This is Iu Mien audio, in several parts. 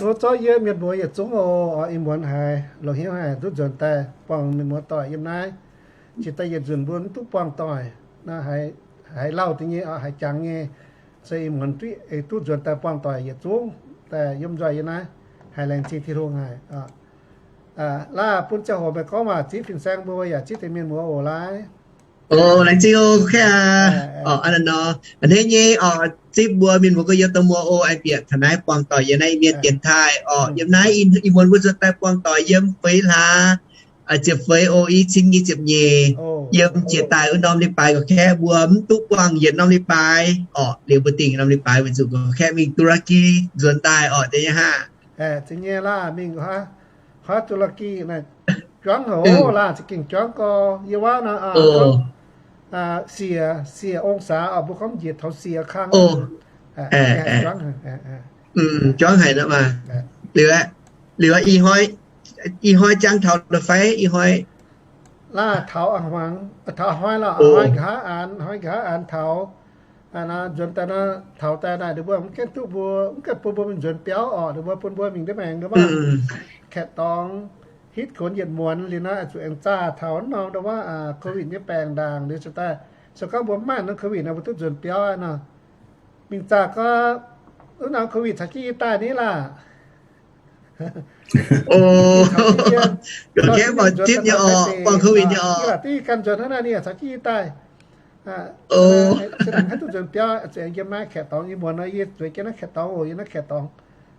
Tov zorqv yie mienh muoz yietc zungv oc. Ih muonz haiz longc hnyouv haic duqv nzuonx daaih buangh mienh muoz doic yiem naaiv. Jiex daaih yietc nzunc mbuo mv duqv buangh doic, haiz lauh deix nyei, haiz jangx nyei. Se ih muonz duqv nzuonx daaih buangh doic yietc zungv daaih yiem nzoih yiem naaiv, haiz laengz zingh Tin-Hungh haic. Laah bun ziangh hoc meih gorngv waac zipv fin-saeng mbuo yaac zipv deix mienh muoz oc laaiv. Laengz zingh oc, kov aqv. A'hneiv nyei oc, zipv mbuo mienh muoz gorx-youz domh muoz oc, aengx bieqc taux naaiv buangh doic yiem naaiv mienh dienx taaih oc. Yiem naaiv ih muonz mbuo nzuonx daaih buangh doic yiem feix hlaax ziepc feix oc, i cin nyic ziepc nyeic. Yiem jiex daaih wuov norm leiz-baaix gorqv-kaeqv mbuo mv duqv buangh yietc norm leiz-baaix oc. Liuz mbuo dingh norm leiz-baaix weic zuqc gorqv-kaeqv mingh Turkey nzuonx daaih oc, deix nyei haah. Mingh Turkey, juangv haic oc laah, za'gengh juangv gorx. Yie waav nor, siec, siec ong-saax oc, mbuo gorngv njiec taux siec kang. Juangv haic nor maah. Liuz, liuz ih hnoi jangx taux la'fai ih hnoi? Laah taux hmuangx, taux hnoi lorqc, hnoi nqa'haav aanx, hnoi nqa'haav aanx taux. Nzuonx daaih nor, taux daaih naaic ninh mbuo mv gaengh duqv mbuo, mv gaengh bun mbuo mingh nzuonx biauv oc. Ninh mbuo bun mbuo mingh ndiev maengx ndiev maengx, kaeqv dorngx hitv kuonx yietc muonz liuz nor, zuqc aengx zaah taux wuov norm ndau wuov COVID nyei baengc ndaangc liuz cingx daaih. Se gorngv mbuo mv maaih norm COVID nor, mbuo duqv nzuonx biauv nor. Mingh zaah gorngv wuov norm COVID caux jienv yie daaih ni laah. Gorqv-kaeqv mbuo zipv nyei oc, buangh COVID nyei oc. Yie laaic duqv yie ganh nzuonx hnangv naaiv, ninh yaac caux jienv yie daaih. Se dangh haaix duqv nzuonx biauv, zuqc aengx yiem naaiv kaeqv dorngx. Ih muonz nor yie zueiz jienv naaiv kaeqv dorngx oc, yiem naaiv kaeqv dorngx.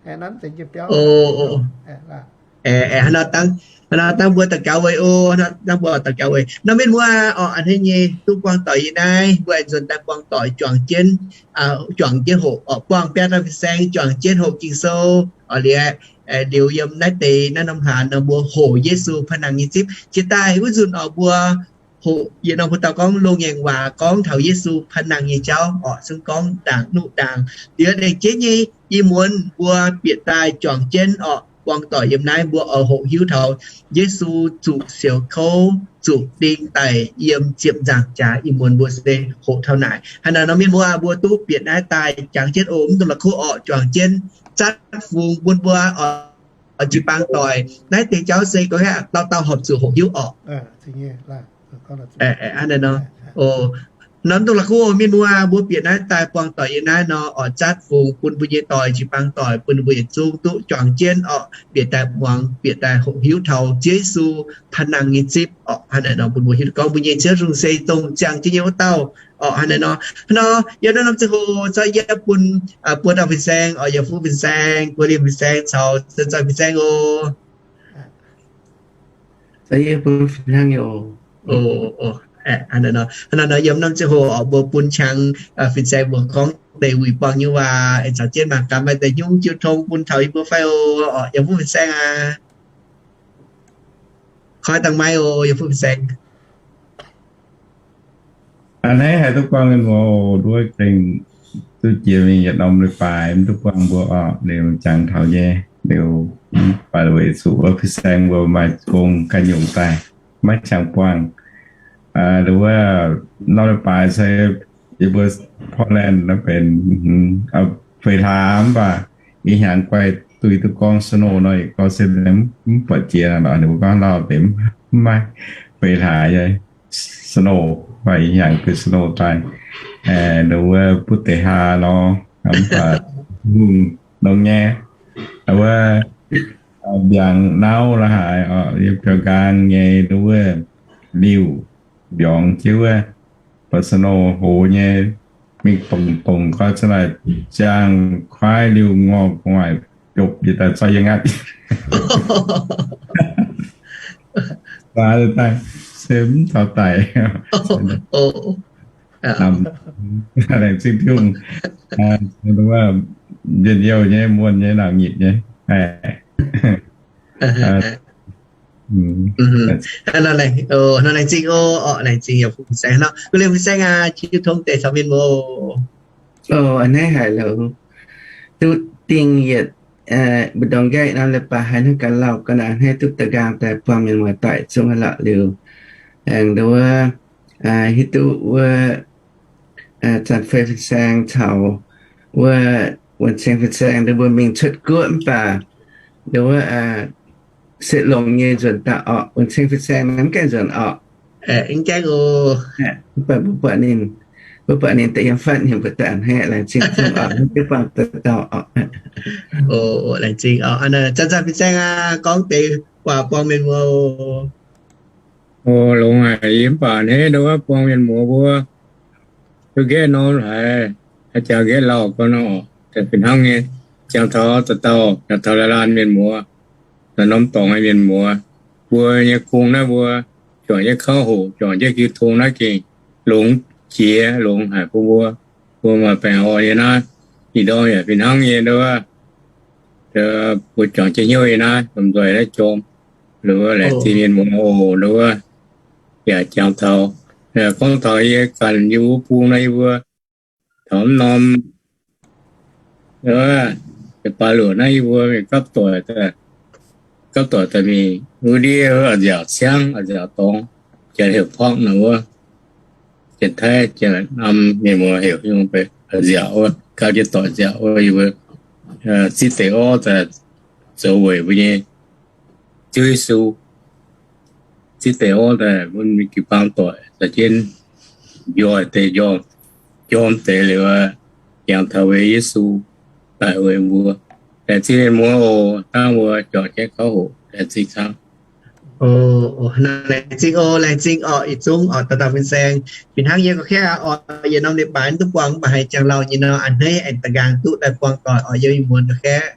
Aengx nanv nzengc yiem biauv. Hnangv nor dangh mbuo daux gaux weic oc, dangh mbuo daux gaux weic. Nor mienh muoz oc, a'hneiv nyei duqv buangh doic yiem naaiv, mbuo aengx nzuonx daaih buangh doic juangc jienv, juangc jienv hoqc oc, buangh biaa dauh fin-saeng juangc jienv hoqc Ging-Sou oc. Liuz, liuz yiem naaiv deix naaiv norm hlaax nor mbuo hoqc Yesu paan nangh nyei zipv. Jiex daaih wuov nzunc oc mbuo hoqc yietc norm mbuo dauh gorngv loz-ngaengc waac gorngv taux Yesu paan nangh nyei jauv oc, zungv gorngv ndaangc nuqv ndaangc. Liuz aengx jienv nyei ih muonz mbuo bieqc daaih juangc jienv oc, buangh doic yiem naaiv mbuo oix hoqc hiuv taux Yesu zuqc siouc kouv zuqc ding daic yiem ziepc nzaangc jaax. Ih muonz mbuo se hoqc taux naaic. Hnangv naaic nor mienh muoz, mbuo duqv bieqc naaiv daaih jangx jienv oc, mv dungx la'kuqv orqc, juangc jienv zatv fungx bun mbuo oix jiu-baang doic. Naaiv deix jauv se gorngv lauh dauh horpc zuqc hoqc hiuv orqc. Hnangv naaic nor, mv dungx la'kuqv mienh muoz, mbuo bieqc naaiv daaih buangh doic yiem naaiv nor, oix zatv fungx bun mbuo nyei doic, jiu-baang doic, bun mbuo yietc zungv duqv juangc jienv orqc, bieqc daaih muangx, bieqc daaih hoqc hiuv taux Yesu paan nangh nyei zipv orqc. Hnangv naaic nor bun mbuo hiuv gorngv mbuo nyei Ziouv Tin-Hungh se dongh ziangh jienv nyei wuov dauh orqc. Hnangv naaic nor, hnangv nor yiem naaiv norm ziangh hoc zorqv yie bun buo dauh fin-saeng oc, Yietc Fuqv fin-saeng, Guoqv Liemh fin-saeng caux Sen Zoih fin-saeng oc. Hnangv naaic nor yiem norm ziangh hoc oc mbuo bun qangx fin-saeng mbuo gorngv deix wuic buangh nyei waac, aengx caux jienv mangc gaax maaih deix nyungc jiu tong bun taux yie mbuo fai oc. Yietc Fuqv fin-saeng aac, koi dangh maiv oc, Yietc Fuqv fin-saeng. A'hneiv haiz duqv buangh mienh muoz oc, nduov gengh duqv jiex mingh yietc norm leiz-baaix mv duqv buangh mbuo oc, liuz jangx taux nyei, liuz mv baac weic zuqc wuov fin-saeng mbuo maaih gong ganh nyungc daaih, maiv jangx buangh. Wuov norm leiz-baaix se yie mbuo Portland naaiv benx feix hlaax mv baac ih hnyangx guaih duih duqv gorngv snow nor, gorngv se mv buatc jiex nor, ninh mbuo gorngv lauh deix mv maaih feix hlaax nyei snow, mv baac ih hnyangx duih snow daaih, wuov butv deix haa nor, mv baac hungh nongx nyei, wuov mbiaangx nauv la'haaix, yiem biauv-nqaang nyei wuov liuh mbiorngz jienv wuov, baac snow hoz nyei, mingh dongc dongc gorx za'naaic ziangh kuaaiv liuh ngorc gu'nguaaic jopc yietc daaih zoi yie ngatv. Daaih se mv taux daic. Laengz zingh Tin-Hungh, njien-youh nyei, muonh nyei, nauc nyitc nyei. Nor laengz zingh oc, laengz zingh Yietc Fuqv fin-saeng nor, Guoqv Liemh fin-saeng aac, jiu tong deix caux mienh muoz. A'hneiv haiz lorqc, duqv dingh yietc mbu'ndongx nqaeqv norm leiz-baaix haiz hnangv gaax lauh ga'naaiv a'hneiv duqv da'nqaang daaih buangh mienh muoz doic zungv haic lorqc liuz, aengx nduov hiuv duqv wuov Zanc Fei fin-saeng caux wuov Wuonh Ceng fin-saeng nduov mbuo mingh cuotv guoqv mv baac wuov, se longx nyei nzuonx daaih orqc. Wuonh Ceng fin-saeng mv gaengh nzuonx orqc. Mv gaengh oc. Mv baac mbuo buatc ninh, mbuo buatc ninh daaih yiem fatv ninh mbuo daaih a'hneiv, laengz zingh Zungh orqc, mv gaengh buangh dauh dauh orqc. Laengz zingh orqc. Zanc-zanc fin-saeng aqv, gorngv deix waac buangh mienh muoz oc. Oc, longx haic, yie mv baac a'hneiv nduov buangh mienh muoz mbuo. Duqv nqaeqv norm haiz, haaix jaax nqaeqv lauh gorngv nor, fih hnangv nyei, jangx taux dauh dauh, jangx taux laanh mienh muoz, norm-norm dorngx nyei mienh muoz, mbuo nyei kungx naaiv mbuo juangc jienv kauv hoqc, juangc jienv jiu tong naaiv gengh longx jiex, longx haic bun mbuo. Mbuo maaih baengh orn nyei naaiv, ih ndorm yaac fih hnangv nyei nduov. Mbuo juangc jienv hnyouv nyei naaiv, lomh nzoih naaiv jorm, nduov, laengz zingh mienh muoz oc, nduov, yaac jangx taux, gorngv taux yie ganh yie mbuo bung naaiv, yie mbuo taux mv norm, baaix luoqc naaiv yie mbuo mingh gapv doic, gapv doic daaih mingh, wuov ndiev nziaauc ciangv, nziaauc dorngx, janx heuc พอก nor wuov, janx-taiv, janx-am mienh muoz heuc nyungc nziaauc wuov, gapv jienv doic nziaauc wuov, yie mbuo zipv deix orv daaih zoux weic mbuo nyei Ziouv Yesu. Zipv deix orv daaih bun mingh jiu-baang doic caux jienv njoih deix njormh, jorm deix liuz, jangx taux weic Yesu daaih weic mbuo. Laengz zingh mienh muoz oc, dangh mbuo juangc jienv kauv hoqc, laengz zingh camv. Laengz zingh oc, laengz zingh orqc, yietc zungv orqc, dauh dauh fin-saeng. Fih hnangv yie gorngv, yietc norm leiz-baaix mv duqv buangh, mv baac haiz jangx lauh nyei nor, a'hneiv aengx da'nqaang duqv daaih buangh doic orqc, yie muonz ga'gaeqv.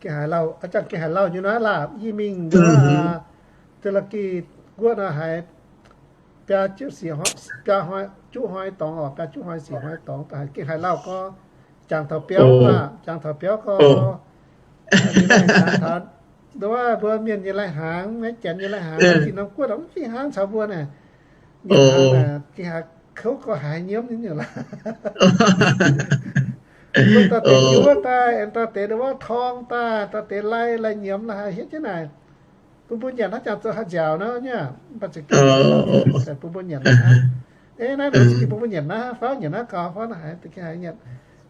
Gengh haiz lauh, gengh haiz lauh nyei nor, laapv yie mingh nduov, Turkey guoqv nor haiz biaa juqv hnoi dorngx orqc, biaa juqv hnoi sic hnoi dorngx, gengh haiz lauh gorngv, jangx taux biauv aqv, jangx taux biauv gorngv, nduov mbuo mienh nyei lai-hnaangx, maiv janx nyei lai-hnaangx, zinh norm guoqv mv fih hnangv caux mbuo naaic. Mienh hnangv naaic gengh haiz kouv gorx haiz nyiemv nyei nyungc laaix. Mbuo dorh deix juov daaih, aengx dorh deix nduov torng daaih, dorh deix lai, lai nyiemz laaix haiz hietv jienv naaic. Bun mbuo nyanc hnangv jangx zoux haaix nziaauc nor nyei, mv baac za'gengh bun mbuo nyanc hnangv. Ei naaiv nor za'gengh bun mbuo nyanc naaiv, faaux nyanc naaiv gau, faaux naaiv haiz, haiz nyanc.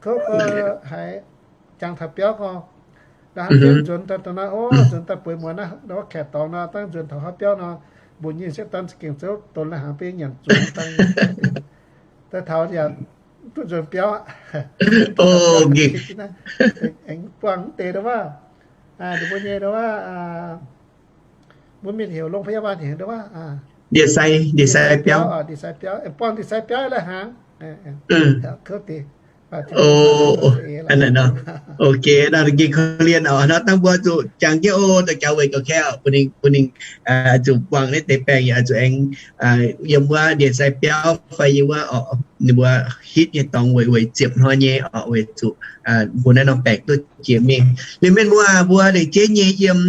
Kouv gorx haiz jangx taux biauv gorx. Ndau hnangv biauv nzuonx daaih dongh naaiv, o, nzuonx daaih bueix muonz naaiv, ndau wuov kaeqv dorngx nor, dangh nzuonx taux haaix biauv nor, mbuoqc nyei se dorn za'gengh zouv donx lai-hnaangx biauv nyanc zuqc dangh. Daaih taux yaac duqv nzuonx biauv aqv. Aengx buangh mv deix ndau wuov, ninh mbuo nyei ndau wuov, mbuo mienh heuc โรงพยาบาล heuc ndau wuov, ndie-sai, ndie-sai biauv, ndie-sai biauv, buangh ndie-sai biauv lai-hnaangx. Ok, nor gengh korv-lienh oc, nor dangh mbuo zuqc jangx jienv o, daux gaux weic gaux kaeqv oc, bun ninh, bun ninh zuqc buangh naaiv deix baengh yaac zuqc aengx yiem wuov ndie-sai biauv fai yiem wuov, ninh mbuo hitv nyei dorngx weic, weic ziepc hnoi nyei oc, weic zuqc bun naaiv norm baengh duqv jiex mingh. Liuz mienh muoz, mbuo lengc jeiv nyei yiem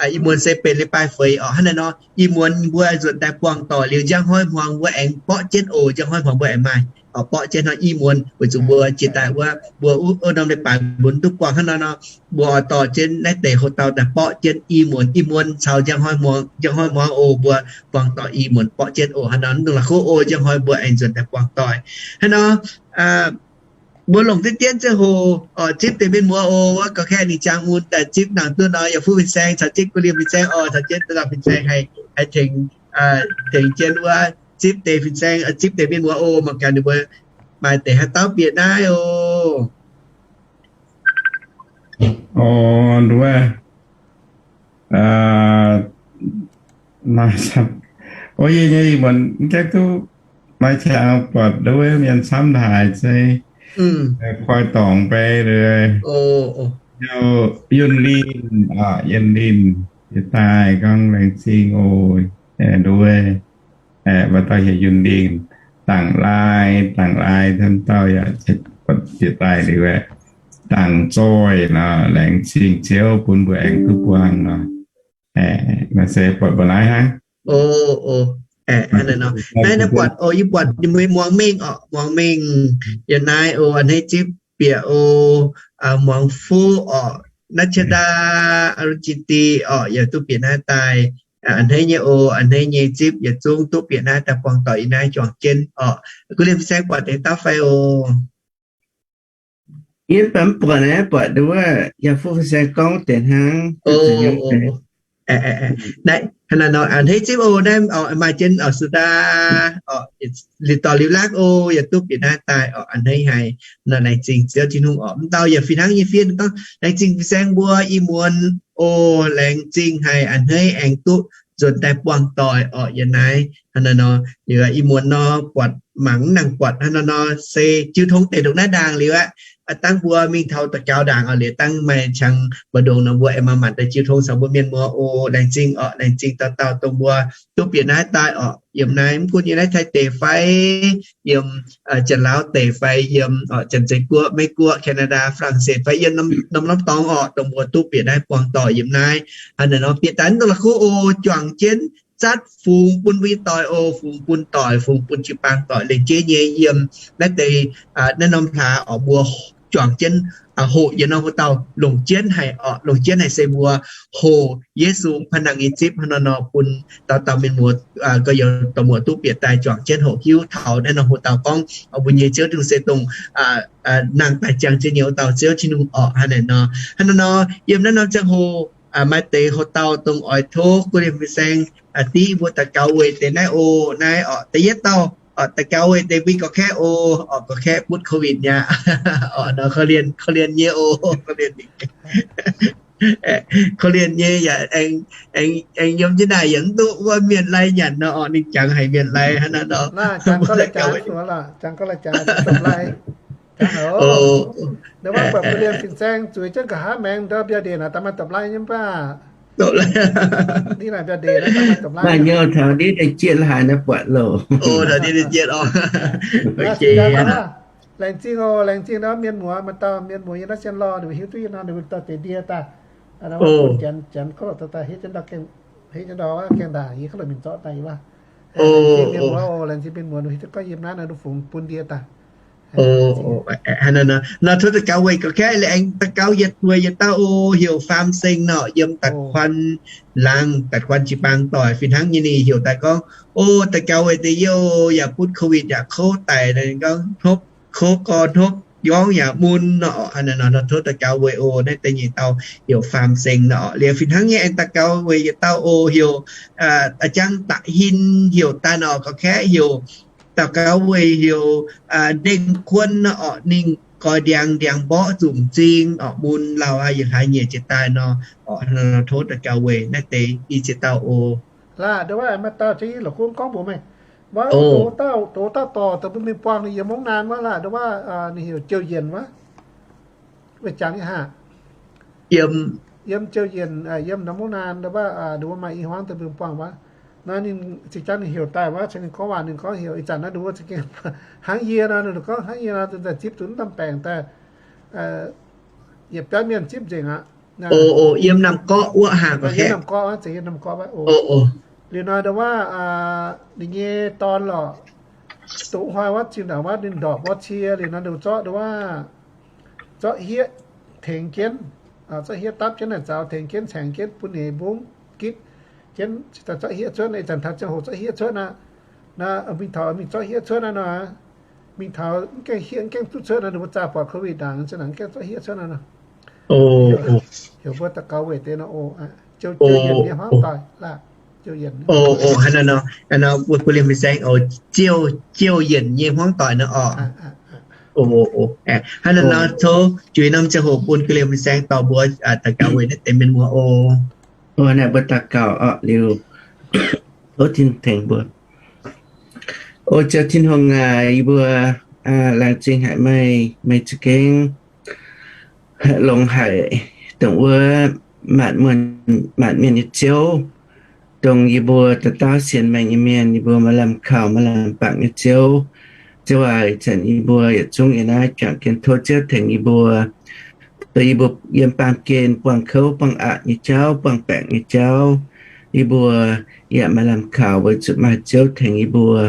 ih muonz se benx leiz-baaix feix oc. Hnangv naaiv nor, ih muonz mbuo nzuonx daaih buangh doic liuz, njang hnoi hmuangx mbuo aengx borqv jienv oc. Njang hnoi hmuangx mbuo aengx maaih oc, borqv jienv hnoi. Ih muonz weic zuqc mbuo jiex daaih wuov, mbuo wuov norm leiz-baaix mbuo duqv buangh hnangv naaiv nor, mbuo oix dorh jienv naaiv deix houx-dauh daaih borqv jienv ih muonz. Ih muonz caux njang hnoi hmuangx, njang hnoi hmuangx oc, mbuo buangh doic ih muonz borqv jienv oc. Hnangv nor, mv dungx la'kuqv oc, njang hnoi mbuo aengx nzuonx daaih buangh doic. Hnangv nor, mbuo longc diqv dienv ziangh hoc oc, zipv deix mienh muoz oc, wuov gaux kaeqv ninh jangx mun daaih zipv nangc duqv nor, yaac fuqv fin-saeng caux jienv guv liemh fin-saeng oc, caux jienv dauh dauh fin-saeng haih, haih tengx, tengx jienv wuov zipv deix fin-saeng, zipv deix mienh muoz oc, mangc gaax ninh mbuo maaih deix haaix dauh bieqc naaiv oc. Oc, nduov, o, yie nyei ih muonz mv gaengh duqv maaih qangx buatc nduov mienh camv haic se koi dorngx bei, Yunh Linh, Yunh Linh, yietc daaih gorngv laengz zingh oc, nduov, maaih dauh heuc Yunh Linh, Dangc Lai, Dangc Lai, hnamv dauh yaac yietc daaih liuz, Dangc Zoih nor, laengz zingh Ziouv bun mbuo aengx duqv buangh nor. Naaiv se buatc mbuo naaiv hnangv. Naaiv, naaiv buatc, yie buatc ninh mbuo Muangz Mengh oc, Muangz Mengh yiem naaiv oc, a'hneiv zipv bieqc oc. Muangz Fuqv oc, Natchada, Arunjiti oc, yaac duqv bieqc naaiv daaih. A'hneiv nyei oc, a'hneiv nyei zipv yietc zungv duqv bieqc naaiv daaih buangh doic yiem naaiv juangc jienv oc. Guv liemh fin-saeng buatc deix dauh fai oc? Yie mv baac mv buatc naaiv, buatc nduov yaac fu fin-saeng gorngv deix hnangv. Hnangv nor a'hneiv zipv oc, naaiv maaih jienv oc, Suda, liuz dorh liuz lakv oc, yaac duqv bieqc naaiv daaih oc, a'hneiv haic. Nor laengz zingh Ziouv Tin-Hungh oc. Mv dauh yaac fih hnangv nyei fiev gorngv, laengz zingh fin-saeng mbuo ih muonz oc, laengz zingh haic, a'hneiv aengx duqv nzuonx daaih buangh doic oc yiem naaiv. Hnangv nor liuz ih muonz nor buatc mangc mv nangc buatc, hnangv nor nor se jiu tong deix ndongc naaiv ndaangc liuz aqv. Dangh mbuo mingh taux daux gaux ndaangc oc, liuz dangh maaih qangx mbu'ndongx nor mbuo aengx manc-manc daaih jiu tong caux mbuo mienh muoz oc. Laengz zingh oc, laengz zingh dauh dauh dongh mbuo duqv bieqc naaiv daaih oc. Yiem naaiv mv gunv yiem naaiv Taiv deic fai yiem Janx-Laauv deic fai yiem Janx-Zeiz Guoqv, Meiv Guoqv, Canada, Faa^lang^setv fai yiem norm-norm dorngx oc, dongh mbuo duqv bieqc naaiv buangh doic yiem naaiv. Hnangv naaiv nor bieqc daaih mv dongh la'kuqv oc, juangc jienv zatv fungx bun mbuo nyei doic oc, fungx bun doic, fungx bun jiu-baang doic lengc jeiv nyei yiem naaiv deix naaiv norm hlaax oc, mbuo juangc jienv hoqc yietc norm hoc-dauh longc jienv haic oc, longc jienv haic se mbuo hoqc Yesu panh nangh nyei zipv hnangv nor nor bun dauh dauh mienh muoz, gorx-youz dorh muoz duqv bieqc daaih juangc jienv hoqc hiuv taux naaiv norm hoc-dauh gorngv mbuo nyei Ziouv Tin-Hungh se dongh nangh daaih ziangh jienv nyei hoc-dauh Ziouv Tin-Hungh orqc. Hnangv naaiv nor, hnangv naaiv nor, yiem naaiv norm ziangh hoc maaih deix hoc-dauh dongh oix tov guv liemh fin-saeng div mbuo daux gaux weic deix naaiv oc. Naaiv orqc da'yietv dauh orqc daux gaux weic deix mbuo gorqv-kaeqv oc, orqc gorqv-kaeqv butv COVID mi'aqv. Orqc nor korv-lienh, korv-lienh nyei oc, korv-lienh, korv-lienh nyei yaac aengx yiem jienv naaic yaac mv duqv wuov mienh lai nyanc nor orqc, ninh jangx haic mienh lai hnangv naaiv nor. Aa, maaih nyei taux ndiev deix jienv haaix naaiv buatc loh. Laengz zingh oc, laengz zingh ndau mienh muoz, maaih dauh mienh muoz yiem naaiv sien lorh, ninh mbuo hiuv duqv yie nor, ninh mbuo dorh deix ndie daaih. Janx, janx kov loc daaih hiuv jienv ndau, hiuv jienv ndau gaengh ndaangc yie kov loc mingh zorqv daaih yie. Laengz zingh mienh muoz oc, laengz zingh mienh muoz, ninh hiuv duqv gorngv yiem naaiv nor, ninh fungx bun ndie daaih. Nor tov daux gaux weic gorqv-kaeqv, aengx daux gaux yietc buoz yietc dauh oc, heuc Faam Seng nor, yiem da'kuan laangz, da'kuan jiu-baang doic fih hnangv nyei. Ninh heuc daaih gorngv, o, daux gaux weic deix youh yaac butv COVID yaac kouv daic, gorngv hnopv kouv gorx, hnopv jorngv yaac mun nor. Hnangv naaiv nor tov daux gaux weic oc. Naaiv deix nyeic dauh heuc Faam Seng nor. Liuz fih hnangv nyei aengx daux gaux weic yietc dauh oc, heuc Jang Da'hin, heuc daaih nor gorqv-kaeqv heuc, daux gaux weic heuc Ndeng Kuon nor orqc, ninh goix ndiangx, ndiangx mborqv zunc m'zing orqc, mun lauh aqv, yietc hlaax nyeic jiex daaih nor. Orqc tov daux gaux weic naaiv deix i ziex dauh oc. Laah, ndo wuov maaih dauh jienv yie la'kuqv gorngv mbuox meih, wuov doz dauh, doz dauh dorc daaih bun mingh buangh ninh yiem mungv naan wuov laah, ndo wuov ninh heuc Jouh Yienc wuov, wuov jangx nyei haah. Yiem Jouh Yienc, yiem norm mungv naan ndo wuov, ndo wuov maaih i hmuangv daaih bun mingh buangh wuov. Naaiv ninh zinh jangv ninh heuc daaih wuov, caux ninh gorngv waac ninh gorngv heuc ih zanc naaiv ndo wuov za'gengh hnangv yie nor, ninh gorngv hnangv yie nor, za'gengh zipv duqv norm baengc daaih, yietc biauv mienh zipv nzengc aqv. O, yiem Namh Gorqv wuov haah, yiem Namh Gorqv wuov, za'gengh Namh Gorqv wuov. Liuz nor ndo wuov ninh nyei dorn lorqc, doqc hnoi wuov zinh ndaangc wuov ninh ndorpc wuov cie liuz nor ndo zorqv ndo wuov, zorqv hieqv tengx jienv, zorqv hieqv dapv jienv naaic zaux tengx jienv caengx jienv bun ninh mbungv gitv jienv, zorqv hieqv cuotv, ih zanc taux ziangh hoc zorqv hieqv cuotv aqv. Naaiv mingh taux mingh zorqv hieqv cuotv naaiv nor, mingh taux mv gaengh hieqv mv gaengh duqv cuotv nor, ninh mbuo zaah buatc COVID ndaangc, zinh ndaangc mv gaengh zorqv hieqv cuotv naaiv nor. Heuc mbuo daux gaux weic deix nor, Jouh Yienc nyei hmuangv doic laah. Hnangv naaiv nor, mbuo liemh fin-saeng oc, Jouh Yienc nyei hmuangv doic nor orqc. Hnangv naaiv nor tov juix norm ziangh hoc bun liemh fin-saeng dorh mbuo daux gaux weic naaiv deix mienh muoz oc. Naaiv mbuo daux gaux orqc liuz, tov Tin tengx mbuo. O Ziouv Tin-Hungh aac, yie mbuo laengz zingh haic meih, meih za'gengh longx haic dongh wuov maanc, maanc mienh nyei Ziouv, dongh yie mbuo dauh dauh sienx meih nyei mienh, yie mbuo maaih lamh kaux maaih lamh bangc nyei Ziouv. Ziouv aac, ih zanc yie mbuo yietc zungv yiem naaiv juangc jienv tov Ziouv tengx yie mbuo. Dongh yie mbuo yiem baamh gen buangh kouv buangh aqc nyei jauv, buangh baengc nyei jauv, yie mbuo yaac maaih lamh kaux weic zuqc maaih Ziouv tengx yie mbuo.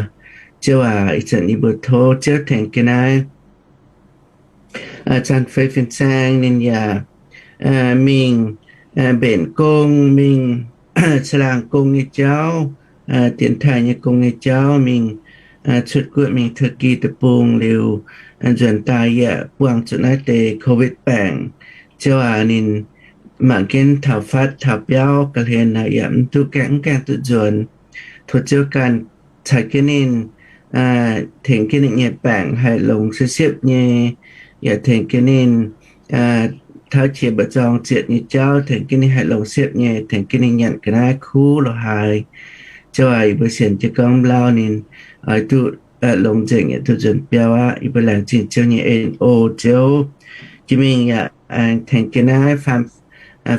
Ziouv aac, ih zanc yie mbuo tov Ziouv tengx ga'naaiv zanc fei fin-saeng ninh yaac mingh mbenc gong, mingh caangh laangh gong nyei jauv, dienx taaih nyei gong nyei jauv, mingh cuotv guoqv mingh Turkey deic-bung liuz, nzuonx daaih yaac buangh zuqc naaiv deix COVID baengc. Ziouv aac, ninh mangc jienv taux fatv taux biauv ga'hlen naaic yaac mv duqv gaengh, mv gaengh duqv nzuonx. Tov Ziouv ganh caux jienv ninh, tengx jienv ninh nyei baengc haih longx siepv-siepv nyei, yaac tengx jienv ninh tauv qiex mbu'zorng zietc nyei jauv, tengx jienv ninh haih longx siepv nyei, tengx jienv ninh nyanc ga'naaiv kuv lorz haaix. Ziouv aac, yie mbuo sienx jienv gorngv mv lauh ninh oix duqv longx nzengc yaac duqv nzuonx biauv aqv. Yie mbuo laengz zingh Ziouv nyei en oc. Ziouv, jiex mingh yaac aengx tengx jienv naaiv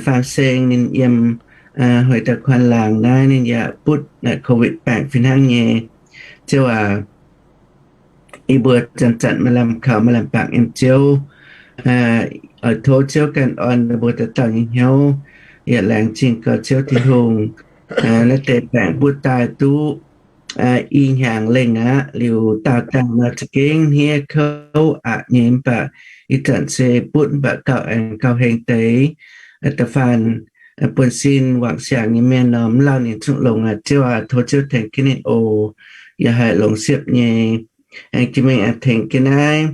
faam seng ninh yiem hueix dauh kuaanv laangz naaiv ninh yaac butv COVID baengc fih hnangv nyei. Ziouv aac, yie mbuo zanc-zanc maaih lamh kaux maaih lamh bangc yiem Ziouv. Oix tov Ziouv ganh orn ninh mbuo dauh dauh nyei hnyouv, yaac laengz zingh gau Ziouv Tin-Hungh. Naaiv deix baengc butv daaih duqv i hnyangx lengh aqv, liuz daauh dangh nor za'gengh hniev kouv aqc nyei, mv baac ih zanc se butv mv baac gauh aengx gauh heng deix. Da'faanh buonv-sin wangc siangx nyei mienh nor, mv lauh ninh zungv longx aqv. Ziouv aac, tov Ziouv tengx jienv ninh oc, yaac haih longx siepv nyei. Aengx jiex mingh aengx tengx jienv naaiv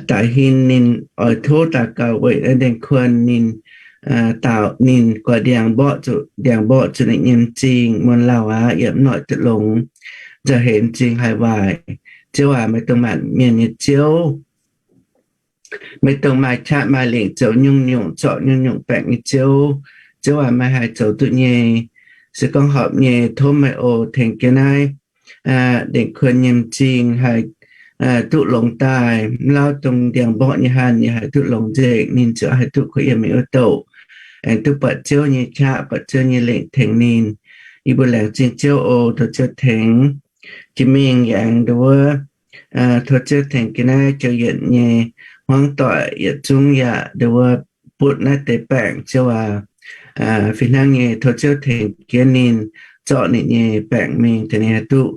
daic hin ninh oix tov daux gaux weic naaiv Ndengc Kuon ninh, daux ninh guaax ndiangx mborqv zuqc, ndiangx mborqv zuqc ninh nyei m'zing muonz lauh aqv, yaac mv noic duqv longx, nzauh heix m'zing haiz waaic. Ziouv aac, meih dongh maanc mienh nyei Ziouv. Meih dongh maaih qaqv maaih lengc zoux nyungc-nyungc zorqv nyungc-nyungc baengc nyei Ziouv. Ziouv aac, meih haih zoux duqv nyei. Se gorngv horpc nyei, tov meih oc tengx jienv naaiv Ndengc Kuon nyei m'zing haih duqv longx daaih. Mv lauh dongh ndiangx mborqv nyei hanh yaac haih duqv longx nzengc, ninh ziouc haih duqv kuh yiem meih wuov douc, aengx duqv buatc Ziouv nyei qaqv, buatc Ziouv nyei lengc tengx ninh. Yie mbuo laengz zingh Ziouv oc. Tov Ziouv tengx. Jiex mingh yaac aengx nduov tov Ziouv tengx jienv naaiv jouh yienc nyei hmuangv doic yietc zungv yaac nduov butv naaiv deix baengc, Ziouv aac. Fih hnangv nyei tov Ziouv tengx jienv ninh, zorqv ninh nyei baengc mingh, tengx ninh haih duqv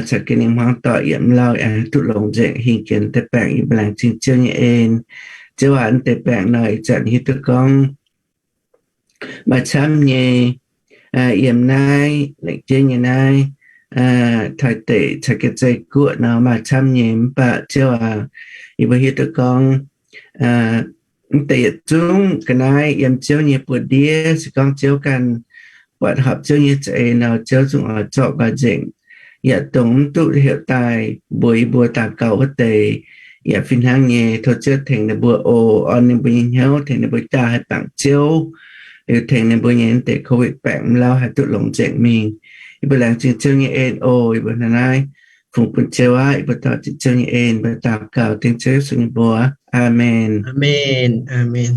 caux jienv ninh hmuangv doic yiem mv lauh aengx haih duqv longx nzengc hingh jienv deix baengc. Yie mbuo laengz zingh Ziouv nyei en. Ziouv aac, naaiv deix baengc nor ih zanc hiuv duqv gorngv maaih camv nyei yiem naaiv lengc jeiv nyei naaiv Taiv deic caux Gieh Zei Guoqv nor maaih camv nyei. Mv baac Ziouv aac, yie mbuo hiuv duqv gorngv mv deix yietc zungv ga'naaiv yiem Ziouv nyei buoz-ndiev. Se gorngv Ziouv ganh buatc horpc Ziouv nyei za'eix nor, Ziouv zungv oix zorqv nqoi nzengc. Yaac dongh mv duqv heuc daaih mbuox yie mbuo daux gaux wuov deix, yaac fih hnangv nyei tov Ziouv tengx ninh mbuo oc. Orn ninh mbuo nyei hnyouv, tengx ninh mbuo jaa haih bangc Ziouv, liuz tengx ninh mbuo nyei naaiv deix COVID baengc mv lauh haih duqv longx nzengc mingh. Yie mbuo laengz zingh Ziouv nyei en oc. Yie mbuo hnangv naaiv fungx bun Ziouv aqv. Yie mbuo daux zingh Ziouv nyei en, mbuo daux gaux dengv Ziouv Yesu nyei mbuox. Aamen. Aamen. Aamen.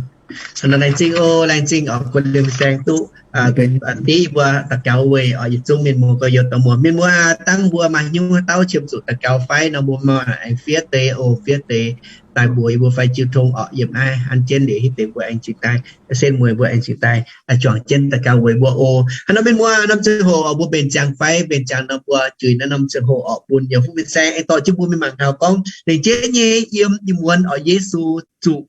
Laengz zingh oc. Laengz zingh oc, guon liemh saeng duqv div mbuo daux gaux weic oc, yietc zungv mienh muoz gorx-youz dorh muoz. Mienh muoz, dangh mbuo maaih hnyouv haaix dauh qiemx zuqc daux gaux fai nor, mbuo maaih aengx fiev deix oc, fiev deix daaih mbuox yie mbuo fai jiu tong oc. Yiem naaiv an jienv liuz hitv deix mbuo aengx cingx daaih, se mueiz mbuo aengx cingx daaih juangc jienv daux gaux weic mbuo oc. Hnangv nor mienh muoz, norm ziangh hoc oc, mbuo mbenc ziangx fai mbenc ziangx nor, mbuo juix naaiv norm ziangh hoc oc bun Yiem Fuqv Fin-Saeng aengx dorh jienv mbuo mingh mangc taux gorngv lengc jeiv nyei yiem ih muonz oc, Yesu zuqc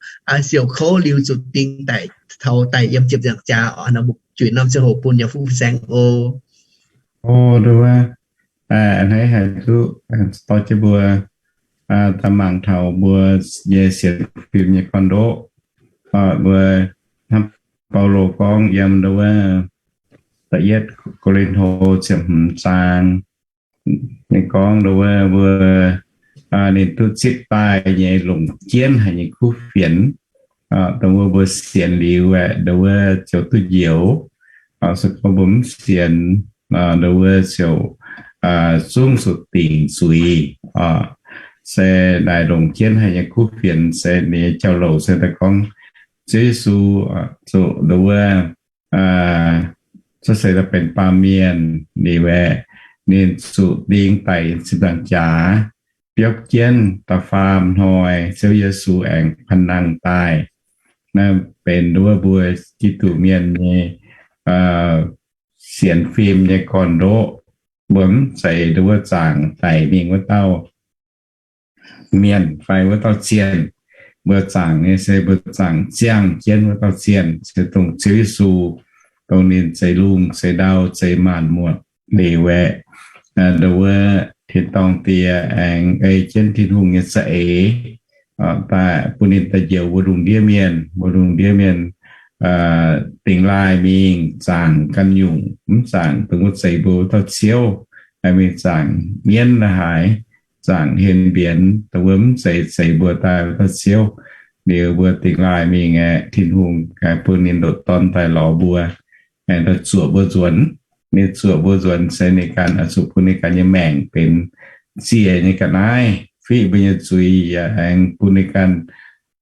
siouc kouv liuz zuqc ding daic, taux daic yiem ziepc nzaangc jaax oc. Nor mbuo juix norm ziangh hoc bun Yiem Fuqv Fin-Saeng oc. O, nduov, a'hneiv haiz duqv dorh jienv mbuo daaih mangc taux mbuo nyei sienx fim nyei gorn-ndoqv. Mbuo hnamv Baulo gorngv yiem nduov, da'yietv Ko^lin^to ziepc hmz zaang, ninh gorngv nduov, mbuo ninh duqv zipv daaih nyei longc jienv haic nyei kuv fienx, dongh wuov mbuo sienx liuz aeqv, nduov, ziouc duqv njoux. Se gorngv mbuo mv sienx, nduov, ziouc zungv zuqc dingc zuiz. Se naaic longc jienv haic nyei kuv fienx se ninh nyei jauv-louc se daaih gorngv Ziouv Yesu zuqc nduov, cuotv seix daaih benx baamh mienh liuz aeqv, ninh zuqc ding daic ziepc nzaangc jaax, biopv jienv da'faam hnoi Ziouv Yesu aengx panh nangh daaih. Naaiv benx nduov mbuo Giduc mienh nyei sienx fim nyei gorn-ndoqv. Mbuo mv zeiz nduov zaangc daic mingh wuov dauh mienh fai wuov dauh zienh. Mbuo zaangc nyei se mbuo zaangc ziangh jienv wuov dauh zienh, se dongh Ziouv Yesu, dongh ninh zeix lungh zeix ndau zeix maanc muotc liuz aeqv, nduov, tin-dorngh Diex aengx ei jienv Tin-Hungh nyei za'eix daaih bun ninh daaih njoux mbuo lungh ndiev mienh, mbuo lungh ndiev mienh dingx laaih mingh zaangc ganh nyungc, mv zaangc dongh wuov zeix mbuo wuov dauh Ziouv, mingh zaangc mienv la'haaix, zaangc hlen mbienx dongh wuov mv zeiz zeix mbuo daaih wuov dauh Ziouv. Liuz mbuo dingx laaih mingh aeqv, Tin-Hungh bun ninh ndoqc Dorn daaih lorz mbuo, aengx daaih zuoqc mbuo nzuonx. Ninh zuoqc mbuo nzuonx se ninh ganh oix zuqc bun ninh ganh nyei maengc benx ziec nyei ga'naaiv, fiqv mbuo nyei zuiz, yaac aengx bun ninh ganh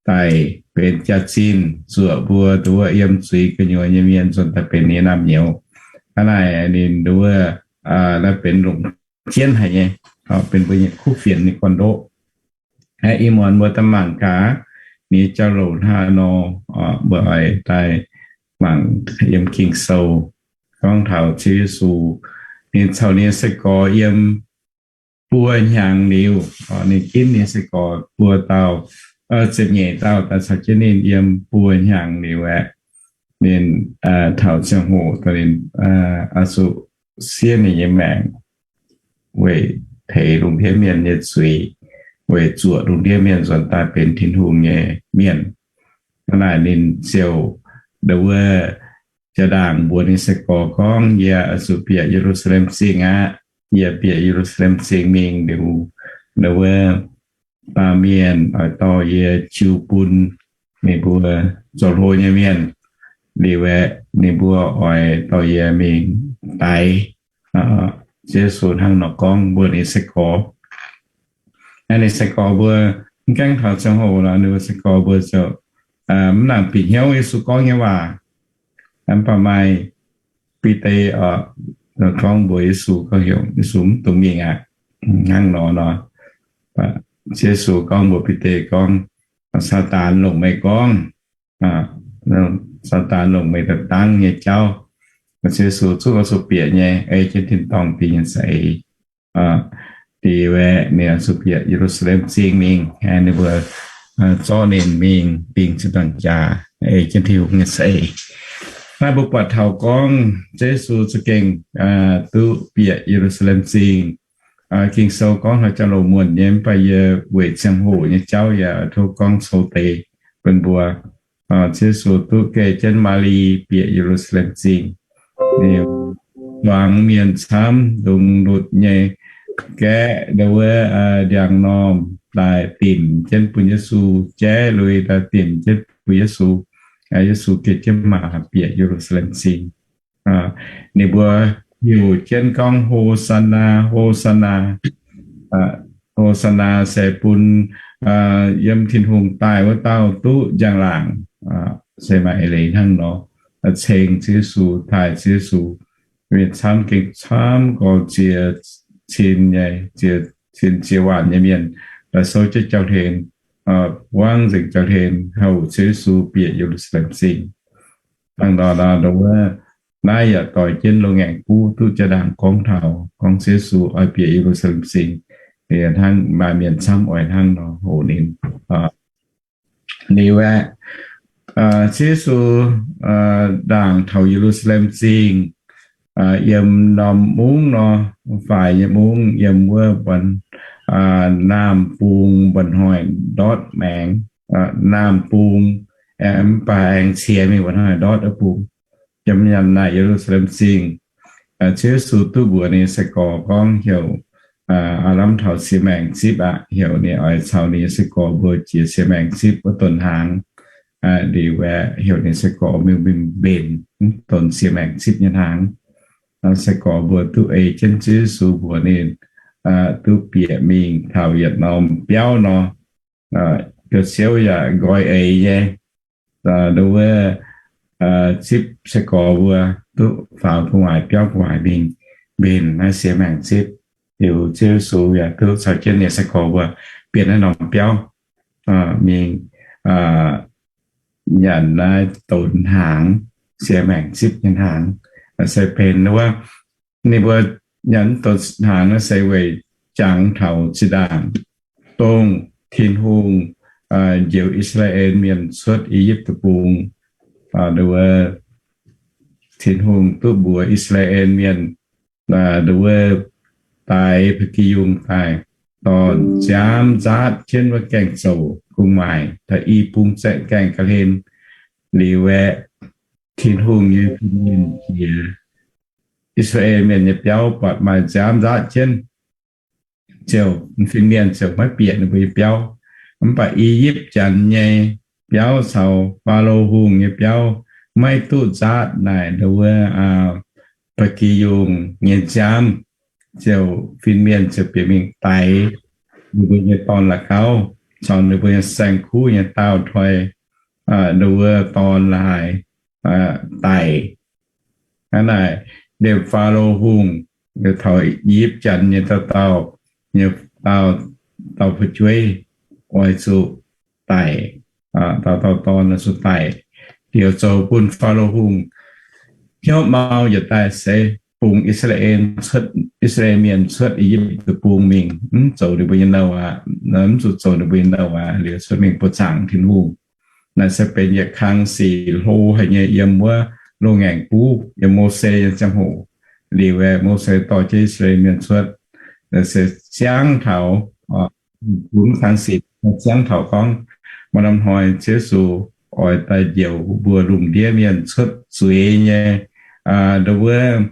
daic benx jaax-zinh, zuoqc mbuo dongh wuov yiem zuiz gu'nyuoz nyei mienh nzuonx daaih benx ninh nyei naamh nyouz. Hnangv naaic ninh dongh wuov naaiv benx longc jienv haic nyei, benx mbuo nyei kuv fienx nyei gorn-ndoqv. Ih muonz mbuo daaih mangc gaax, ninh nyei jauv-louc hnangv haaix nor, mbuo oix daaih mangc yiem Ging-Sou gorngv taux Ziouv Yesu, ninh caux ninh nyei sai-gorx yiem buo hnyangx liuz, ninh ginv ninh nyei sai-gorx buo dauh, ziepc nyeic dauh daaih caux jienv ninh yiem buo hnyangx liuz aeqv, ninh taux ziangh hoc daaih ninh oix zuqc siev ninh nyei maengc weic teix lungh ndiev mienh nyei zuiz, weic zuoqc lungh ndiev mienh nzuonx daaih benx Tin-Hungh nyei mienh. Hnangv naaic ninh ziouc dongh wuov jaa-ndaangc mbuox ninh sai-gorx gorngv, Yie oix zuqc bieqc Ye^lu^saa^lem Zingh aqv. Yie bieqc Ye^lu^saa^lem Zingh mingh liuz, dongh wuov baamh mienh oix dorh yie jiu bun ninh mbuo zoux hlo nyei mienh. Liuz aeqv, ninh mbuo oix dorh yie mingh daix. Ziouv Yesu hnangv nor gorngv mbuox ninh nyei sai-gorx. Ninh nyei sai-gorx mbuo mv gaengh taux ziangh hoc nor, ninh mbuo sai-gorx mbuo ziouc mv nangc bieqc hnyouv Yesu gorngv nyei waac. Mv baac maaih Bide oc, gorngv mbuox Yesu gorngv heuc Yesu mv dungx mingh aqv. Hnangv nor nor, Ziouv Yesu gorngv mbuox Bide gorngv, Saadaan longc meih gorngv, Saadaan longc meih daaih dangv nyei jauv. Ziouv Yesu zungv oix zuqc bieqc nyei, ei jienv tin-dorngh Diex nyei za'eix. Diex aeqv, ninh oix zuqc bieqc Ye^lu^saa^lem Zingh mingh. Ninh mbuo zorqv ninh mingh dingh ziepc nzaangc jaax, ei jienv Tin-Hungh nyei za'eix. Naaiv mbuo buatc taux gorngv Ziouv Yesu za'gengh duqv bieqc Ye^lu^saa^lem Zingh. Ging-Sou gorngv haaix jauv-louc muonc nyei, mv baac yie weic ziangh hoc nyei jauv yaac tov gorngv cou deix bun mbuo. Ziouv Yesu duqv geh jienv Maa^li bieqc Ye^lu^saa^lem Zingh. Ninh zuangx mienh camv, ndongc ndutc nyei gaeqv dongh wuov ndiangx-normh daaih dimc jienv bun Yesu, jaiv lui daaih dimc jienv bun Yesu. Yesu geh jienv maa bieqc Ye^lu^saa^lem Zingh. Ninh mbuo heuc jienv gorngv, Ho^saa^naa, Ho^saa^naa. Ho^saa^naa se bun yiem Tin-Hungh daaih wuov dauh duqv njang-laangc. Se maaih eix leiz hnangv nor ceng Ziouv Yesu, taaih Ziouv Yesu. Mienh camv gengh camv gorx ziex cin nyei, ziex cin ziex waanc nyei mienh daaih souv jienv jauv-hlen, wangv nzengc jauv-hlen houx Ziouv Yesu bieqc Ye^lu^saa^lem Zingh. Hnangv nor nor, dongh wuov naaiv yaac doix jienv loz-ngaengc buv duqv jaa-ndaangc gorngv taux gorngv Ziouv Yesu oix bieqc Ye^lu^saa^lem Zingh. Hnangv maaih mienh camv oix hnangv nor houx ninh. Liuz aeqv, Ziouv Yesu ndaangc taux Ye^lu^saa^lem Zingh, yiem norm mungv nor, faix nyei mungv, yiem wuov mbuonx, naamh bung mba'hnoi ndortv maengx, naamh bung, mv baac aengx ciex mingh mba'hnoi ndortv wuov bung. Yiem nyanc naaic Ye^lu^saa^lem Zingh, Ziouv Yesu duqv mbuox ninh nyei sai-gorx gorngv heuc aav lamh taux siex maengc zipv aqv, heuc ninh oix caux ninh nyei sai-gorx mbuo jiex siex maengc zipv wuov donx hnaangx. Liuz aeqv, heuc ninh sai-gorx mingh mbenc donx siex maengc zipv nyei hnaangx. Sai-gorx mbuo duqv ei jienv Ziouv Yesu mbuox ninh duqv bieqc mingh taux yietc norm biauv nor, ga'siouv yaac nqoi eix nyei. Dongh wuov zipv sai-gorx mbuo duqv faaux gu'nguaaic biauv gu'nguaaic mingh mbenc naaiv siex maengc zipv. Liuz Ziouv Yesu yaac duqv caux jienv ninh nyei sai-gorx mbuo bieqc naaiv norm biauv mingh nyanc naaiv donx hnaangx, siex maengc zipv nyei hnaangx. Se benx wuov ninh mbuo nyanc donx hnaangx naaiv se weic jangx taux zinh ndaangc dongh Tin-Hungh njoux I^saa^laa^en Mienh cuotv I^yipv Deic-Bung. Wuov Tin-Hungh duqv mbuox I^saa^laa^en Mienh, wuov daix ba'gi yungh daaih, dorh nziaamv nzaatv jienv wuov gaengh zoux gong-waaic taux i bung zaeqv gaengh ga'hlen. Liuz aeqv, Tin-Hungh nyei fin-mienh jiex I^saa^laa^en Mienh nyei biauv buatc maaih nziaamv nzaatv jienv, ziouc, fin-mienh ziouc maiv bieqc ninh mbuo nyei biauv. Mv baac I^yipv Janx nyei biauv caux Faalo Hungh nyei biauv maiv duqv nzaatv naaic ndau wuov ba'gi yungh nyei nziaamv, ziouc fin-mienh ziouc bieqc mingh daix ninh mbuo nyei dorn la'gauv caux ninh mbuo nyei saeng-kuv nyei daauh toi, ndau wuov dorn la'haaix daic. Hnangv naaic, liemh Faalo Hungh taux I^yipv Janx nyei dauh dauh, nyei dauh, dauh fu'jueiv oix zuqc daic, dauh dauh dorn oix zuqc daic, liuz zoux bun Faalo Hungh hnyouv mau yietc daaih se bungx I^saa^laa^en, I^saa^laa^en Mienh cuotv I^yipv Deic-Bung mingh, mv zoux ninh mbuo nyei nouh aqv, mv zuqc zoux ninh mbuo nyei nouh aqv, liuz cuotv mingh buoqc zaangc Tin-Hungh. Naaiv se benx yietc kang sic hlo haic nyei yiem wuov loz-ngaengc buv, yiem Mose nyei ziangh hoc. Liuz aeqv, Mose dorh jienv I^saa^laa^en Mienh cuotv, naaiv se ziangh taux, gunv kang sic ziangh taux gorngv, maaih norm hnoi Ziouv Yesu oix daaih njoux mbuo lungh ndiev mienh cuotv zuiz nyei, ndau wuov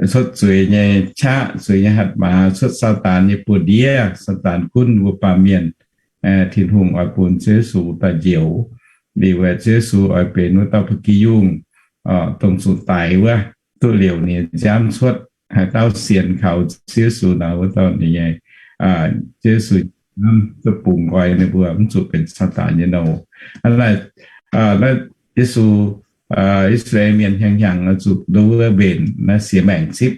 cuotv zuiz nyei qaqv, zuiz nyei hatc maaz, cuotv Saadaan nyei buoz-ndiev. Saadaan gunv mbuo baamh mienh, Tin-Hungh oix bun Ziouv Yesu daaih njoux. Liuz aeqv, Ziouv Yesu oix benx wuov dauh ba'gi yungh, dongh zuqc daix wuov, duqv liouc ninh nziaamv cuotv. Haaix dauh sienx kaux Ziouv Yesu nor, wuov dauh ninh nyei, Ziouv Yesu nziaamv duqv bungx nqoi ninh mbuo, mv zuqc benx Saadaan nyei nouh. Hnangv naaic, naaiv Yesu, I^saa^laa^en Mienh hnyangx-hnyangx zuqc ndau wuov mbenc naaiv siex maengc zipv.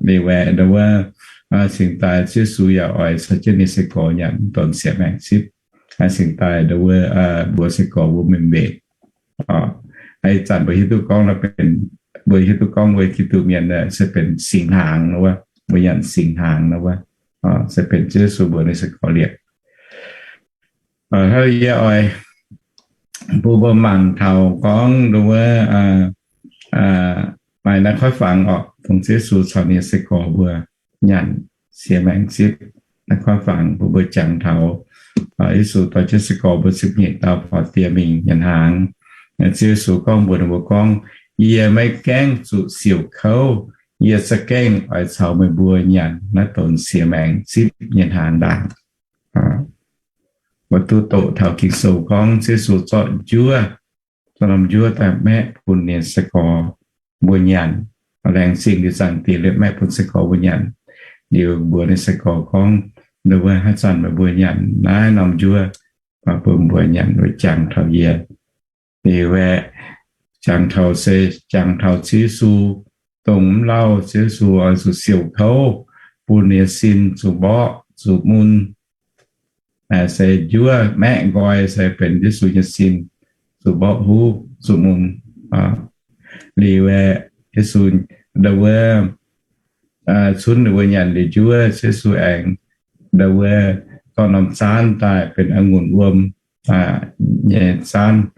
Liuz aeqv, ndau wuov cingx daaih Ziouv Yesu yaac oix caux jienv ninh sai-gorx nyanc donx siex maengc zipv. Cingx daaih ndau wuov mbuo sai-gorx mbuo mingh mbenc. Ih zanc mbuo hiuv duqv gorngv, mbuo hiuv duqv gorngv mbuo Giduc mienh se benx singx hnaangx nor wuov, mbuo nyanc singx hnaangx nor wuov, se benx Ziouv Yesu mbuox ninh sai-gorx liepc. Hnangv yie oix bun mbuo mangc taux gorngv ndau wuov maaih naaiv koiv fangx orqc, dongh Ziouv Yesu caux ninh nyei sai-gorx mbuo nyanc siex maengc zipv. Naaiv koiv fangx bun mbuo jangx taux Yesu dorh jienv sai-gorx mbuo ziepc nyeic dauh faaux diex mingh nyanc hnaangx. Ziouv Yesu gorngv mbuox ninh mbuo gorngv, Yie maiv gaengh zuqc siouc kouv. Yie za'gengh oix caux meih mbuo nyanc naaiv donx siex maengc zipv nyei hnaangx ndaangc. Mbuo duqv doqc taux Ging-Sou gorngv Ziouv Yesu zorqv njuov, zorqv norm njuov daaih maeqv bun ninh nyei sai-gorx mbuo nyanc. Laengz zingh liuz zaangc Diex liepc maeqv bun sai-gorx mbuo nyanc. Liuz mbuox ninh sai-gorx gorngv, Ndau wuov haaix zanc meih mbuo nyanc naaiv norm njuov, bun mbuo nyanc weic jangx taux yie. Liuz aeqv, jangx taux se jangx taux Ziouv Yesu dongh mv lauh Ziouv Yesu oix zuqc siouc kouv, bun ninh nyei sin zuqc mborqv zuqc mun. Naaiv se njuov maeqv nqoi se benx Yesu nyei sin zuqc mborqv huv zuqc mun. Liuz aeqv, Yesu ndau wuov cunv ninh mbuo nyanc liuz njuov, Ziouv Yesu aengx ndau wuov dorh norm zaanv daaih benx a'ngunc wuom nyei zaanv,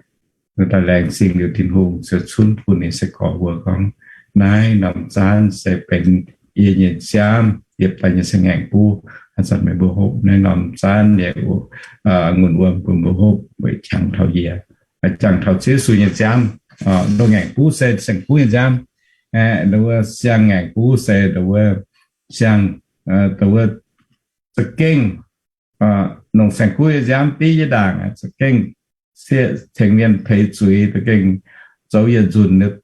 daaih laengz zingh liuz Tin-Hungh ziouc cunv bun ninh sai-gorx mbuo gorngv, Naaiv norm zaanv se benx yie nyei nziaamv, yie daaih nyei se ngaengc buv. Haaix zanc meih mbuo hopv naaiv norm zaanv nyei a'ngunc wuom bun mbuo hopv weic jangx taux yie, jangx taux Ziouv Yesu nyei nziaamv. Ndau ngaengc buv se siang-guv nyei nziaamv. Ndau wuov siang ngaengc buv se ndau wuov siang, ndau wuov za'gengh longc saeng-kuv nyei nziaamv div jienv ndaangc, za'gengh sieqv tengx mienh peix zuiz, za'gengh zoux yietc nzunc,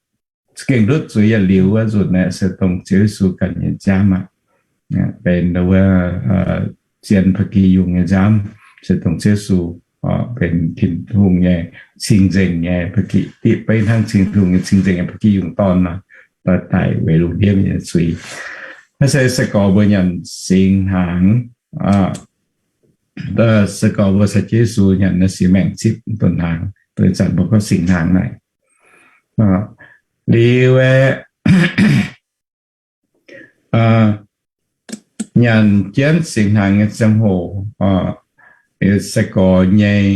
za'gengh ndutv zuiz yietc liuz wuov nzunc aeqv, se dongh Ziouv Yesu ganh nyei nziaamv aqv. Benx wuov zien ba'gi yungh nyei nziaamv, se dongh Ziouv Yesu benx Tin-Hungh nyei cing-nzengc nyei, diqv beiv hnangv Tin-Hungh nyei cing-nzengc nyei ba'gi yungh dorn nor, daaih daic weic lungh ndiev nyei zuiz. Naaiv se sai-gorx mbuo nyanc singx hnaangx. Sai-gorx mbuo caux Yesu nyanc naaiv singx maengc zipv donx hnaangx, donx zanc mbuo gorngv singx hnaangx naaic. Liuz aeqv, nyanc jienv singx hnaangx nyei ziangh hoc, sai-gorx nyei,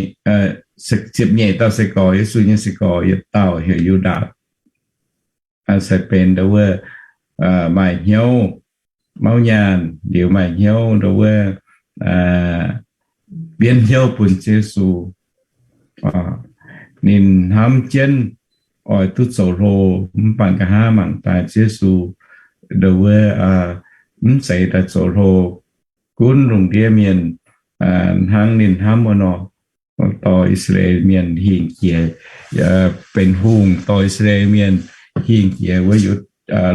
ziepc nyeic dauh sai-gorx, Yesu nyei sai-gorx yietc dauh heuc Yu^ndaatc, se benx ndau wuov maaih hnyouv mauv nyaanh liuz maaih hnyouv nduov wuov, mbienv hnyouv bun Ziouv Yesu. Ninh hnamv jienv oix duqv zoux hlo, mv baac nqa'haav mangc daaih Ziouv Yesu nduov wuov mv zeiz daaih zoux hlo gunv lungh ndiev mienh hnangv ninh hnamv wuov nor. Dorh I^saa^laa^en Mienh hingh jiex, benx hungh dorh I^saa^laa^en Mienh hingh jiex wuov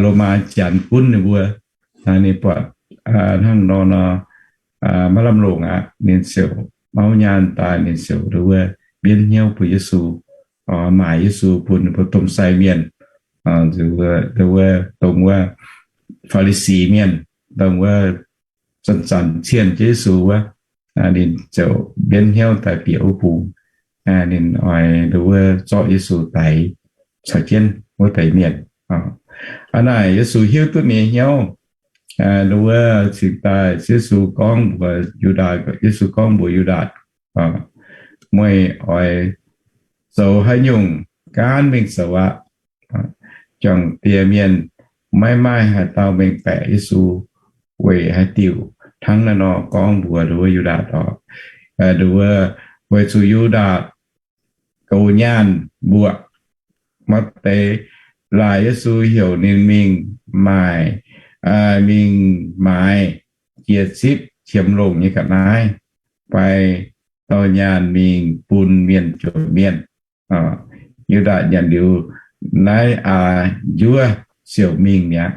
Lomaa janx gunv ninh mbuo. Ninh buatc hnangv nor nor maiv lamh longc aqv, ninh ziouc mauv nyaanh daaih, ninh ziouc nduov wuov mbienv hnyouv bun Yesu, maaic Yesu bun ninh mbuo domh sai mienh, nduov wuov dongh wuov Faa^li^si Mienh, dongh wuov zanc-zanc cienh Yesu wuov. Ninh ziouc mbienv hnyouv daaih bieqc wuov bung. Ninh oix nduov wuov zorqv Yesu daix caux jienv wuov deix mienh. Aa naaic Yesu hiuv duqv ninh nyei hnyouv. Nduov wuov cingx daaih Yesu gorngv mbuox Yu^ndaatc, Yesu gorngv mbuox Yu^ndaatc, Meih oix zoux haaix nyungc gaanv mingh zoux aqv. Juangc dieh mienh maiv maaih haaix dauh mengh baeqc Yesu weic haaix diuc. Hnangv naaiv nor gorngv mbuox nduov wuov Yu^ndaatc oc. Nduov wuov weic zuqc Yu^ndaatc goux nyaanh mbuoqc, maaih deix laaic Yesu heuc ninh mingh maaic, mingh maaiz jiex zipv qiemx longc nyei ga'naaiv fai dorh nyaanh mingh bun mienh jomc mienh. Yu^ndaatc nyanc liuz naaiv aax njuov ziouc mingh mi'aqv.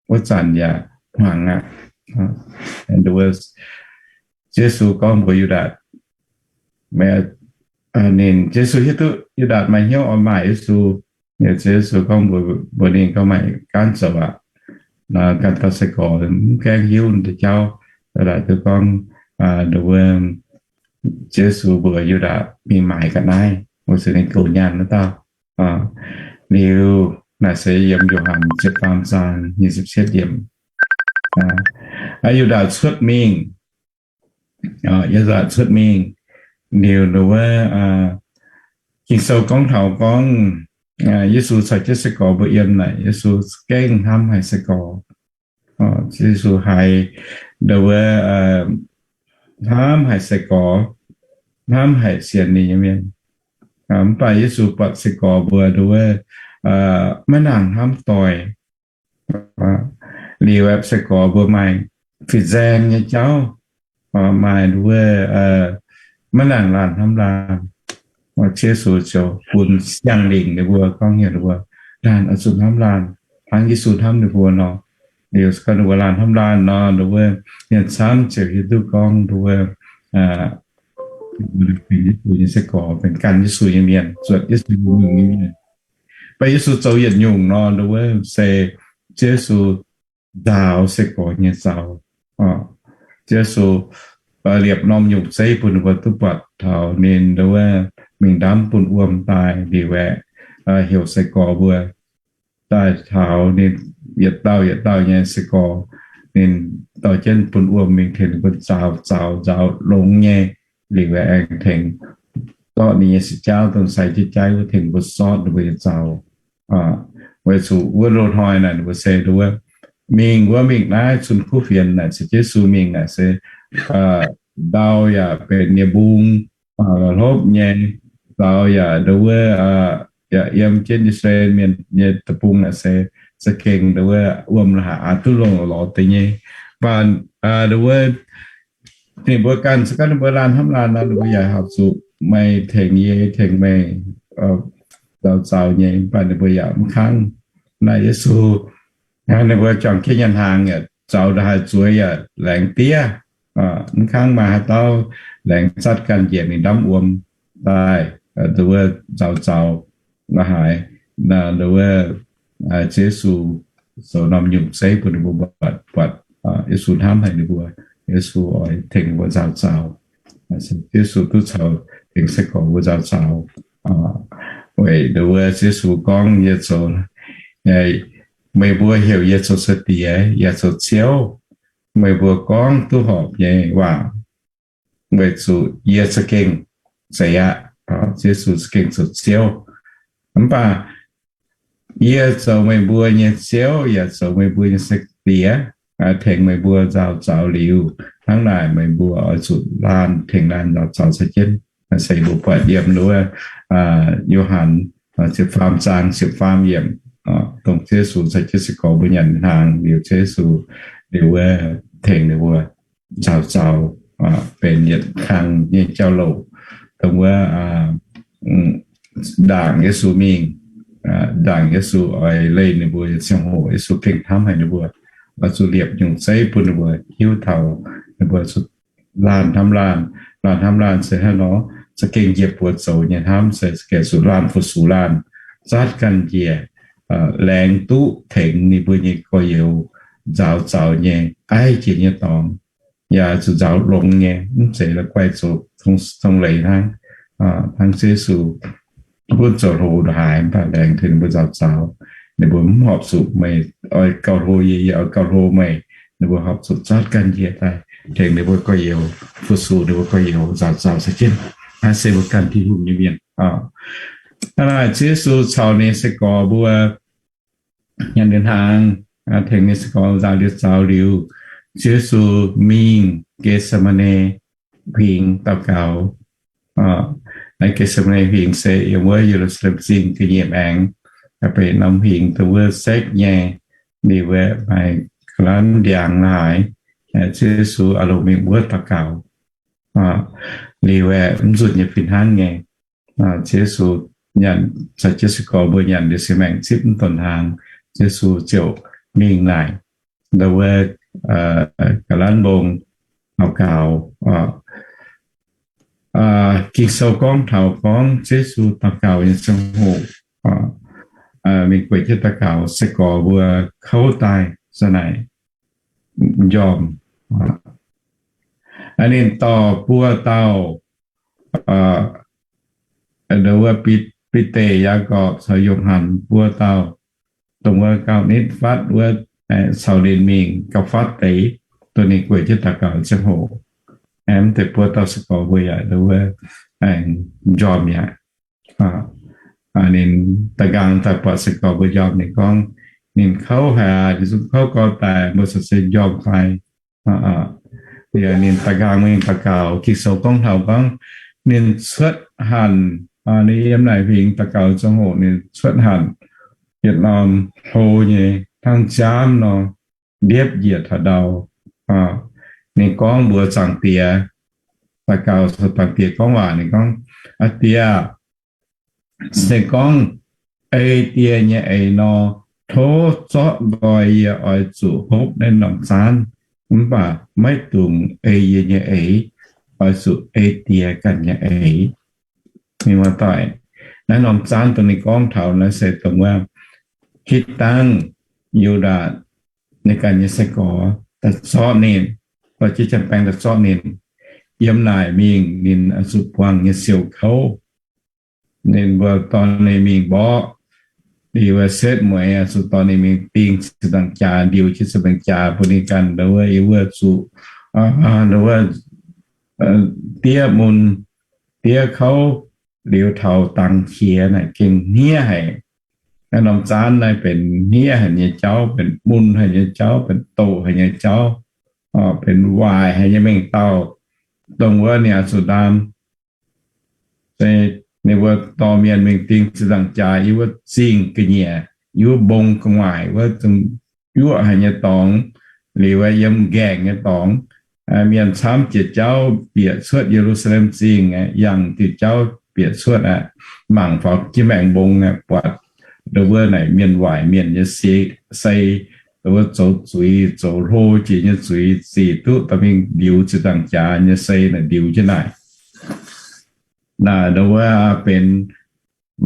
Wuov zanc yaac hmuangx aqv. Yesu gorngv mbuox Yu^ndaatc, ninh, Yesu hiuv duqv Yu^ndaatc maaih hnyouv oix maaic Yesu. Yesu gorngv mbuox ninh gorngv, Meih gaanv zoux aqv. Ganh dauh sai-gorx mv gaengh hiuv deix jauv, daaih duqv gorngv, nduov wuov, Yesu mbuox Yu^ndaatc mingh maaiz ga'naaiv, weic zuqc ninh goux nyaanh wuov dauh. Liuz naaic se yiem Yo^han ziepc faam zaang nyei ziepc cietv yiemc. Yu^ndaatc cuotv mingh, Yu^ndaatc cuotv mingh liuz nduov wuov, Ging-Sou gorngv taux gorngv Yesu caux jienv sai-gorx mbuo yiem naaic, Yesu gengh hnamv haic sai-gorx. Yesu haiz nduov wuov, hnamv haic sai-gorx, hnamv haic sienx ninh nyei mienh. Mv baac Yesu buatc sai-gorx mbuo nduov wuov maiv nangc hnamv doic. Liuz aeqv, sai-gorx mbuo maaih fin-saeng nyei jauv, maaih nduov wuov maiv nangc laanh hnamv laanh. Ziouv Yesu ziouc bun siang-lingc ninh mbuo gorngv heuc ninh mbuo laanh oix zuqc hnamv laanh hnangv Yesu hnamv ninh mbuo nor. Liuz gorngv ninh mbuo laanh hnamv laanh nor, nduov wuov mienh camv ziouc hiuv duqv gorngv nduov wuov benx Yesu nyei sai-gorx, benx ganh Yesu nyei mienh, zuotc Yesu nyei mienh. Mv baac Yesu zoux yietc nyungc nor, nduov wuov se Ziouv Yesu nzaaux sai-gorx nyei zaux. Ziouv Yesu liepc norm nyungc zeiv bun ninh mbuo duqv buatc taux ninh nduov wuov mingh ndamv bunh wuom daaih liuz aeqv, heuc sai-gorx mbuo daaih taux ninh yietc dauh yietc dauh nyei sai-gorx, ninh dorh jienv bunh wuom mingh tengx ninh mbuo zaux, zaux nzaaux longx nyei liuz aengx tengx zorqv ninh nyei se jaauv dongh sai jaiv jaiv wuov tengx ninh mbuo sortv ninh mbuo nyei zaux. Weic zuqc wuov loz-hnoi naaic ninh mbuo se nduov wuov mingh wuov mingh naaiv cun kuv fienx naaic se Yesu mingh naaic se ndau yaac benx nyei mbung, hlopv nyei, zaux yaac nduov wuov yaac yiem jienv I^saa^laa^en Mienh nyei deic-bung naaic se za'gengh nduov wuov wuom la'haic aqc duqv longc lorz deix nyei. Mv baac nduov wuov ninh mbuo ganh se gorngv ninh mbuo laanh hnamv laanh nor, ninh mbuo yaac horpc zuqc meih tengx yie, tengx meih zaux zaux nyei. Mv baac ninh mbuo yaac mv kangv. Naaiv Yesu hnangv ninh mbuo juangc jienv nyanc hnaangx yaac zaux ndongc haaix zueiz yaac laengz diev. Mv kangv maaih haaix dauh laengz zatv ganh njiec mingh ndamv wuom daaih, nduov wuov zaux zaux la'haic. Nduov wuov Ziouv Yesu zoux norm nyungc zeiv bun ninh mbuo buatc, buatc Yesu hnamv haic ninh mbuo. Yesu oix tengx ninh mbuo nzaaux zaux. Ziouv Yesu duqv caux tengx sai-gorx mbuo nzaaux zaux. Weic nduov wuov Ziouv Yesu gorngv, Yie zoux, meih mbuo heuc yie zoux sai-diex, yaac zoux Ziouv. Meih mbuo gorngv duqv horpc nyei waac, weic zuqc yie za'gengh zeiz aqv. Ziouv Yesu za'gengh zoux Ziouv. Mv baac yie zoux meih mbuo nyei Ziouv, yaac zoux meih mbuo nyei sai-diex. tengx meih mbuo nzaaux zaux liuz, hnangv naaic meih mbuo oix zuqc laanh tengx laanh nzaaux zaux caux jienv. Se mbuo buatc yiem wuov Yo^han ziepc faam zaang ziepc faam yiemc, dongh Ziouv Yesu caux jienv sai-gorx mbuo nyanc hnaangx liuz, Ziouv Yesu liuz wuov tengx ninh mbuo nzaaux zaux benx yietc kang nyei jauv-louc, dongh wuov ndaangc Yesu mingh, ndaangc Yesu oix leih ninh mbuo nyei ziangh hoc, Yesu gengh hnamv haic ninh mbuo, oix zuqc liepc nyungc zeiv bun ninh mbuo hiuv taux ninh mbuo zuqc laanh hnamv laanh. Laanh hnamv laanh se hnangv nor, za'gengh njiec buoz zoux nyei hnamv se za'gengh zuqc laanh fu-sux laanh, zatv ganh njiec, laengz duqv tengx ninh mbuo nyei gorx-youz nzaaux zaux nyei, aiv jiex nyei dorngx, yaac zuqc nzaaux longx nyei, mv zeiz la'guaih zoux dongh leiz hnangv. Hnangv Ziouv Yesu butv zoux hlo ndongc haaix, mv baac laengz tengx ninh mbuo nzaaux zaux, ninh mbuo mv horpc zuqc meih oix gauh hlo yie, yie oix gauh hlo meih. Ninh mbuo horpc zuqc zatv ganh njiec daaih tengx ninh mbuo gorx-youz, fu-sux ninh mbuo gorx-youz, nzaaux zaux caux jienv. Naaiv se mbuo ganh Tin-Hungh nyei mienh. Hnangv naaic Ziouv Yesu caux ninh nyei sai-gorx mbuo nyanc liuz hnaangx, tengx ninh nyei sai-gorx nzaaux liuz zaux liuz, Ziouv Yesu mingh Getc^se^maa^ne Huingx daux gaux. Naaiv Getc^se^maa^ne Huingx se yiem wuov Ye^lu^saa^lem Zingh ga'nyiec maengx, benx norm huingx dongh wuov sekv nyei, liuz wuov maaih ga'lanv ndiangx la'haaix. Ziouv Yesu oix longc mingh wuov daux gaux. Liuz aeqv, mv nzunc nyei fih hnangv nyei, Ziouv Yesu nyanc caux jienv sai-gorx mbuo nyanc liuz singx maengc zipv mv donx hnaangx, Ziouv Yesu ziouc mingh naaic ndau wuov ga'lanv mbong daux gaux. Ging-Sou gorngv taux gorngv Ziouv Yesu daux gaux nyei ziangh hoc, mingh gueic jienv daux gaux, sai-gorx mbuo kouv daaih za'naaic m'njormh. Ninh dorh buo dauh, ndau wuov Bide, Yaagorpc caux Yo^han buo dauh, dongh wuov gauh nitv fatv wuov, caux ninh mingh gauh fatv deix, dongh ninh gueic jienv daux gaux ziangh hoc. Mv deix buo dauh sai-gorx mbuo yaac ndau wuov m'njormh aqv. Ninh da'nqaang daaih buatc sai-gorx mbuo njormh, ninh gorngv, ninh kouv haic, ninh zungv kouv gorx daic, mbuo caux se njormh fai? Ninh da'nqaang mingh daux gaux, Ging-Sou gorngv taux gorngv ninh cuotv hanc, ninh yiem naaic huingx daux gaux ziangh hoc ninh cuotv hanc yietc norm hlo nyei hnangv nziaamv nor, ndiepv njiec taux ndau. Ninh gorngv mbuox Zaangc Diex, daux gaux caux Zaangc Diex gorngv waac, ninh gorngv, Aa Diex, se gorngv ei die nyei eix nor, tov zorqv nqoi yie oix zuqc hopv naaiv norm zaanv, mv baac maiv dungx ei yie nyei eix, oix zuqc ei die ganh nyei eix. Mienh muoz-doic, naaiv norm zaanv dongh ninh gorngv taux naaiv se dongh wuov, hitv dangh Yu^ndaatc ninh ganh nyei sai-gorx daaih zorqv ninh, dorh jienv janx-baeng daaih zorqv ninh yiem naaic mingh, ninh oix zuqc buangh nyei siou kouv. Ninh mbuo dorh ninh mingh mborqv, ninh mbuo setv mueiz oix zuqc dorh ninh mingh ding ziepc nzaangc jaax, ndiux jienv ziepc nzaangc jaax bun ninh ganh ndau wuov, yie wuov zuqc ndau wuov diev mun, diev kouv, liuz taux dangx qiex naaic gengh hniev haic. Naaiv norm zaanv naaiv benx hniev haic nyei jauv, benx mun haic nyei jauv, benx doqc haic nyei jauv, benx waaic haic nyei mengh dauh, dongh wuov ninh oix zuqc ndaam. Se ninh mbuo dorh mienh mingh ding ziepc nzaangc jaax yiem wuov zingh ga'nyiec, yiem wuov mbong gu'nguaaic wuov, yuoqv haic nyei dorngx, liuz yiem nqaengc nyei dorngx, mienh camv jiex jauv bieqc cuotv Ye^lu^saa^lem Zingh, yangh diuh jauv bieqc cuotv aqv, mangc faaux jienv maengx mbong aqv, buatc ndau wuov naaic mienh waaic mienh nyei sei, ndau wuov zoux zuiz, zoux hlo jiex nyei zuiz, zic duqv dorh mingh ndiux ziepc nzaangc jaax nyei sei naaic ndiux jienv naaic. Naaic ndau wuov benx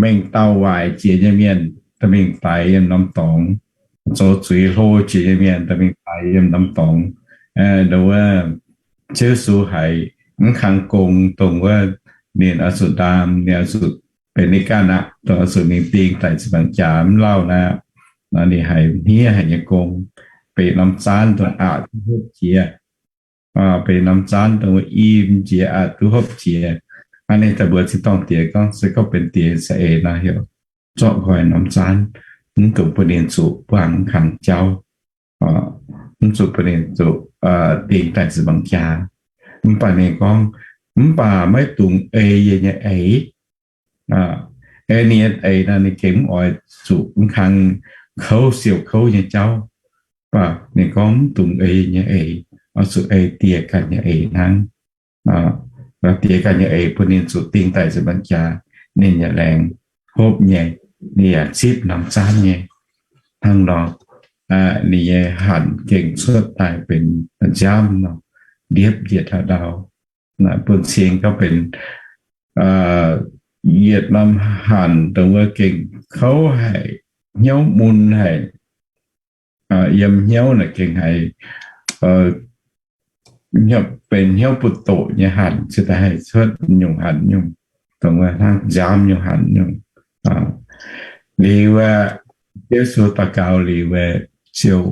mengh dauh waaic jiex nyei mienh dorh mingh daix yiem norm dorngx, zoux zuiz hlo jiex nyei mienh dorh mingh daix yiem norm dorngx. Ndau wuov Ziouv Yesu haiz mv kang gong dongh wuov ninh oix zuqc ndaam, ninh oix zuqc benx ninh ganh aqv, dongh oix zuqc mingh ding daic ziepc nzaangc jaax mv lauh naaiv aqv. Nor ninh haiz hniev haic nyei gong, benx norm zaanv dongh aqc duqv hopv jiex, benx norm zaanv dongh i mv jiex aqc duqv hopv jiex. Hnangv naaic daaih mbuox zinh dorngh diex gorngv, se gorngv benx diex za'eix nor heuc zorqv nqoi norm zaanv, mv dungx bun ninh zuqc buangh mv kang jauv. mv zuqc bun ninh zuqc dingh daaih nzipc mangc jaax. Mv baac ninh gorngv, mv baac maiv dungx ei yie nyei eix. Ei ninh nyei eix nor, ninh gengh mv oix zuqc mv kang kouv siou kouv nyei jauv. Mv baac ninh gorngv, mv dungx ei yie nyei eix, oix zuqc ei Die ganh nyei eix hnangv. Lorz Die ganh nyei eix bun ninh zuqc dingh daaih nzipc mangc jaax, ninh yaac laengz hopv nyei, ninh yaac zipv norm zaanv nyei. Hnangv nor, ninh nyei hanc gengh cuotv daaih benx nziaamv nor, ndiepv njiec taux ndau. Bun cing gorngv benx yietc norm hanc dongh wuov gengh kouv haic, hnyouv mun haic, yiem hnyouv naaic gengh haiz benx hnyouv butv doqc nyei hanc, cingx daaih haih cuotv nyungc hanc nyungc, dongh wuov hnangv nziaamv nyungc hanc nyungc. Liuz aeqv, Yesu daux gaux liuz aeqv, ziouc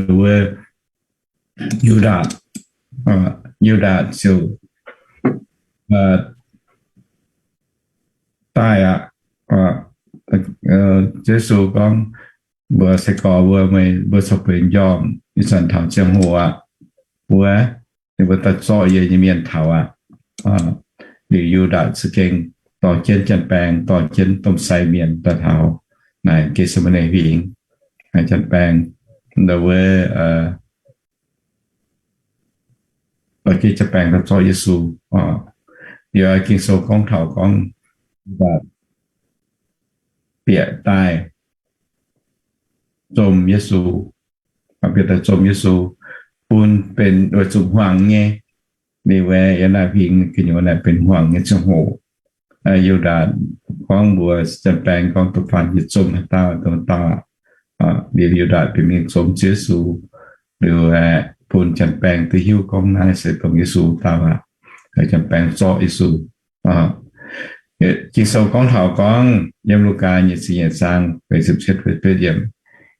wuov Yu^ndaatc, Yu^ndaatc ziouc daaih aqv. Yesu gorngv, mbuo se gorx mbuo, meih mbuo corc benx njormh, ih zanc taux ziangh hoc aqv. Wuov, ninh mbuo daaih zorqv yie nyei mienh taux aqv. Liuz Yu^ndaatc za'gengh dorh jienv janx-baeng, dorh jienv domh sai mienh daaih taux naaic Getc^se^maa^ne Huingx. Janx-baeng, wuov, dorh jienv janx-baeng daaih zorqv Yesu. Yiem Ging-Sou gorngv taux gorngv, Yu^ndaatc bieqc daaih zom Yesu, bieqc daaih zom Yesu, bun benx weic zuqc hmuangx nyei. Liuz aeqv, yiem naaiv huingx gu'nyuoz naaic benx hmuangx nyei ziangh hoc. Yu^ndaatc gorngv mbuox janx-baeng gorngv, da'faanh yie zom haaix dauh, dongh dauh. Liuz Yu^ndaatc bieqc mingh zom Ziouv Yesu. Liuz aeqv, bun janx-baeng duqv hiuv gorngv naaiv se dongh Yesu dauh aqv. Janx-baeng zorqv Yesu. Ging-Sou gorngv taux gorngv yiem Lugaa nyei ziepc nyeic zaang,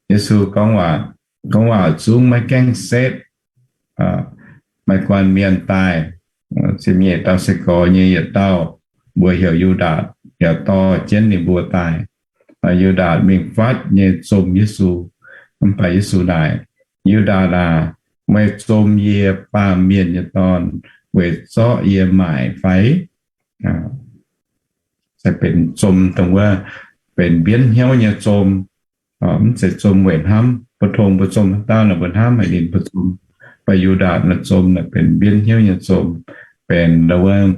Yesu gorngv waac, gorngv waac zungv maiv gaengh setv, maaih guanh mienh daaih. Ziepc nyeic dauh se gorx nyei yietc dauh, mbuox heuc Yu^ndaatc, yaac dorh jienv ninh mbuo daaih. Yu^ndaatc mingh fatv nyei zom Yesu. Mv baac Yesu naaic, Yu^ndaatc aac, meih zom yie, Baamh Mienh nyei Dorn, weic zorqv yie maaic fai? Se benx zom dongh wuov benx mbienv hnyouv nyei zom. Mv zeiz zom weic hnamv, mbuo tong mbuo zom haaix dauh naaic mbuo hnamv haic ninh mbuo zom. Mv baac Yu^ndaatc naaic zom naaic benx mbienv hnyouv nyei zom, benx wuov,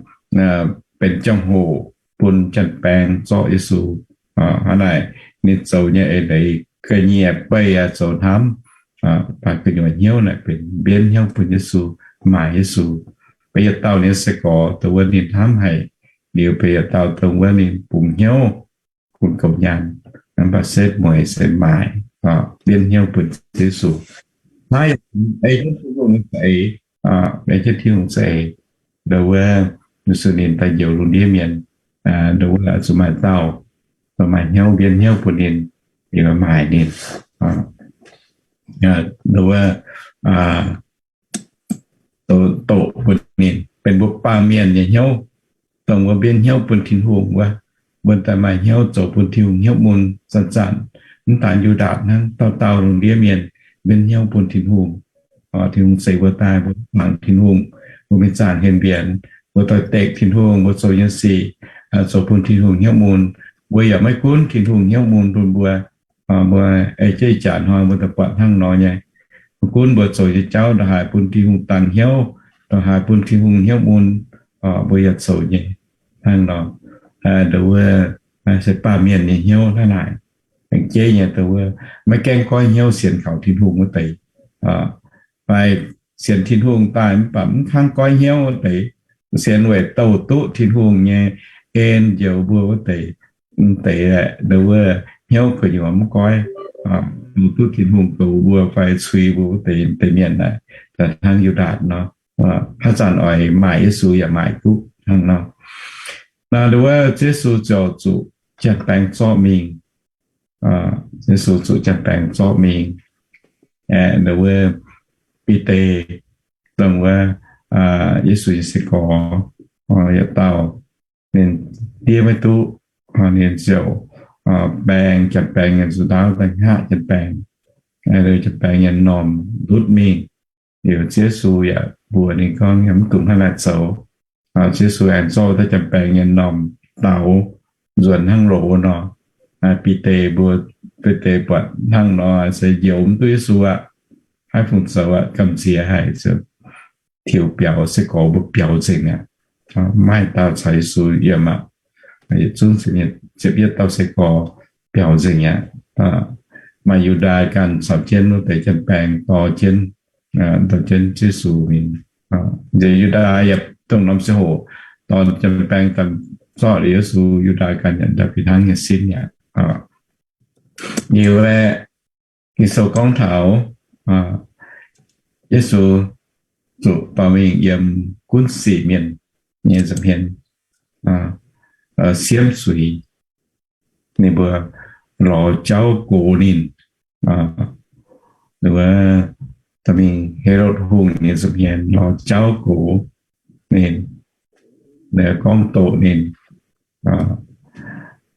benx ziangh hoc bun janx-baeng zorqv Yesu. Hnangv naaic, ninh zoux nyei eix leiz ga'nyiec beih aqv, zoux hnamv, baac gu'nyuoz hnyouv naaic benx mbienv hnyouv bun Yesu, maaic Yesu. Beiv yietc dauh ninh se gorx dongh wuov ninh hnamv haic, liuz beiv yietc dauh dongh wuov ninh bungx hnyouv bun goux nyaanh, mv baac setv mueiz se maaic, mbienv hnyouv bun Yesu. Naaiv ei jienv Tin-Hungh za'eix, ei jienv Tin-Hungh za'eix, dongh wuov, ninh suonc ninh daaih njoux lungh ndiev mienh, dongh wuov zuqc maaih dauh, maaih hnyouv mbienv hnyouv bun ninh, liuz maaic ninh, dongh wuov doqc bun ninh, benx mbuo baamh mienh nyei hnyouv, dongh wuov mbienv hnyouv bun Tin-Hungh wuov. Mbuo daaih maaih hnyouv zoux bun Tin-Hungh hnyouv mun zanc-zanc. Mv daan Yu^ndaatc hnangv, dauh dauh lungh ndiev mienh mbienv hnyouv bun Tin-Hungh. Tin-Hungh zeix mbuo daaih, mbuo mangc Tin-Hungh, mbuo mingh zaangc henv mbienx, mbuo doix-dekc Tin-Hungh, mbuo zoux nyei sic zoux bun Tin-Hungh hnyouv mun. Mbuo yaac maiv gunv Tin-Hungh hnyouv mun bun mbuo. Mbuo ei jienv ih jaax hnoi mbuo daaih buatc hnangv nor nyei. Maiv gunv mbuo zoux nyei jauv ndongc haaix bun Tin-Hungh dangx hnyouv, ndongc haaix bun Tin-Hungh hnyouv mun, mbuo yaac zoux nyei hnangv nor. Dongh wuov se baamh mienh nyei hnyouv hnangv naaic. Aengx jeiv nyei dongh wuov maiv gaengh goiv hnyouv sienx kaux Tin-Hungh wuov deix, fai sienx Tin-Hungh daaih mv baac mv kangv goiv hnyouv wuov deix, sienx weic douh duqv Tin-Hungh nyei en njoux mbuo wuov deix, deix aeqv, dongh wuov hnyouv gu'nyuoz mv goiv, douh duqv Tin-Hungh goux mbuo fai cui mbuo wuov deix, deix mienh naaic, hnangv Yu^ndaatc nor, haaix zanc oix maaic Yesu yaac maaic duqv hnangv nor. Naaiv dongh wuov Yesu ziouc zuqc janx-baeng zorqv mingh. Yesu zuqc janx-baeng zorqv mingh. Aeqv, dongh wuov Bide, dongh wuov Yesu nyei se gorx, yietc dauh, ninh diev maiv duqv, ninh ziouc baeng janx-baeng, nyei nzuqc ndaauv daaih hngaqv janx-baeng. Janx-baengx nyei m'normh ndutv mingh. Liuz Ziouv Yesu yaac mbuox ninh gorngv, yaac mv dungx hnangv naaiv zoux. Ziouv Yesu aengx zorqv wuov dauh janx-baengx nyei m'normh daaux nzuonx hnangv loz nor. Bide mbuo, Bide buatc hnangv nor se njoux mv duqv Yesu aqv. Haaix fungc zoux aqv, gamh nziex haic, tiux biaux, se gorx mbuo biaux nzengc aqv. Maiv dauh caux Yesu yiem aqv. Yietc zungv ziepc yietv dauh se gorx biaux nzengc aqv. Maaih Yu^ndaa ganh caux jienv wuov deix janx-baengh dorh jienv, dorh jienv Ziouv Yesu mingh. Nziex Yu^ndaa yaac dongh norm ziangh hoc dorh janx-baengh daaih zorqv liuz Yesu, Yu^ndaa ganh yaac ndau fih hnangv nyei sin aqv. Liuz aeqv, Ging-Sou gorngv taux Yesu zuqc dorh mingh yiem gunv sic mienh nyei nza'hmien siemv zuiz. Ninh mbuo lorz jauv gox ninh. Ninh mbuo dorh mingh Helotv Hungh nyei nza'hmien lorz jauv gox ninh, gorngv doqc ninh.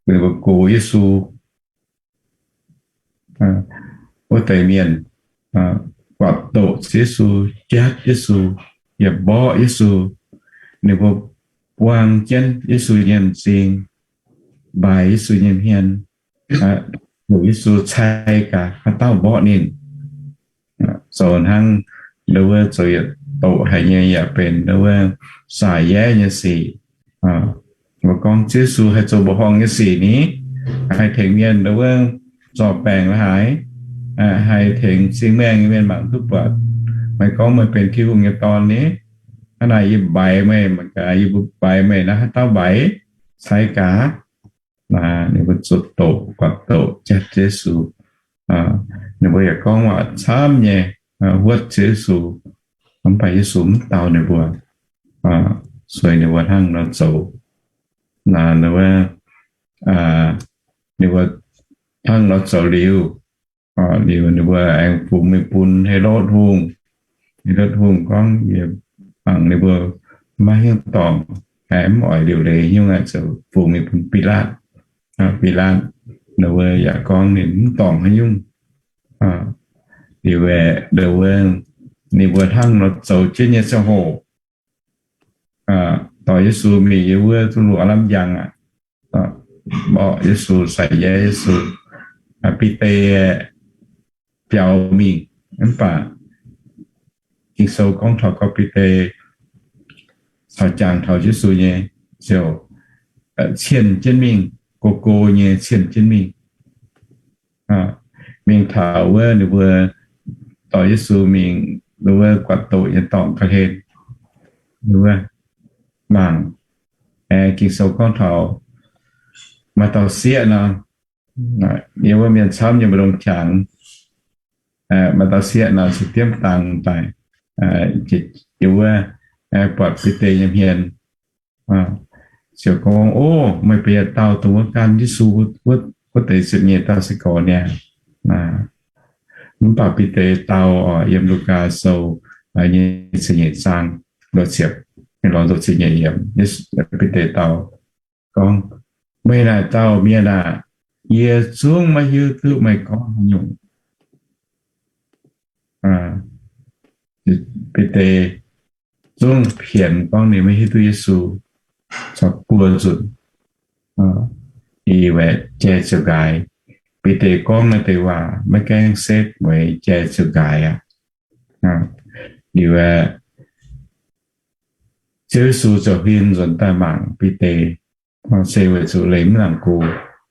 Ninh mbuo gox Yesu. Wuov deix mienh buatc doqc Yesu, jatv Yesu, yaac mborqv Yesu. Ninh mbuo buang jienv Yesu nyei m'zing, mbaix Yesu nyei hmien, heuc Yesu cai gaax haaix dauh mborqv ninh. Zoux hnangv ndau wuov zoux yietc doqc haic nyei yaac benx ndau wuov saaic yaev nyei sic. Mbuo gorngv Ziouv Yesu haih zoux mbuoqc horngh nyei sic ni, haih tengx mienh ndau wuov zorc baengc la'haaix, haih tengx cing-maengh nyei mienh mangc duqv buatc. Meih gorngv meih benx Tin-Hungh nyei Dorn ni, hnangv naaic yie mbaix meih, mangc gaax yie mbuo mbaix meih naaiv haaix dauh mbaix, cai gaax. Ninh mbuo zuqc doqc, buatc doqc jatv Yesu. Ninh mbuo yaac gorngv waac camv nyei, huotv Ziouv Yesu. Mv baac Yesu mv dau ninh mbuo, sueih ninh mbuo hnangv nor zoux. Ninh mbuo, ninh mbuo hnangv nor zoux liuz, liuz ninh mbuo aengx fungx mingh bun Helotv Hungh. Helotv Hungh gorngv, yie mangc ninh mbuo maiv hiuv dorngc, aengx mv oix liuc leiz nyungc, ziouc fungx mingh bun Bilaatv. Bilaatv ninh mbuo yaac gorngv ninh mv dorngc haaix nyungc. Liuz ninh mbuo hnangv nor zoux jienv nyei ziangh hoc, dorh Yesu mingh yiem wuov duqv luoqc lamh njang aqv. Mborqv Yesu, saaic yaev Yesu. Bide biaux mingh, mv baac Ging-Sou gorngv taux gorngv Bide caux jangx taux Yesu nyei ziouc cienh jienv mingh, go go nyei cienh jienv mingh. Mingh taux wuov ninh mbuo dorh Yesu mingh wuov guatc doqc nyei dorngx ga'hlen, ninh mbuo mangc, aengx Ging-Sou gorngv taux maaih dauh sieqv nor, yiem wuov mienh camv nyei mbu'ndongx qangx, maaih dauh sieqv nor se diemv dangx daaih, yiem wuov buatc Bide nyei hmien, ziouc gorngv, O, meih benx yietc dauh dongh wuov gan Yesu wuov deix ziepc nyeic dauh sai-gorx niaa. Mv baac Bide dau, yiem Lugaa Sou nyei ziepc nyeic zaang, lorz ziepc nyeic yiemc, Bide dau gorngv, Meih naaic dauh mienh aah! Yie zungv maiv hiuv duqv meih gorngv haaix nyungc. Bide zungv pienx gorngv ninh maiv hiuv duqv Yesu, corc buo nzunc, i waeqc jai ziouc nqaaix. Bide gorngv naaiv deix waac maiv gaengh setv mueiz, jai ziouc nqaaix aqv. Liuz aeqv, Ziouv Yesu ziouc huin nzuonx daaih mangc Bide, se weic zuqc leiz mv nangc go.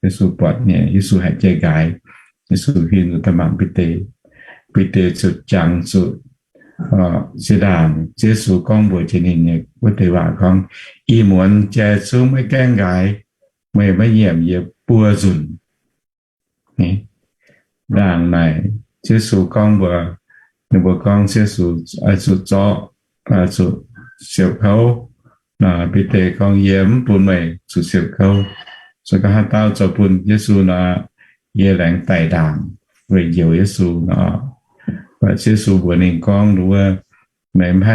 Yesu buatc nyei, Yesu haiz jai nqaaix, Yesu huin nzuonx daaih mangc Bide. Bide ziouc jangx zuqc zinh ndaangc Ziouv Yesu gorngv mbuox jiex ninh nyei wuov deix waac gorngv, Ih muonz jai zungv maiv gaengh nqaaix, meih maiv nyiemc yie buo nzunc. Ndaangc naaic Ziouv Yesu gorngv mbuox ninh mbuo gorngv Ziouv Yesu oix zuqc zorqv, oix zuqc siouc kouv. Bide gorngv, Yie mv bun meih zuqc siouc kouv. Se gorngv haaix dauh zoux bun Yesu nor, yie laengz daic ndaangc weic njoux Yesu nor. Ziouv Yesu mbuox ninh gorngv wuov, Meih mv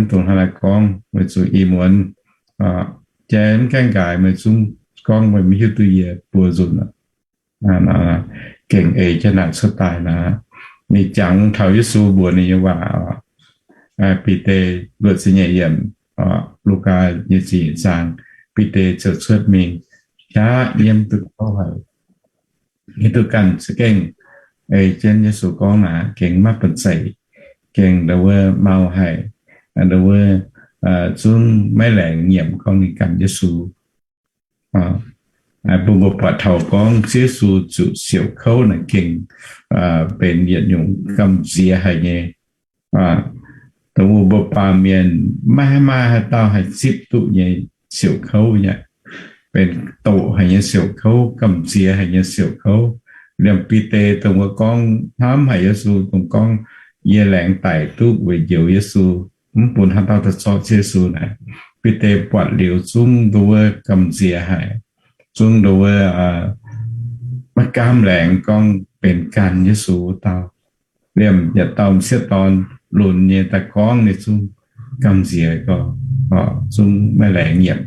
dungx hnangv naaiv gorngv, weic zuqc ih muonz jai mv gaengh nqaaix meih zungv gorngv meih maiv hiuv duqv yie buo nzunc. Gengh ei jienv naaic cuotv daaih nor, ninh jangx taux Yesu mbuox ninh nyei waac oc. Bide luoqc ziepc nyeic yiemc, Lugaa nyei ziepc nyeic zaang, Bide ziouc cuotv mingh qaqv yiem duqv kouv haic. Hiuv duqv ganh za'gengh ei jienv Yesu gorngv naaic gengh maiv banh zeic, gengh ndau wuov mau haic, ndau wuov zungv maiv laengz nyiemc gorngv ninh ganh Yesu. Bun mbuo buatc taux gorngv Ziouv Yesu zuqc siouc kouv naaic gengh benx yietc nyungc gamh nziex haic nyei. Dongh wuov mbuo baamh mienh maiv maaih haaix dauh haih zipv duqv nyei siouc kouv nyei, benx doqc haic nyei siouc kouv, gamh nziex haic nyei siouc kouv. Liemh Bide dongh wuov gorngv hnamv haic Yesu, dongh gorngv, yie laengz daic duqv weic njoux Yesu, mv bun haaix dauh daaih zorqv Ziouv Yesu naaic, Bide buatc liuz zungv ndau wuov gamh nziex haic, zungv ndau wuov maiv gaamv laengz gorngv benx ganh Yesu wuov dauh. Liemh yietc dauh m'sieqv dorn lunx nyei daaih gorngv ninh zungv gamh nziex, gorngv zungv maiv laengz nyiemc.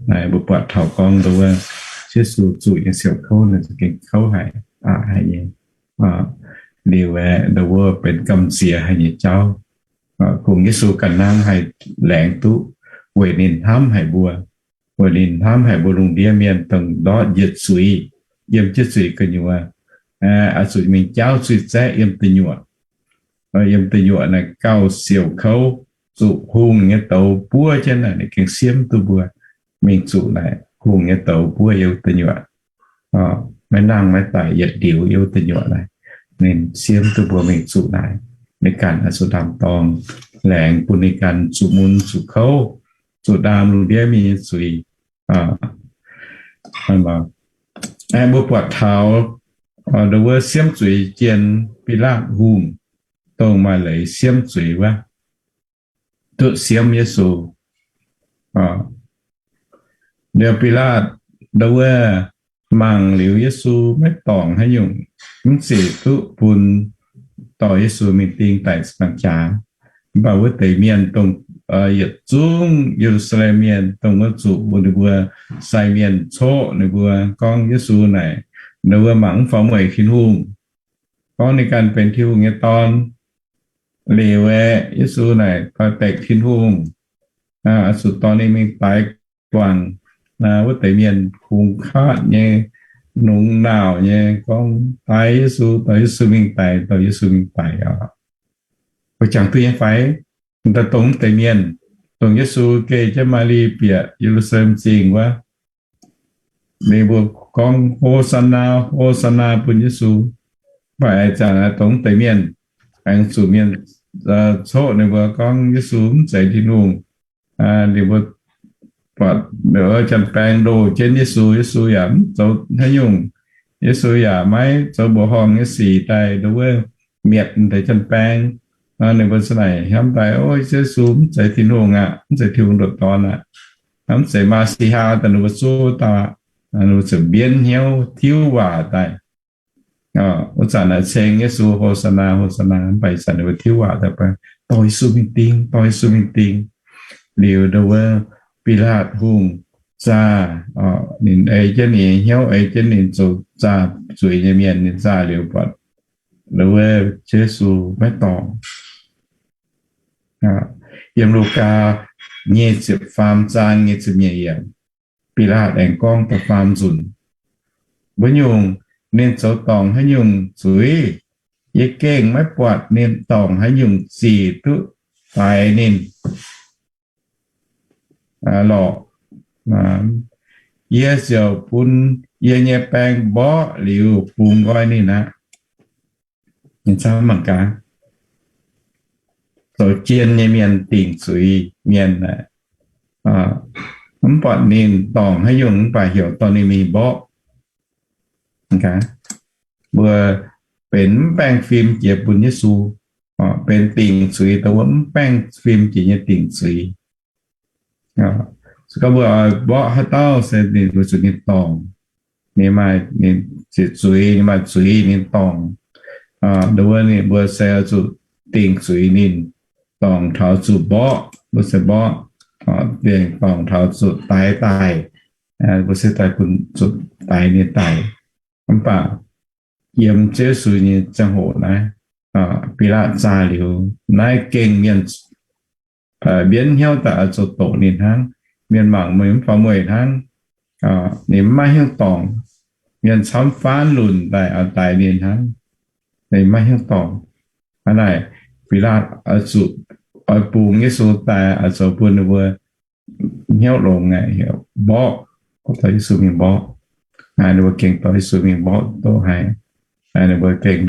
Naaiv mbuo buatc taux gorngv ndau wuov Ziouv Yesu zuqc nyei siouc kouv naaic za'gengh kouv haic, aqc haic nyei. Liuz aeqv, ndau wuov benx gamh nziex haic nyei jauv. Kungx Yesu ganh hnangv haih laengz duqv weic ninh hnamv haic mbuo, weic ninh hnamv haic mbuo lungh ndiev mienh dongh ndortv yietc zuiz, yiem jienv zuiz gu'nyuoz, oix zuqc mingh jaauv zuiz-zaeqv yiem deic nyuoqc. Yiem deic nyuoqc naaic gauh siouc kouv, zuqc hungh nyei douz buov jienv naaic, ninh gengh siemv duqv mbuo mingh zuqc naaic hungh nyei douz buov yiem deic nyuoqc. Maiv nangh maiv daic yietc liuz yiem deic nyuoqc naaic, ninh siemv duqv mbuo mingh zuqc naaic. Ninh ganh oix zuqc ndaam-dorng, laengz bun ninh ganh zuqc mun zuqc kouv, zuqc ndaam lungh ndiev mienh nyei zuiz. Mbuo buatc taux ndau wuov siemv zuiz jien Bilaatv Hungh, dongh maaih leiz siemv zuiz wuov, duqv siemv Yesu. Liuz Bilaatv ndau wuov mangc liuz Yesu maiv dorngc haaix nyungc, mv zic duqv bun dorh Yesu mingh ding daic ziepc nzaangc jaax. Mv baac wuov deix mienh dongh yietc zungv Ye^lu^saa^lem mienh dongh wuov zuqc bun ninh mbuo sai mienh coqv ninh mbuo gorngv Yesu naaic, ndau wuov mangc mv faaux mueic Tin-Hungh, gorngv ninh ganh benx Tin-Hungh nyei Dorn. Liuz aeqv, Yesu naaic doix-dekc Tin-Hungh, oix zuqc dorh ninh mingh daix guangc. Wuov deix mienh kungx kaatv nyei, nungx nauc nyei gorngv, Daix Yesu, dorh Yesu mingh daix, dorh Yesu mingh daix oc. Mbuo jangx duqv nyei fai? Daaih dongh wuov deix mienh, dongh Yesu geh jienv Maa^li bieqc Ye^lu^saa^lem Zingh wuov, ninh mbuo gorngv, Ho^saa^naa, Ho^saa^naa bun Yesu. Mv baac ih zanc dongh wuov deix mienh aengx zuqc mienh coqv ninh mbuo gorngv Yesu mv zeiz Tin-Hungh. Ninh mbuo buatc janx-baeng ndoh jienv Yesu, Yesu yaac mv zoux haaix nyungc. Yesu yaac maiv zoux mbuoqc horngh nyei sic daaih ndau wuov mietc deix janx-baeng. Ninh mbuo za'naaic hnamv daaih, O, Yesu mv zeiz Tin-Hungh aqv, mv zeiz Tin-Hungh ndoqc Dorn aqv, mv zeiz Maa^si^haa daaih ninh mbuo zuov dauh aqv. Ninh mbuo ziouc mbienv hnyouv tiuv waac daaih. Wuov zanc naaic ceng Yesu, Ho^saa^naa, Ho^saa^naa. Mv baac ih zanc ninh mbuo tiuv waac daaih, Dorh Yesu mingh ding, dorh Yesu mingh ding. Liuz ndau wuov Bilaatv Hungh zaah, ninh ei jienv ninh nyei hnyouv, ei jienv ninh zoux zaah zuiz nyei mienh, ninh zaah liuz buatc ndau wuov Yesu maiv dorngc. Yiem Lugaa nyic ziepc faam zaang nyic ziepc nyeic yiemc, Bilaatv aengx gorngv da'faam nzunc, Wuov nyungc, ninh zoux dorngc haaix nyungc zuiz? Yie gengh maiv buatc ninh dorngc haaix nyungc zic duqv daix ninh lorqc. Yie ziouc bun yie nyei baeng mborqv liuz bungx nqoi ninh aqv. Ninh camv mangc gaax, zoux jien nyei mienh, dingc zuiz mienh, mv buatc ninh dorngc haaix nyungc, mv baac heuc dorh ninh mingh mborqv. Mbuo benx mv baengh fim jiex bun Yesu, benx dingc zuiz dongh wuov mv baengh fim jiex nyei dingc zuiz. Se gorngv mbuo mborqv haaix dauh se ninh weic zuqc ninh dorngc, ninh maaih, ninh ziqc zuiz, ninh maaih zuiz ninh dorngc. Ndongc wuov ninh mbuo se oix zuqc dingc zuiz ninh, dorngc taux zuqc mborqv, mbuo se mborqv, dingc dorngc taux zuqc daix daaih, mbuo se daaih bun zuqc daix ninh daic. Mv baac yiem Ziouv Yesu nyei ziangh hoc naaiv, Bilaatv zaah liuz, naaiv gengh mienh mbienv hnyouv daaih oix zoux doqc ninh hnangv. Mienh mangc meih mv faaux mueic hnangv. Ninh mv maaih hnyouv dorngc. Mienh camv faanv lunc daaih oix daix ninh hnangv. Ninh mv maaih hnyouv dorngc. Hnangv naaic, Bilaatv oix zuqc, oix bungx Yesu daaih oix zoux bun ninh mbuo hnyouv longx aqv, mborqv, dorh Yesu mingh mborqv. Ninh mbuo gengh dorh Yesu mingh mborqv doqc haic. Ninh mbuo gengh,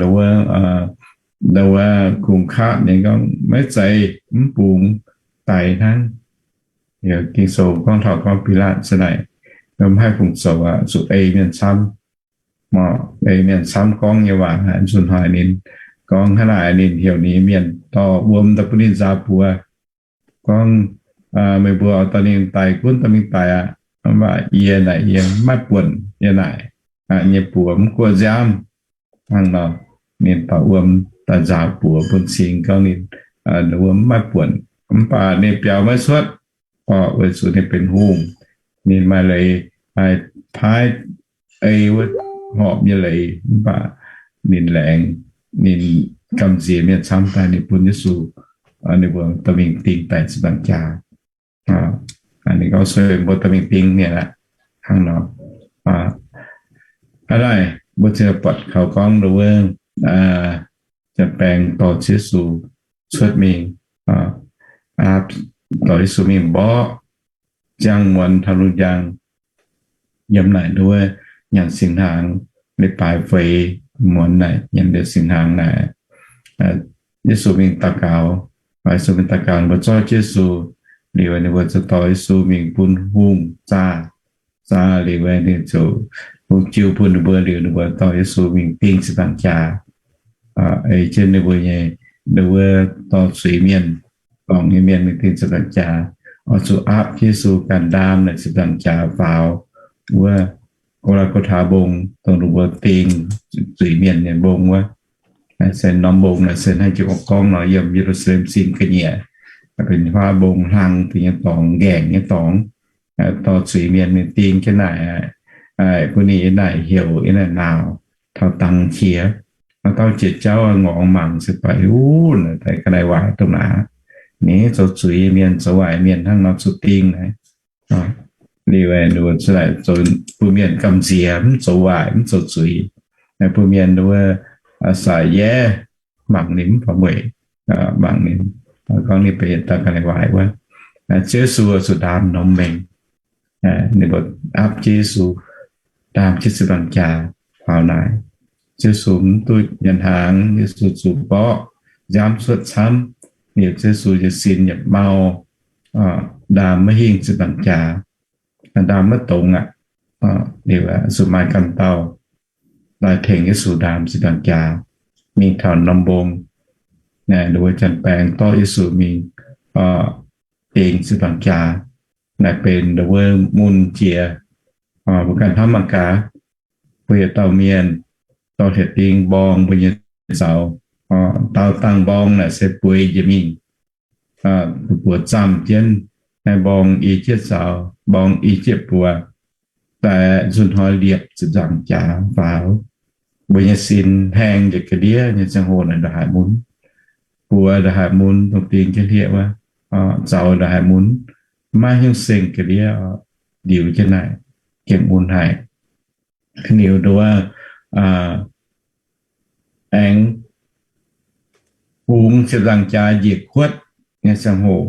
wuov, kungx katv ninh gorngv, maiv zeiz, mv bungx, daix hnangv. Ging-Sou gorngv taux gorngv Bilaatv se naaic, mv haih fungc zoux aqv, zuqc ei mienh camv. Ei mienh camv gorngv nyei waac, nzunc hnoi ninh gorngv hnangv naaic, ninh heuc ninh mienh dorh wuom daaih bun ninh nzaaux buoz. Gorngv, meih mbuo oix dorh ninh daic gunv dorh mingh daic aqv. Mv baac yie naaic, yie maiv buonc, yie naaic nyei buoz mv guoqv nziaamv. Hnangv nor, ninh dorh wuom daaih nzaaux buoz bun cing gorngv ninh, wuom mv maaih buonc. Mv baac ninh biaux maiv cuotv, weic zuqc ninh benx hungh. Ninh maaih leiz, maaih paaiv ei wuov horpc nyei leiz, mv baac ninh laengz, ninh gamh nziex mienh camv daaih, ninh bun Yesu, ninh mbuo dorh mingh ding daaih ziepc nzaangc jaax. Ninh gorngv sueih mbuo dorh mingh ding mienh aqv. Hnangv nor, hnangv naaic mbuo ziouc buatc kaux gorngv wuov, janx-baeng dorh Yesu cuotv mingh, aapv, dorh Yesu mingh mborqv, ziangh muonz taux lungh njang, yiem naaic wuov nyanc singx hnaangx, leiz-baaix feix muonz naaic, yiem liuz singx hnaangx naaic, Yesu mingh daux gaux, Yesu mingh daux gaux, mbuo zorqv Yesu, liuz ninh mbuo ziouc dorh Yesu mingh bun hungh zaah. Zaah liuz ninh ziouc, hungh jiu bun ninh mbuo liuz, ninh mbuo dorh Yesu mingh ding ziepc nzaangc jaax. Ei jienv ninh mbuo nyei, ninh mbuo dorh zuiz-mienh, dorngc nyei mienh mingh ding ziepc nzaangc jaax, oix zuqc aapv Yesu ganh ndaam naaic ziepc nzaangc jaax faaux wuov Go^laa^go^taa Mbong, dongh ninh mbuo ding zuiz-mienh nyei mbong wuov. Se norm mbong naaic se hnangv jiex gorngv nor yiem Ye^lu^saa^lem sin ga'nyiec, benx huaav mbong hlang dingc nyei dorngx, ngaengc nyei dorngx, dorh zuiz-mienh mingh ding jienv naaic. Bun ninh yiem naaic heuc, yiem naaic naaux, taux dangx qiex. Maaih dauh jiex jauv ngorc mangc se baac, uv, ga'naaiv waaic dongh naaic, ninh zoux zuiz mienh, zoux waaic mienh hnangv nor zuqc ding naaic. Liuz ninh mbuo bun mienh gamh nziex mv zoux waaic mv zoux zuiz. Bun mienh wuov saac yaev mangc ninh mv faaux mueic, mangc ninh, gorngv ninh benx yietc dauh ga'naaiv waaic wuov. Ziouv Yesu zuqc ndaam norm mengh. Ninh mbuo aapv jienv Yesu, ndaam jienv ziepc nzaangc jaax faaux naaic. Ziouv Yesu mv duqv nyanc hnaangx, Yesu zuqc mborqv, nziaamv cuotv camv. Liuz Ziouv Yesu nyei sin yaac mau, ndaam maiv hingh ziepc nzaangc jaax, ndaam maiv dongz aqv. Liuz zuqc maaih ganh dauh daaih tengx Yesu ndaam ziepc nzaangc jaax mingh taux norm mbong. Ninh mbuo janx-baeng dorh Yesu mingh dingc ziepc nzaangc jaax. Naaiv benx wuov mun jiex, mbuo ganh hnamv mangc gaax, mbuo yietc dauh mienh dorh hlieqv-ding mborng mbuo nyei zaux, dau dangh mborng naaic se bueix njiec mingh, buoz-zamh jienv, mborng i jieqv zaux, mborng i jieqv buoz, daaih nzunc hnoi liepc ziepc nzaangc jaax faaux. Mbuo nyei sin haeng njiec ga'ndiev nyei ziangh hoc naaic ndongc haaix mun, buoz ndongc haaix mun, dongh ding jienv hlieqv wuov, zaux ndongc haaix mun, maiv hnyouv seng ga'ndiev, ndiux jienv naaic, gengh mun haic. Liuz nduov, aengx bungx ziepc nzaangc jaax njiec kuotv nyei ziangh hoc,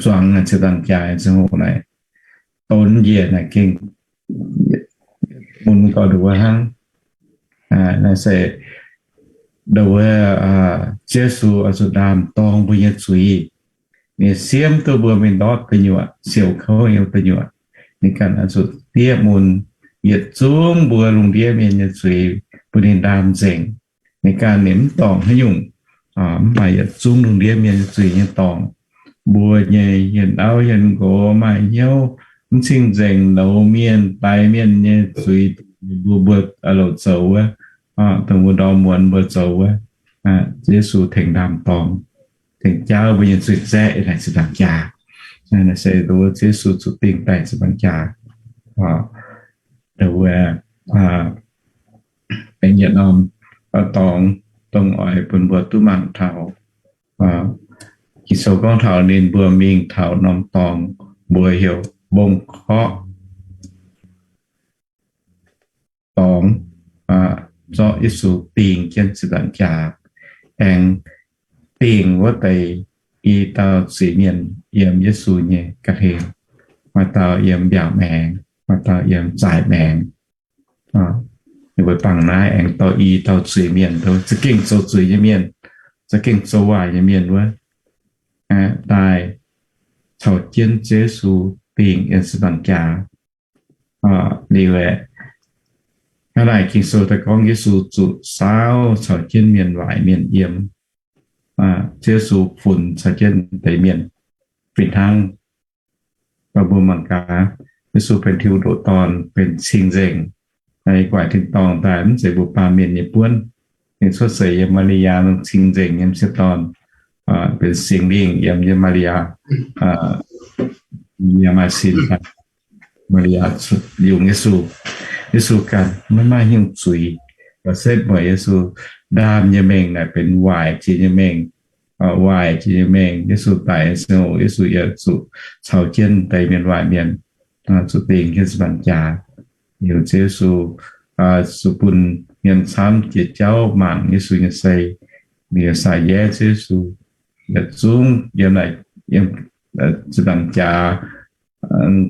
zuangx ziepc nzaangc jaax nyei ziangh hoc naaic, donx njiec naaic gengh mun gorx nduov hnangv. Naaiv se nduov, Ziouv Yesu oix zuqc ndaam-dorng mbuo nyei zuiz. Ninh siemv duqv mbuo mingh ndortv da'nyuoqc, siouc kouv nyei da'nyuoqc. Ninh ganh oix zuqc diev mun yietc zungv mbuo lungh ndiev mienh nyei zuiz bun ninh ndaam nzengc. Ninh ganh ninh mv dorngc haaix nyungc, mv baac yietc zungv lungh ndiev mienh nyei zuiz nyei dorngc. Mbuo nyei hienh auv hienh nqox maaih hnyouv mv cing-nzengc, nouz mienh, daix mienh nyei zuiz, mbuo, mbuo louc zoux wuov, dongh mbuo ndorm muonz mbuo zoux wuov, Yesu tengx ndaam-dorng, tengx jaauv mbuo nyei zuiz zaeqv naaic ziepc nzaangc jaax. Naaiv se nduov Yesu zuqc dingh daaih ziepc nzaangc jaax. Nduov, aengx yietc norm, oix dorngx, dongh oix bun mbuo duqv mangc taux. Ging-Sou gorngv taux ninh mbuo mingh taux norm dorngx, mbuox heuc Mbong Korqv Dorngx, zorqv Yesu dingh jienv ziepc nzaangc jaax, aengx dingh wuov deix i dauh zuiz-mienh yiem Yesu nyei ga'hlen, maaih dauh yiem mbiaauc maengx, maaih dauh yiem zaaic maengx. Ninh mbuo bangc naaiv aengx dorh i dauh zuiz-mienh, za'gengh zoux zuiz nyei mienh, za'gengh zoux waaic nyei mienh wuov, daaih caux jienv Ziouv Yesu dingh yiem ziepc nzaangc jaax. Liuz aeqv, hnangv naaic Ging-Sou daaih gorngv Yesu zuqc saauv caux jienv mienh waaic mienh yiem. Ziouv Yesu funx caux jienv deix mienh fih hnangv. Mbuo mangc gaax, Yesu benx Tin-Hungh ndoqc Dorn, benx cing-nzengc, guaaic tin-dorngh daaih mv zeiz mbuo baamh mienh nyei buonv. Ninh cuotv seix yiem Maa^li^yaa, cing-nzengc nyei m'sieqv dorn, benx Singx Lingh yiem nyei Maa^li^yaa. Maa^li^yaa maaih sin, Maa^li^yaa yungz Yesu. Yesu ganh maiv maaih haaix nyungc zuiz. Yosepv mueic Yesu, ndaam nyei mengh naaic benx waaic jiex nyei mengh, waaic jiex nyei mengh. Yesu daic nyei ziangh hoc, Yesu yaac zuqc caux jienv deix mienh waaic mienh zuqc dingh jienv ziepc nzaangc jaax. Liuz Ziouv Yesu zuqc bun mienh camv jiex jauv mangc Yesu nyei sei, liuz saaic-yaev Ziouv Yesu. Yietc zungv yiem naaic, yiem ziepc nzaangc jaax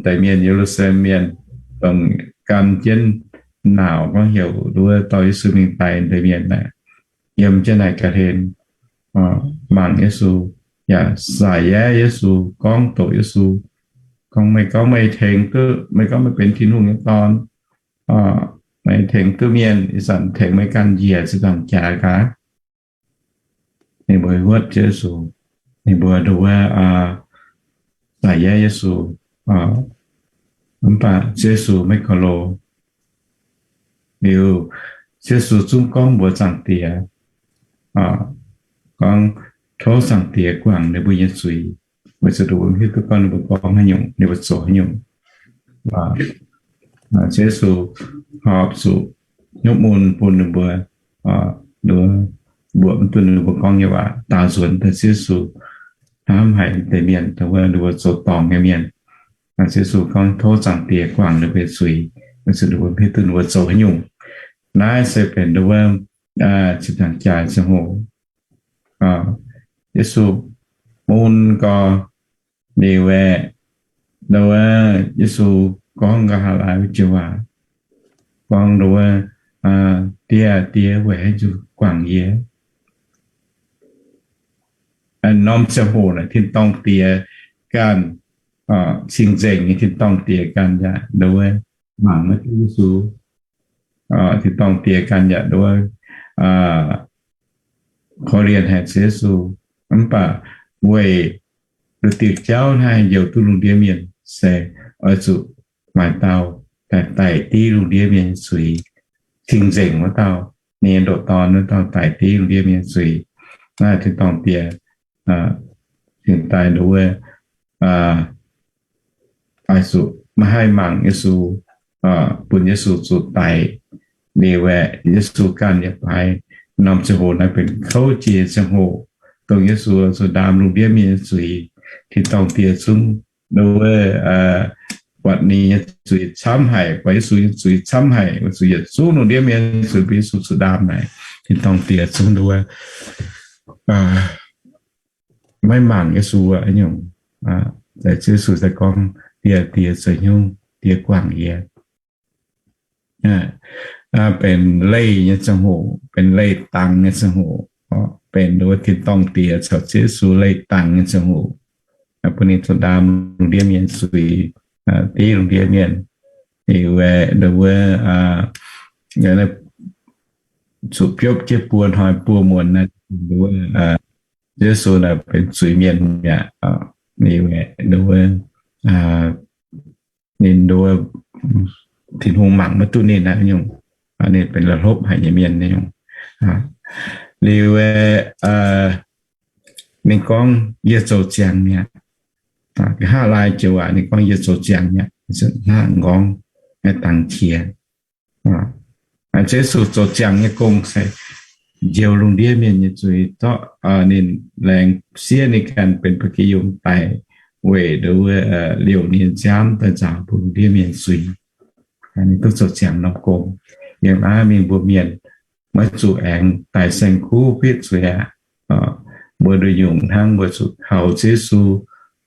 deix mienh, Ye^lu^saa^lem Mienh, dongh gan jienv naauc gorngv heuc nduov dorh Yesu mingh daix deix mienh aeqv, yiem jienv naaic ga'hlen mangc Yesu, yaac saaic-yaev Yesu, gorngv doqc Yesu, gorngv, Meih gorngv meih tengx duqv, meih gorngv meih benx Tin-Hungh nyei Dorn, meih tengx duqv mienh, ih zanc tengx meih ganh njiec ziepc nzaangc jaax gaax. Ninh mbuo huotv Ziouv Yesu, ninh mbuo nduov saaic-yaev Yesu, mv baac Ziouv Yesu maiv gauh loz. Liuz Ziouv Yesu zungv gorngv mbuox Zaangc Diex, gorngv, Tov Zaangc Diex guangc ninh mbuo nyei zuiz, weic zuqc ninh mbuo mv hiuv duqv gorngv ninh mbuo gorngv haaix nyungc, ninh mbuo zoux haaix nyungc. Ziouv Yesu horpc zuqc hnyouv mun bun ninh mbuo, mbuox mv duqv ninh mbuo gorngv nyei waac, daaux nzuonx daaih Ziouv Yesu hnamv haic deix mienh, dongh wuov ninh mbuo zoux dorngc nyei mienh. Ziouv Yesu gorngv, Tov Zaangc Diex guangc ninh mbuo nyei zuiz, weic zuqc ninh mbuo mv hiuv duqv ninh mbuo zoux haaix nyungc. Naaiv se benx nduov wuov ziepc nzaangc jaax ziangh hoc, Yesu mun gau, liuz aeqv, nduov wuov Yesu gorngv nqa'haav laaix wuov joux waac, gorngv nduov wuov, Die, Die, weic haaix nyungc guangc yie? Norm ziangh hoc naaic tin-dorngh Diex ganh, cing-nzengc nyei tin-dorngh Diex ganh yaac nduov wuov mangc maiv duqv Yesu. Tin-dorngh Diex ganh yaac nduov wuov korv-lienh haic Ziouv Yesu. Mv baac weic nduqc diuh jauv naaiv haih njoux duqv lungh ndiev mienh se oix zuqc maaih dauh daaih daic div lungh ndiev mienh nyei zuiz. Cing-nzengc wuov dauh, ninh nyei ndoqc Dorn wuov dauh daic div lungh ndiev mienh nyei zuiz. Naaiv tin-dorngh Diex cingx daaih nduov wuov, oix zuqc maiv haih mangc Yesu, bun Yesu zuqc daic. Liuz aeqv, Yesu ganh yaac baaix. Norm ziangh hoc naaiv benx kouv jiex nyei ziangh hoc, dongh Yesu zuqc ndaam lungh ndiev mienh nyei zuiz. Tin-dorngh Diex zungv nduov wuov buatc ninh nyei zuiz camv haic, buatc Yesu nyei zuiz camv haic, weic zuqc yietc zungv lungh ndiev mienh nyei zuiz bun Yesu zuqc ndaam naaic, tin-dorngh Diex zungv nduov wuov maiv mangc Yesu aqv nyungc. Ziouv Yesu se gorngv, Die, Die, zoux haaix nyungc Die guangc yie? Benx leih nyei ziangh hoc, benx leih dangx nyei ziangh hoc, benx nduov tin-dorngh Diex caux Ziouv Yesu leih dangx nyei ziangh hoc, bun ninh zuqc ndaam lungh ndiev mienh zuiz, div lungh ndiev mienh. Liuz aeqv, nduov wuov zuqc biopv jienv buo hnoi buo muonz naaiv, nduov wuov Yesu naaic benx zuiz-mienh mi'aqv. Liuz aeqv, nduov wuov ninh nduov Tin-Hungh mangc maiv duqv ninh naaiv nyungc, ninh benx la'hlopv haic nyei mienh nyungc. Liuz aeqv, ninh gorngv, Yie zoux ziangx mi'aqv. Nqa'haav laai joux waac ninh gorngv, Yie zoux ziangx mi'aqv, hnangv nqorngv dangx qiex. Ziouv Yesu zoux ziangx nyei gong se njoux lungh ndiev mienh nyei zuiz, zorqv ninh laengz siev ninh ganh benx ba'gi yungh daic weic nduov liouh nyei nziaamv daaih nzaaux mbuo lungh ndiev mienh zuiz. Ninh duqv zoux ziangx norm gong. Yiem naaiv mingh mbuo mienh maiv zuqc aengx daic saeng-kuv fitv zuiz aqv. Mbuo nduqc nyungc hnangv mbuo zuqc kaux Ziouv Yesu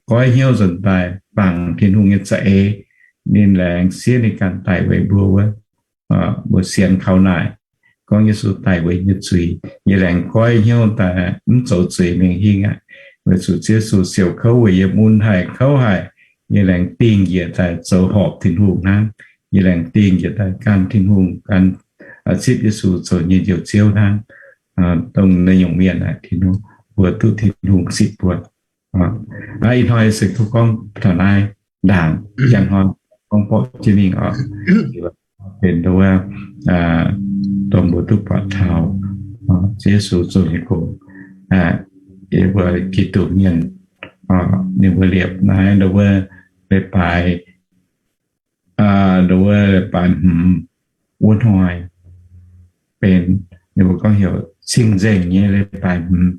goiv hnyouv nzuonx daaih bangc Tin-Hungh nyei za'eix. Ninh laengz siev ninh ganh daic weic mbuo wuov, mbuo sienx kaux naaic gorngv Yesu daic weic nyei zuiz. Yie laengz goiv hnyouv daaih mv zoux zuiz mingh hingh aqv. Weic zuqc Ziouv Yesu siouc kouv weic yie mun haic kouv haic. Yie laengz dingh njiec daaih zoux horpc Tin-Hungh hnangv. Yie laengz dingh njiec daaih gan Tin-Hungh, gan zipv Yesu zoux nyei Njoux Ziouv hnangv. Dongh naaiv nyungc mienh aeqv, Tin-Hungh, mbuo duqv Tin-Hungh zipv mbuo. Ih hnoi se duqv gorngv taux naaiv ndaangc, ih hnoi gorngv borqv jienv mingh oc. Benx nduov, dongh mbuo duqv buatc taux Ziouv Yesu zoux nyei gong, yie mbuo Giduc mienh, ninh mbuo liepc naaiv nduov leiz-baaix, nduov leiz-baaix hmz wuov hnoi, benx ninh mbuo gorngv heuc cing-nzengc nyei leiz-baaix hmz,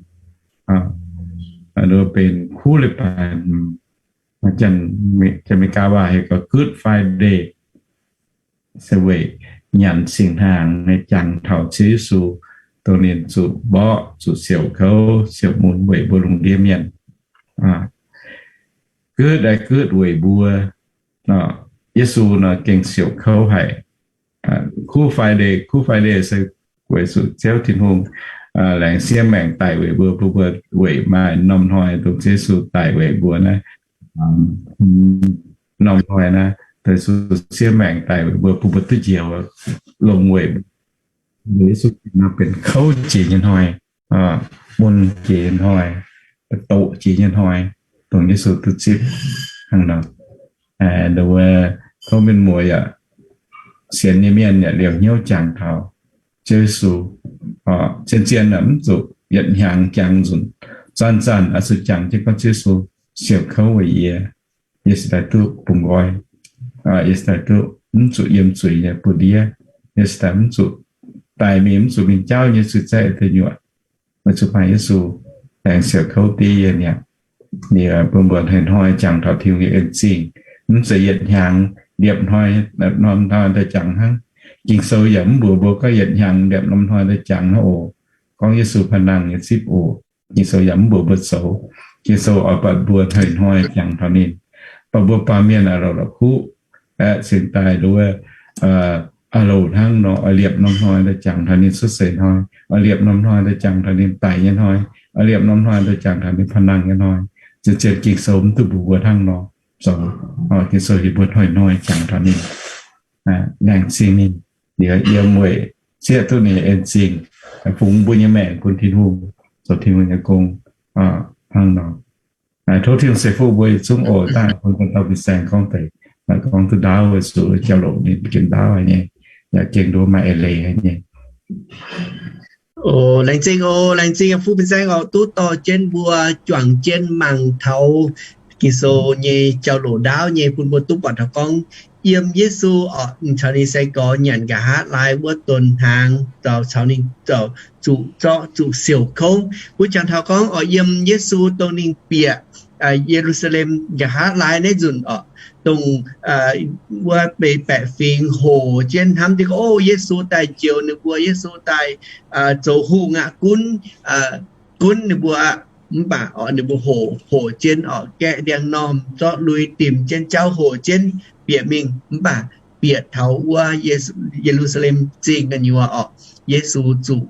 nduov benx kuv leiz-baaix hmz. Janx-Meigaa waac heuc Good Friday, se weic nyanc singx hnaangx nyei jangx taux Ziouv Yesu, dongh ninh zuqc mborqv, zuqc siouc kouv, siouc mun weic mbuo lungh ndiev mienh. Good, good weic mbuo. Yesu nor gengh siouc kouv haic. Good Friday, Good Friday se weic zuqc Ziouv Tin-Hungh laengz siev maengc daic weic mbuo, mbuo, mbuo weic maaih norm hnoi dongh Ziouv Yesu daic weic mbuo naaiv. Norm hnoi naaiv, dongh Yesu siev maengc daic weic mbuo, bun mbuo duqv njoux longx weic Yesu nor benx kouv jiex nyei hnoi, mun jiex nyei hnoi, doqc jiex nyei hnoi, dongh Yesu duqv zipv hnangv nor. Nduov, tov mienh muoz yaac, sienx nyei mienh yaac liouc hnyouv jangx taux Ziouv Yesu. Zien-zien mv zuqc yietc hnyangx jangx nzunc. Zanc-zanc oix zuqc jangx jienv gorngv Ziouv Yesu siouc kouv weic yie, yie cingx daaih duqv bungx nqoi, yie cingx daaih duqv mv zuqc yiem zuiz nyei buoz-ndiev, yie cingx daaih mv zuqc daic mingh mv zuqc mingh jauv nyei zuiz-zaeqv deic nyuoqc. Weic zuqc maaih Yesu aengx siouc kouv diev yie mi'aqv. Ninh bun mbuo hnoi-hnoi jangx taux Tin-Hungh nyei en zingh. Mv zeiz yietc hnyangx liepc hnoi, norm hnoi daaih jangx hnangv. Ging-Sou yaac mv mbuox mbuo gorngv yietc hnyangx liepc norm hnoi daaih jangx hnangv oc. Gorngv Yesu panh nangh nyei zipv oc. Ging-Sou yaac mv mbuox mbuo zoux. Ging-Sou oix buatc mbuo hnoi-hnoi jangx taux ninh. Buatc mbuo baamh mienh aac, la'kuqv aeqv, cingx daaih nduov, aav louc hnangv nor, oix liepc norm hnoi daaih jangx taux ninh cuotv seix hnoi, oix liepc norm hnoi daaih jangx taux ninh daic nyei hnoi, oix liepc norm hnoi daaih jangx taux ninh panh nangh nyei hnoi. Zien-zien Ging-Sou mv duqv mbuox mbuo hnangv nor zoux. Ging-Sou heuc mbuo hnoi-hnoi jangx taux ninh. Laengz zingh ninh, liuz yiem weic zieqv duqv ninh nyei en zingh, fungx mbuo nyei maengc bun Tin-Hungh, zoux Tin-Hungh nyei gong hnangv nor. Tov Tin-Hungh ceix fuqv mbuo yietc zungv oc. Dangh bun dauh fin-saeng gorngv deix, gorngv duqv ndaauv weic zuqc jauv-louc ninh gengh ndaauv haic nyei, yaac gengh nduov maaih eix leiz haic nyei. Laengz zingh oc, laengz zingh fuqv fin-saeng oc, duqv dorh jienv mbuo juangc jienv mangc taux Ging-Sou nyei jauv-louc ndaauv nyei bun mbuo duqv buatc taux gorngv yiem Yesu oc, caux ninh sai-gorx nyanc nqa'haav laai wuov donx hnaangx, caux ninh zuqc zorqv zuqc siouc kouv. Mbuo jangx taux gorngv oc, yiem Yesu dongh ninh bieqc Ye^lu^saa^lem nqa'haav laai naaiv nzunc oc, dongh wuov beix baeqc fingx hoqc jienv hnamv jienv gorngv, o, Yesu daaih njoux ninh mbuo, Yesu daaih zoux hungh aqv, gunv, gunv ninh mbuo aqv. Mv baac oc, ninh mbuo hoqc, hoqc jienv oc, gaeqv ndiangx-normh zorqv lui dimc jienv jauv hoqc jienv bieqc mingh. Mv baac bieqc taux wuov Ye^lu^saa^lem Zingh gu'nyuoz oc, Yesu zuqc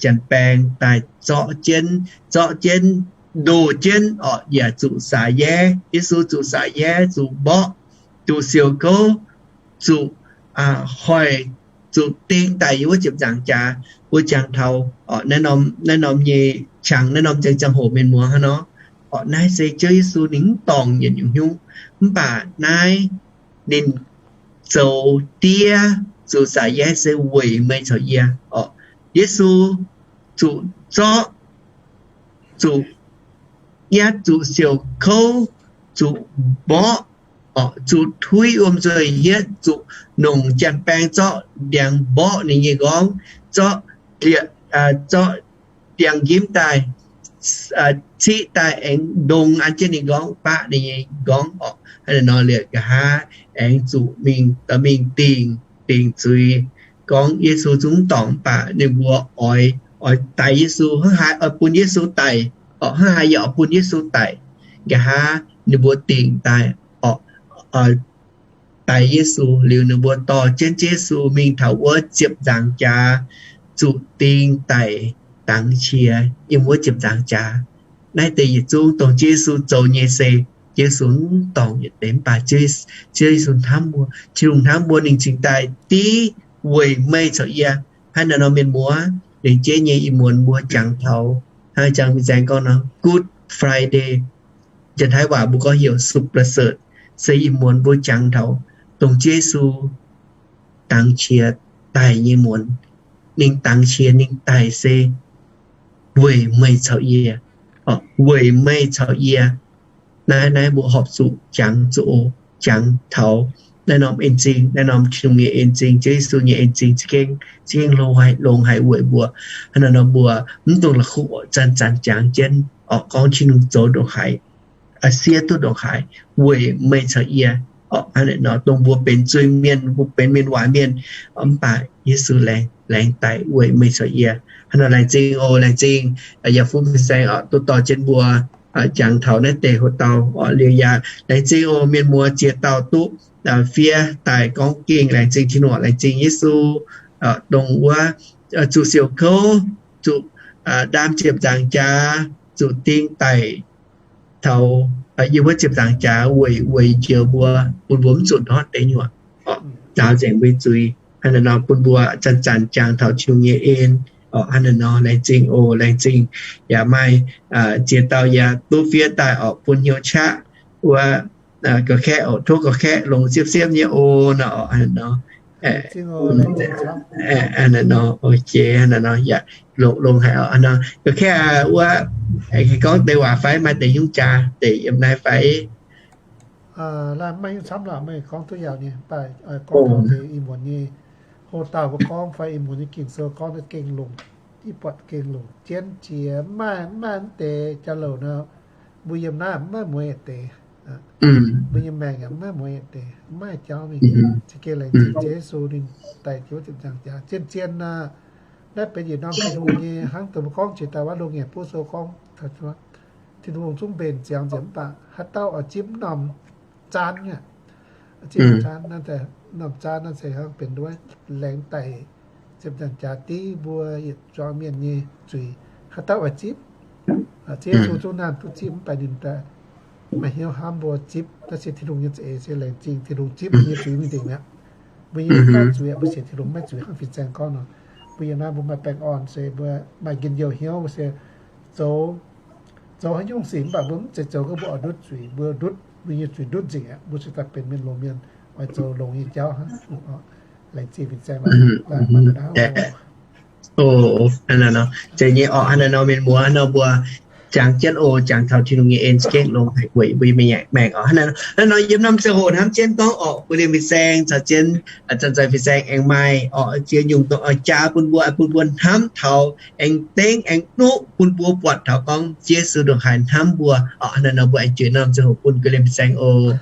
janx-baeng daaih zorqv jienv, zorqv jienv, ndoh jienv oc, yaac zuqc saax yaiv. Yesu zuqc saax yaiv, zuqc mborqv, zuqc siouc kouv, zuqc hoic, zuqc ding daaih yiem wuov ziepc nzaangc jaax. Mbuo jangx taux naaiv norm nyei qangx, naaiv norm ziangh ziangh hoc mienh muoz hnangv nor, oc, naaiv se Ziouv Yesu ninh mv dorngc yietc nyungc hnyouv. Mv baac naaiv ninh zoux diev zuqc saax yaiv se weic meih caux yie oc. Yesu zuqc zorqv, zuqc nyaatv, zuqc siouc kouv, zuqc mborqv, zuqc tuiv wuom nzueic hietv, zuqc nongc janx-baeng zorqv ndiangx mborqv ninh nyei nqorngv, zorqv lieqc zorqv ndiangx-njimv daaih, ciqv daaih aengx ndongx an jienv ninh nqorngv, baqv ninh nyei nqorngv orqc. Hnangv naaiv nor liuz nqa'haav aengx zuqc mingh, mingh dingh, dingh zuiz gorngv Yesu zungv mv dorngc, mv baac ninh mbuo oix, oix daix Yesu, hnangv haaix oix bun Yesu daic orqc, hnangv haaix yaac oix bun Yesu daic. Nqa'haav ninh mbuo dingh daaih orqc, daix Yesu liuz, ninh mbuo dorh jienv Yesu mingh taux wuov ziepc nzaangc jaax, zuqc ding daic dangx qiex yiem wuov ziepc nzaangc jaax. Naaiv deix yietc zungv dongh Yesu zoux nyei se Yesu mv dorngc yietc deix, mv baac Ziouv Yesu hnamv mbuo, Tin-Hungh hnamv mbuo, ninh cingx daaih div weic meih caux yie. Hnangv naaiv nor mienh muoz, lengc jeiv nyei ih muonz mbuo jangx taux, hnangv jangx mingh zaeng gorngv nor Good Friday, janx-taiv waac mbuo gorngv heuc สุขประเสริฐ, se ih muonz mbuo jangx taux dongh Yesu dangx qiex daic nyei muonz. Ninh dangx qiex, ninh daic se weic meih caux yie, weic meih caux yie. Naaiv, naaiv mbuo horpc zuqc jangx zoqc, jangx taux naaiv norm en-zingh, naaiv norm Tin-Hungh nyei en-zingh, Ziouv Yesu nyei en-zingh za'gengh, za'gengh longx haic, longx haic weic mbuo. Hnangv naaiv nor mbuo mv dungx la'kuqv oc, zanc-zanc jangx jienv oc, gorngv Tin-Hungh zoux ndongc haaix, siev duqv ndongc haaix weic meih caux yie oc. Hnangv naaiv nor dongh mbuo benx zuiz-mienh, mbuo benx mienh waac mienh, mv baac Yesu laengz, laengz daic weic meih caux yie. Hnangv nor laengz zingh oc, laengz zingh yaac fuqv fin-saeng oc, duqv dorh jienv mbuo jangx taux naaiv deix hoc-dauh oc. Liuz yaac laengz zingh oc mienh muoz ziex dauh duqv fiev daaih gorngv gengh laengz zingh Tin-Hungh, laengz zingh Yesu, dongh wuov zuqc siouc kouv, zuqc ndaam ziepc nzaangc jaax, zuqc ding daic taux yiem wuov ziepc nzaangc jaax weic, weic njoux mbuo, bun mbuo mv zuqc ndortv deix nyuoqc oc, daaux nzengc mbuo nyei zuiz. Hnangv naaiv nor bun mbuo zanc-zanc jangx taux Tin-Hungh nyei en oc. Hnangv naaiv nor laengz zingh oc, laengz zingh. Yaac maaih ziex dauh yaac duqv fiev daaih oc, bun hnyouv qaqv wuov ga'kaeqv oc, tov ga'kaeqv longx siepv-siepv nyei oc nor oc. Hnangv naaiv nor, hnangv naaiv nor, ok, hnangv naaiv nor yaac longx, longx haic oc. Hnangv nor ga'kaeqv wuov, aengx gorngv deix waac fai maaih deix nyungc jaax deix yiem naaiv fai? Maaih nyungc camv lorqc, meih gorngv duqv yaauc nyei, mv baac gorngv taux deix ih muonz nyei hoc-dauh mbuo gorngv fai ih muonz nyei Ging-Sou gorngv naaiv gengh longc, ih buatc gengh longc jienv jiex, mv maaih, mv maaih mv deix jauv-louc nor, mbuo yiem naaiv mv maaih mueiz deix. Mbuo nyei maengc yaac mv maaih mueiz deix, mv maaih jauv mingh. Za'gengh laengz zingh Yesu ninh daic jienv ziepc nzaangc jaax. Zien-zien naaiv benx yietc norm Tin-Hungh nyei, hnangv dongh mbuo gorngv jiex daaih wuov Loz-Ngaengc Buv Sou gorngv, Tin-Hungh zungv mbenc ziangx nzengc, mv baac haaix dauh oix zipv norm zaanv aqv, zipv norm zaanv naaiv, norm zaanv naaiv se hnangv benx wuov laengz daic ziepc nzaangc jaax div mbuo yietc zuangx mienh nyei zuiz. Haaix dauh oix zipv? Ziouv Yesu zungv naaiv duqv zipv, mv baac ninh daaih maaih hnyouv hnamv mbuo zipv. Naaiv se Tin-Hungh nyei za'eix, se laengz zingh Tin-Hungh zipv mbuo nyei zuiz mingh nzengc mi'aqv. Mbuo nyei maiv zuiz, mbuo sienx Tin-Hungh maiv zuiz, hnangv fin-saeng gorngv nor, mbuo yiem naaiv mbuo maaih baengh orn se mbuo maaih njien-youh hnyouv se zoux, zoux haaix nyungc sic, mv baac mbuo mv zeiz zoux gau mbuo oix ndutv zuiz, mbuo ndutv, mbuo nyei zuiz ndutv nzengc aqv, mbuo cingx daaih benx mienh longx mienh, oix zoux longx nyei jauv hnangv. Laengz zingh fin-saeng. Zeiz nyei orqc. Hnangv naaiv nor mienh muoz, hnangv nor mbuo jangx jienv oc, jangx taux Tin-Hungh nyei en za'gengh longx haic weic mbuo nyei maengc orqc. Hnangv naaiv nor yiem norm ziangh hoc hnamv jienv gorngv orqc, bun liemh fin-saeng caux jienv zanc-zanc fin-saeng aengx maaih orqc ziex nyungc dongh oix jaa bun mbuo, bun mbuo hnamv taux aengx dengv aengx duqv bun mbuo buatc taux gorngv Yesu ndongc haaix hnamv mbuo orqc. Hnangv naaiv nor mbuo aengx juix norm ziangh hoc bun liemh fin-saeng oc.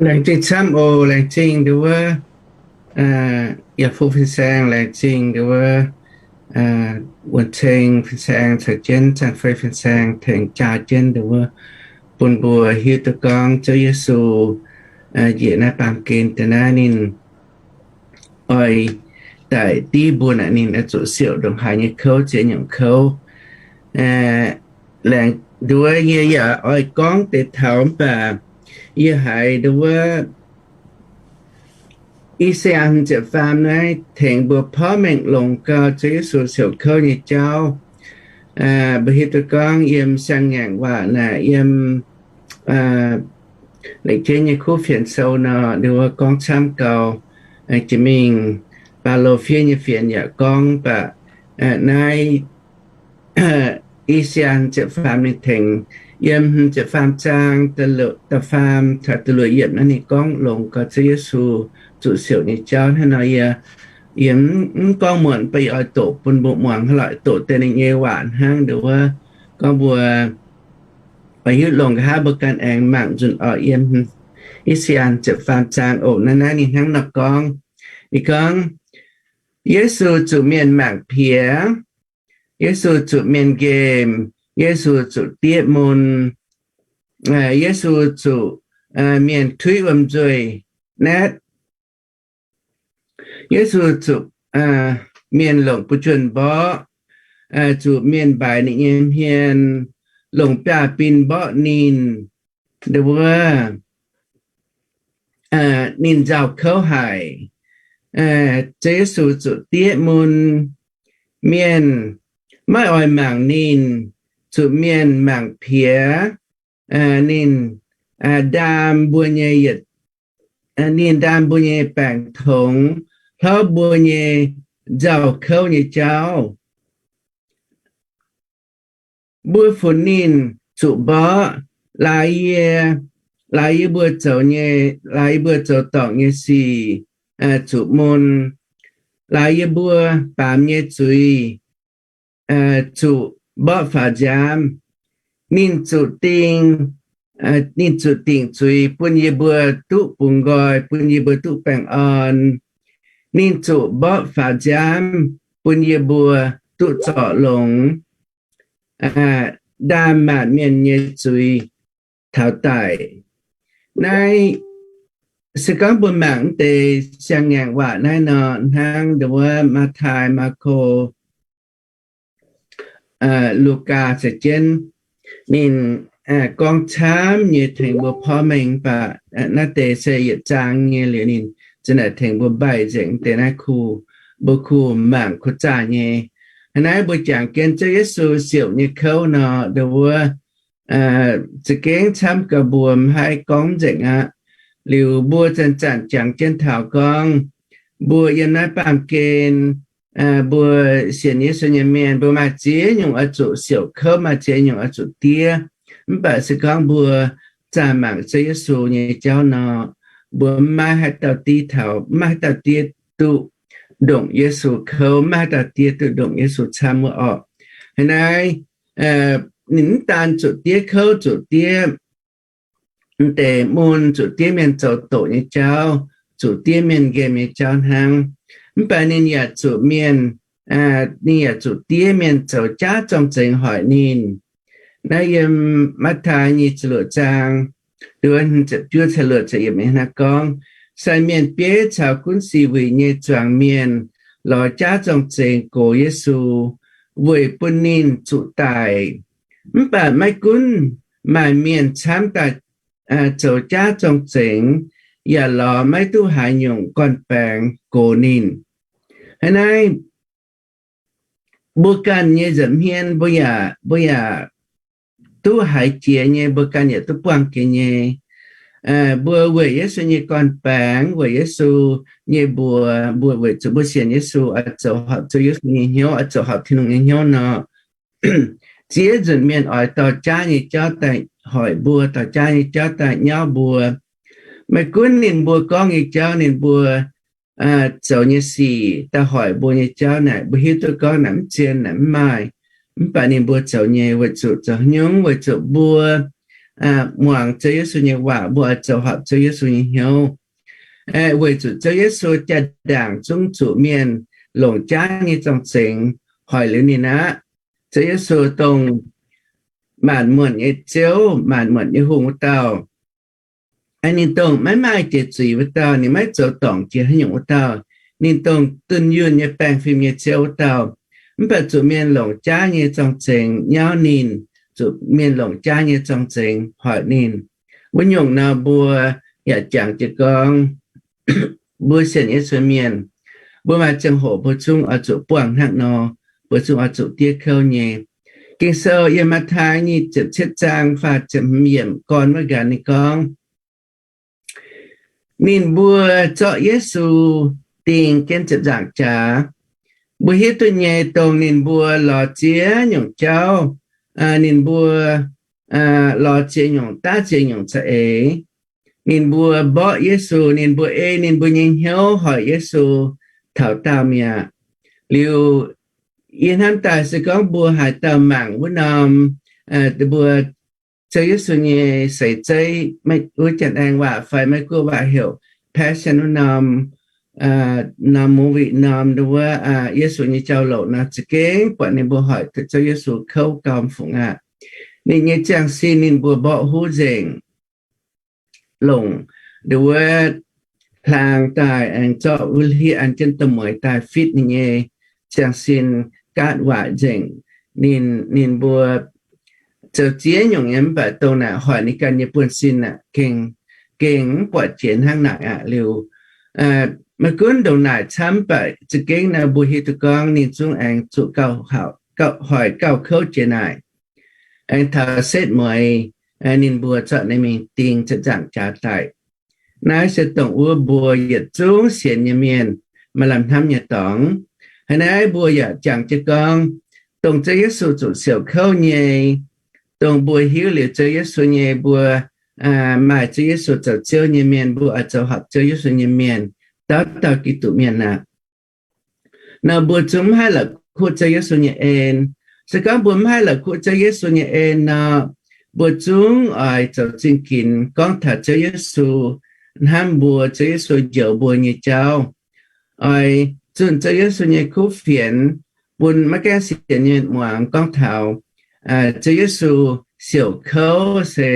Laengz zingh camv oc, laengz zingh nduov wuov, yaac fuqv fin-saeng, laengz zingh nduov wuov, wuonh ceng fin-saeng caux jienv zaangc fei fin-saeng tengx jaa jienv nduov wuov, bun mbuo hiuv duqv gorngv Ziouv Yesu njiec naaiv baamh gen daaih naaiv ninh oix daic div mbuo naaic, ninh oix zuqc siouc ndongc haaix nyei kouv, ziex nyungc kouv. Laengz nduov yie yaac oix gorngv deix taux, mv baac yie haiz nduov wuov I^saa^yaa hmz ziepc faam naaiv tengx mbuo porv mengh longx gau Ziouv Yesu siouc kouv nyei jauv. Mbuo hiuv duqv gorngv yiem siang-ngaengc waac naaic, yiem Lengc Jeiv nyei kuv fienx sou nor, ninh mbuo gorngv camv gau. Jiex mingh Baulo fiev nyei fienx yaac gorngv, mv baac naaiv I^saa^yaa hmz ziepc faam ninh tengx yiem hmz ziepc faam zaang da'faam caux da'luoqc yiemc naaiv ninh gorngv longx gau Ziouv Yesu zuqc siouc nyei jauv. Hnangv nor yie Yie mv gorngv muonc, beiv oix doqc bun mbuo muangx hnangv, oix doqc deix ninh nyei waac hnangv. Nduov wuov gorngv mbuo oix hiuv longx nqa'haav mbuo ganh aengx mangc nzunc oc. Yiem I^saa^laa^en ziepc faam zaang oc, naaiv naaiv ninh hnangv nor gorngv. Ninh gorngv, Yesu zuqc mienh mangc piex. Yesu zuqc mienh nqemh. Yesu zuqc diev mun. Yesu zuqc mienh tuiv wuom-nzuih naetv. Yesu zuqc mienh longc buoz-juonh mborqv, zuqc mienh mbaix ninh nyei hmien, longc biaav-bin mborqv ninh. Nduov wuov ninh nzauh kouv haic. Ziouv Yesu zuqc diev mun. Mienh maiv oix mangc ninh, zuqc mienh mangc piex. Ninh ndaam mbuo nyei yietc, ninh ndaam mbuo nyei baengc tongx, hlorv mbuo nyei nzauh kouv nyei jauv. Mbuo funx ninh zuqc mborqv, laaix yie, laaix yie mbuo zoux nyei, laaix yie mbuo zoux dorngc nyei sic zuqc mun, laaix yie mbuo baamz nyei zuiz zuqc mborqv faaux nziaamv. Ninh zuqc dingh, ninh zuqc dingc zuiz bun yie mbuo duqv bungx nqoi, bun yie mbuo duqv baengh orn. Ninh zuqc mborqv faaux nziaamv bun yie mbuo duqv zorc longx, ndaam maanc mienh nyei zuiz taux daic. Naaiv se gorngv mbuo mangc deix siang-ngaengc waac naaiv nor, hnangv nduov wuov Matv^taai, Maako, Lugaa caux jienv, ninh gorngv camv nyei tengx mbuo porv mengh, mv baac naaiv deix se yietc zaang nyei liuz ninh za'naaic tengx mbuo mbaih nzengc deix naaiv kuh, mbuo kuh mangc kuh zaah nyei. Hnangv naaiv mbuo jangx jienv Ziouv Yesu siouc nyei kouv nor, nduov wuov za'gengh camv gauh mbuo maiv haih gorngv nzengc aqv. Liuz mbuo zanc-zanc jangx jienv taux gorngv, mbuo yiem naaiv baamh gen, mbuo sienx Yesu nyei mienh, mbuo maaih ziex nyungc oix zuqc siouc kouv, maaih ziex nyungc oix zuqc diev. Mv baac se gorngv mbuo zaah mangc Ziouv Yesu nyei jauv nor, mbuo maiv haaix dauh diev taux, maiv haaix dauh diev duqv ndongc Yesu kouv, maiv haaix dauh diev duqv ndongc Yesu camv wuov orqc. Hnangv naaiv, ninh mv daan zuqc diev kouv, zuqc diev deix mun, zuqc diev mienh zoux doqc nyei jauv, zuqc diev mienh nqemh nyei jauv hnangv. Mv baac ninh yaac zuqc mienh, ninh yaac zuqc diev mienh zoux jaav zorng-zengx hoic ninh. Naaiv yiem Matv^taai nyic ziepc luoqc zaang, duqv ziepc juov caux luoqc ziepc yiemc naaiv gorngv, sai mienh bieiv caux gunv sic wuic nyei zuangx mienh lorz jaav zorng-zengx gox Yesu weic bun ninh zuqc daic. Mv baac maiv gunv maaih mienh camv daaih zoux jaav zorng-zengx, yaac lorz maiv duqv haaix nyungc gorn-baengx gox ninh. Hnangv naaiv, mbuo ganh nyei nza'hmien mbuo yaac, mbuo yaac duqv haiz jiex nyei, mbuo ganh yaac duqv buangh jiex nyei. Mbuo weic Yesu nyei gorn-baengx, weic Yesu nyei mbuox, mbuo weic zuqc mbuo sienx Yesu, oix zoux horpc Ziouv Yesu nyei hnyouv, oix zoux horpc Tin-Hungh nyei hnyouv nor, ziex nzunc mienh oix dorh jaav nyei jauv daaih hoic mbuo, dorh jaav nyei jauv daaih nyauv mbuo. Maiv gunv ninh mbuo gorngv nyei jauv, ninh mbuo zoux nyei sic daaih hoic mbuo nyei jauv naaic, mbuo hiuv duqv gorngv naaic mv zien, naaic mv maaih. Mv baac ninh mbuo zoux nyei weic zuqc zoux nyungc, weic zuqc mbuo muangx Ziouv Yesu nyei waac, mbuo oix zoux horpc Ziouv Yesu nyei hnyouv. Weic zuqc Ziouv Yesu jaa-ndaangc zungv zuqc mienh longc jaav nyei zorng-zengx hoic liuz ninh aqv. Ziouv Yesu dongh maanc muotc nyei Ziouv, maanc muotc nyei hungh wuov dauh. Ninh dongh maiv maaih jiex zuiz wuov dauh, ninh maiv zoux dorngc jiex haaix nyungc wuov dauh. Ninh dongh dunh yunh nyei baengh fim nyei Ziouv wuov dauh. Mv baac zuqc mienh longc jaav nyei zorng-zengx nyauv ninh, zuqc mienh longc jaav nyei zorng-zengx hoic ninh. Wuov nyungc nor mbuo yaac jangx jiez gorngv, mbuo sienx Yesu mienh, mbuo maaih ziangh hoc mbuo zungv oix zuqc buangh hnangv nor, mbuo zungv oix zuqc diev kouv nyei. Ging-Sou yiem Matv^taai nyic ziepc cietv zaang faah ziepc hmz yiemc gorn wuov nqanx ninh gorngv, ninh mbuo zorqv Yesu dingh jienv ziepc nzaangc jaax. Mbuo hiuv duqv nyei, dongh ninh mbuo lorz ziex nyungc jauv, ninh mbuo lorz ziex nyungc daav ziex nyungc za'eix. Ninh mbuo mborqv Yesu, ninh mbuo ei ninh mbuo nyei hnyouv hoic Yesu, taux daauh mi'aqv. Liuz yie hnamv daaih se gorngv mbuo haaix dauh mangc wuov norm, mbuo Ziouv Yesu nyei seix zeiv, wuov Janx-Aengx waac fai Meiv Guoqv waac heuc Passion wuov norm, norm movie norm wuov, Yesu nyei jauv-louc nor, za'gengh buatc ninh mbuo hoic Ziouv Yesu kouv gauh fungc aqv. Ninh nyei ziangh sin ninh mbuo mborqv huv nzengc, longc nduov wuov hlaang daaih aengx zorqv wuov hlieqv an jienv domh mueiz daaih fitv ninh nyei ziangh sin gaatv waaic nzengc. Ninh, ninh mbuo zoux ziex nyungc nyei, mv baac dongh naaic hoic ninh ganh nyei buonv-sin aqv, gengh, gengh mv buatc jiex hnangv naaic aqv. Liuz maiv gunv ndongc naaic camv, mv baac za'gengh naaic mbuo hiuv duqv gorngv ninh zungv aengx zuqc hoic gauh kouv jiex naaic. Aengx taux setv mueiz ninh mbuo zorqv ninh mingh ding ziepc nzaangc jaax daic. Naaiv se dongh wuov mbuo yietc zungv sienx nyei mienh maaih lamh hnamv nyei dorngx. Hnangv naaiv mbuo yaac jangx jienv gorngv, dongh Ziouv Yesu zuqc siouc kouv nyei, dongh mbuo hiuv liuz Ziouv Yesu nyei, mbuo maaih Ziouv Yesu zoux Ziouv nyei mienh, mbuo oix zoux horpc Ziouv Yesu nyei mienh, dauh dauh Giduc mienh aqv. Nor mbuo zungv mv haih la'kuqv Ziouv Yesu nyei en. Se gorngv mbuo mv haih la'kuqv Ziouv Yesu nyei en nor, mbuo zungv oix zoux zingh ginx gorngv taux Ziouv Yesu hnamv mbuo, Ziouv Yesu njoux mbuo nyei jauv. Oix zunh Ziouv Yesu nyei kuv fienx bun maiv gaengh sienx nyei mienh muangx gorngv taux Ziouv Yesu siouc kouv se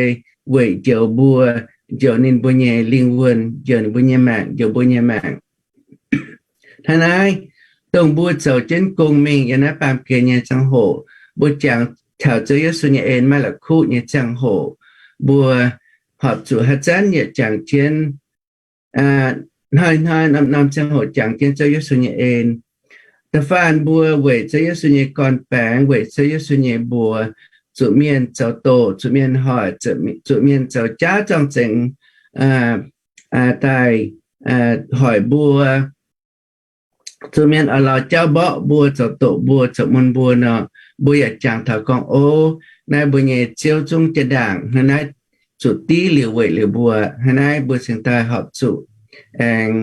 weic njoux mbuo, njoux ninh mbuo nyei lingh wuonh, njoux ninh mbuo nyei maengc, njoux mbuo nyei maengc. Hnangv naaiv, dongh mbuo zoux jienv gong mingh yiem naaiv baamh gen nyei ziangh hoc, mbuo jangx taux Ziouv Yesu nyei en maiv la'kuqv nyei ziangh hoc, mbuo horpc zuqc haaix zanc yaac jangx jienv hnoi-hnoi norm-norm ziangh hoc jangx jienv Ziouv Yesu nyei en. Da'faanh mbuo weic Ziouv Yesu nyei gorn-baengx, weic Ziouv Yesu nyei mbuox, zuqc mienh zoux doqc, zuqc mienh hoic, zuqc mienh zoux jaav zorng-zengx daaih hoic mbuo, zuqc mienh oix lorz jauv mborqv mbuo, zoux doqc mbuo, zoux mun mbuo nor, mbuo yaac jangx taux gorngv, ov, naaiv mbuo nyei Ziouv zungv jaa-ndaangc hnangv naaiv, zuqc div liuz weic liuz mbuo. Hnangv naaiv mbuo cingx daaih horpc zuqc aengx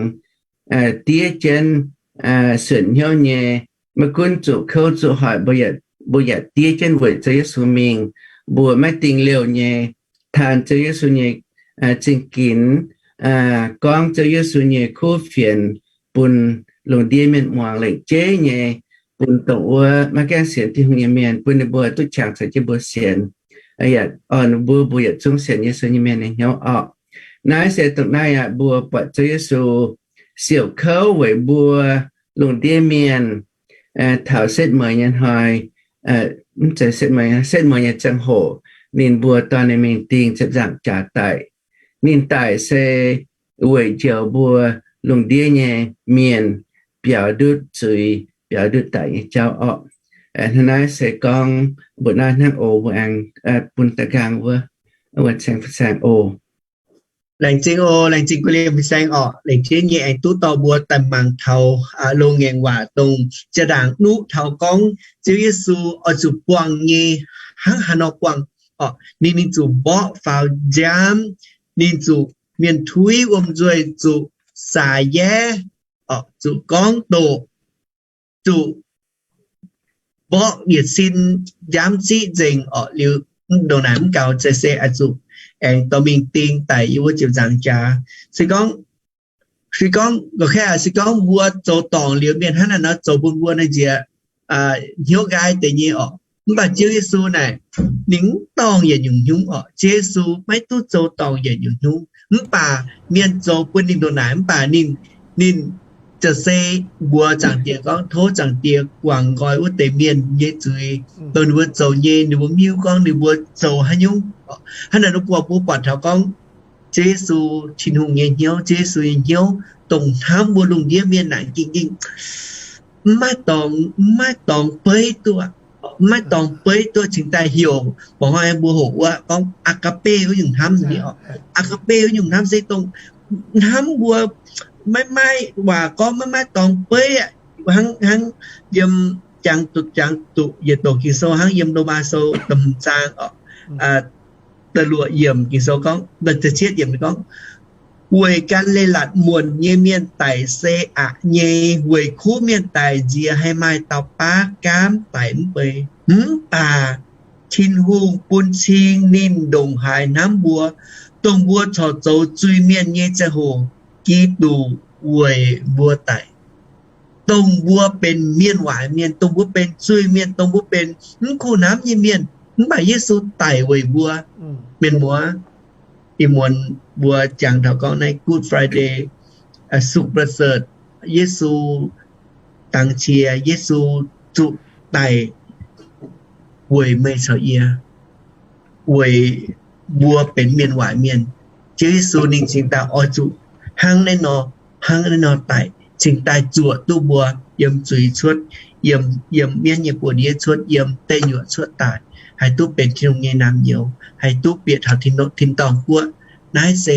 diev jienv, suonc hnyouv nyei. Maiv gunv zuqc kouv zuqc hoic, mbuo yaac diev jienv weic Ziouv Yesu mingh. Mbuo maiv dingh liouh nyei taan Ziouv Yesu nyei zingh ginx, gorngv Ziouv Yesu nyei kuv fienx bun lungh ndiev mienh muangx, lengc jeiv nyei bun dongh wuov maiv gaengh sienx Tin-Hungh nyei mienh, bun ninh mbuo duqv qangx caux jienv mbuo sienx, yaac orn mbuo, mbuo yietc zungv sienx Yesu nyei mienh nyei hnyouv orqc. Naaiv se dongh naaiv aqv, mbuo buatc Ziouv Yesu siouc kouv weic mbuo lungh ndiev mienh taux setv mueiz nyei hnoi, mv zeiz setv mueiz, setv mueiz nyei ziangh hoc, ninh mbuo dorh ninh mingh dingh ziepc nzaangc jaax daic. Ninh daic se weic njoux mbuo lungh ndiev nyei mienh biaux ndutv zuiz, biaux ndutv daic nyei jauv orqc. Hnangv naaiv se gorngv mbuo naaiv hnangv oc. Mbuo aengx bun da'nqaang wuov, wuov ceng fin-saeng oc. Laengz zingh oc, laengz zingh guv liemh fin-saeng orqc. Laengz jienv nyei aengx duqv dorh mbuo daaih mangc taux loz-ngaengc waac dongh jaa-ndaangc nuqv taux gorngv Ziouv Yesu oix zuqc buangh nyei, hnangv haaix nor buangh orqc. Ninh, ninh zuqc mborqv faaux nziaamv, ninh zuqc mienh tuiv wuom-nzuih, zuqc saax yaav orqc, zuqc gorngv doqc, zuqc mborqv yietc sin nziaamv ziqv nzengc orqc. Liuz ndongc naaic mv gaux, za'gengh se oix zuqc aengx dorh mingh ding daic yiem wuov ziepc nzaangc jaax. Se gorngv, se gorngv, se gorngv mbuo zoux dorngc liuz mienh hnangv naaic nor zoux bun mbuo naaiv nziex hnyouv nqaai deix nyei orqc. Mv baac Ziouv Yesu naaic, ninh mv dorngc yietc nyungc hnyungv orqc. Ziouv Yesu maiv duqv zoux dorngc yietc nyungc hnyungv. Mv baac mienh zoux bun ninh ndongc naaic, mv baac ninh, ninh za'gengh se mbuox Zaangc Diex gorngv, tov Zaangc Diex guangc nqoi wuov deix mienh nyei zuiz, dongh ninh mbuo zoux nyei, ninh mbuo mv hiuv gorngv ninh mbuo zoux haaix nyungc. Hnangv naaic nor mbuo, mbuo buatc taux gorngv Ziouv Yesu, Tin-Hungh nyei hnyouv, Ziouv Yesu nyei hnyouv, dongh hnamv mbuo lungh ndiev mienh naaic gengh, gengh mv maiv dorngx, mv maiv dorngx beiv duqv, mv maiv dorngx beiv duqv cingx daaih heuc, mba'hnoi mbuo hoqc wuov gorngv agape wuov nyungc hnamv nyei orqc. Agape wuov nyungc hnamv se dongh hnamv mbuo maiv maaih waac gorngv, maiv maaih dorngx beiv aqv. Hnangv, hnangv yiem jangx duqv, jangx duqv yietc doqc Ging-Sou hnangv yiem Lomaa Sou da'hmz zaang orqc, da'luoqc yiemc Ging-Sou gorngv, da'cietv yiemc gorngv, Weic Gaa^li^latc Muonc nyei mienh daic se aqc nyei, weic kuv mienh daic nziex haih maaih dauh baav gaamv daic mv bei. Mv baac Tin-Hungh bun cing ninh ndongc haaix hnamv mbuo, dongh mbuo corc zoux zuiz-mienh nyei ziangh hoc, Giduc weic mbuo daic. Dongh mbuo benx mienh waaic mienh, dongh mbuo benx zuiz-mienh, dongh mbuo benx mv kuh hnamv nyei mienh, mv baac Yesu daic weic mbuo. Mienh muoz, ih muonz mbuo jangx taux gorngv naaiv Good Friday, สุขประเสริฐ, Yesu dangx qiex, Yesu zuqc daic weic meih caux yie, weic mbuo benx mienh waaic mienh. Ziouv Yesu ninh cingx daaih oix zuqc hnangv naaiv nor, hnangv naaiv nor daic, cingx daaih zuoqc duqv mbuo yiem zuiz cuotv, yiem, yiem mienv nyei buoz-ndiev cuotv, yiem deic nyuoqc cuotv daaih, haih duqv benx Tin-Hungh nyei naamh nyouz, haih duqv bieqc taux tin, tin-dorngh guoqv. Naaiv se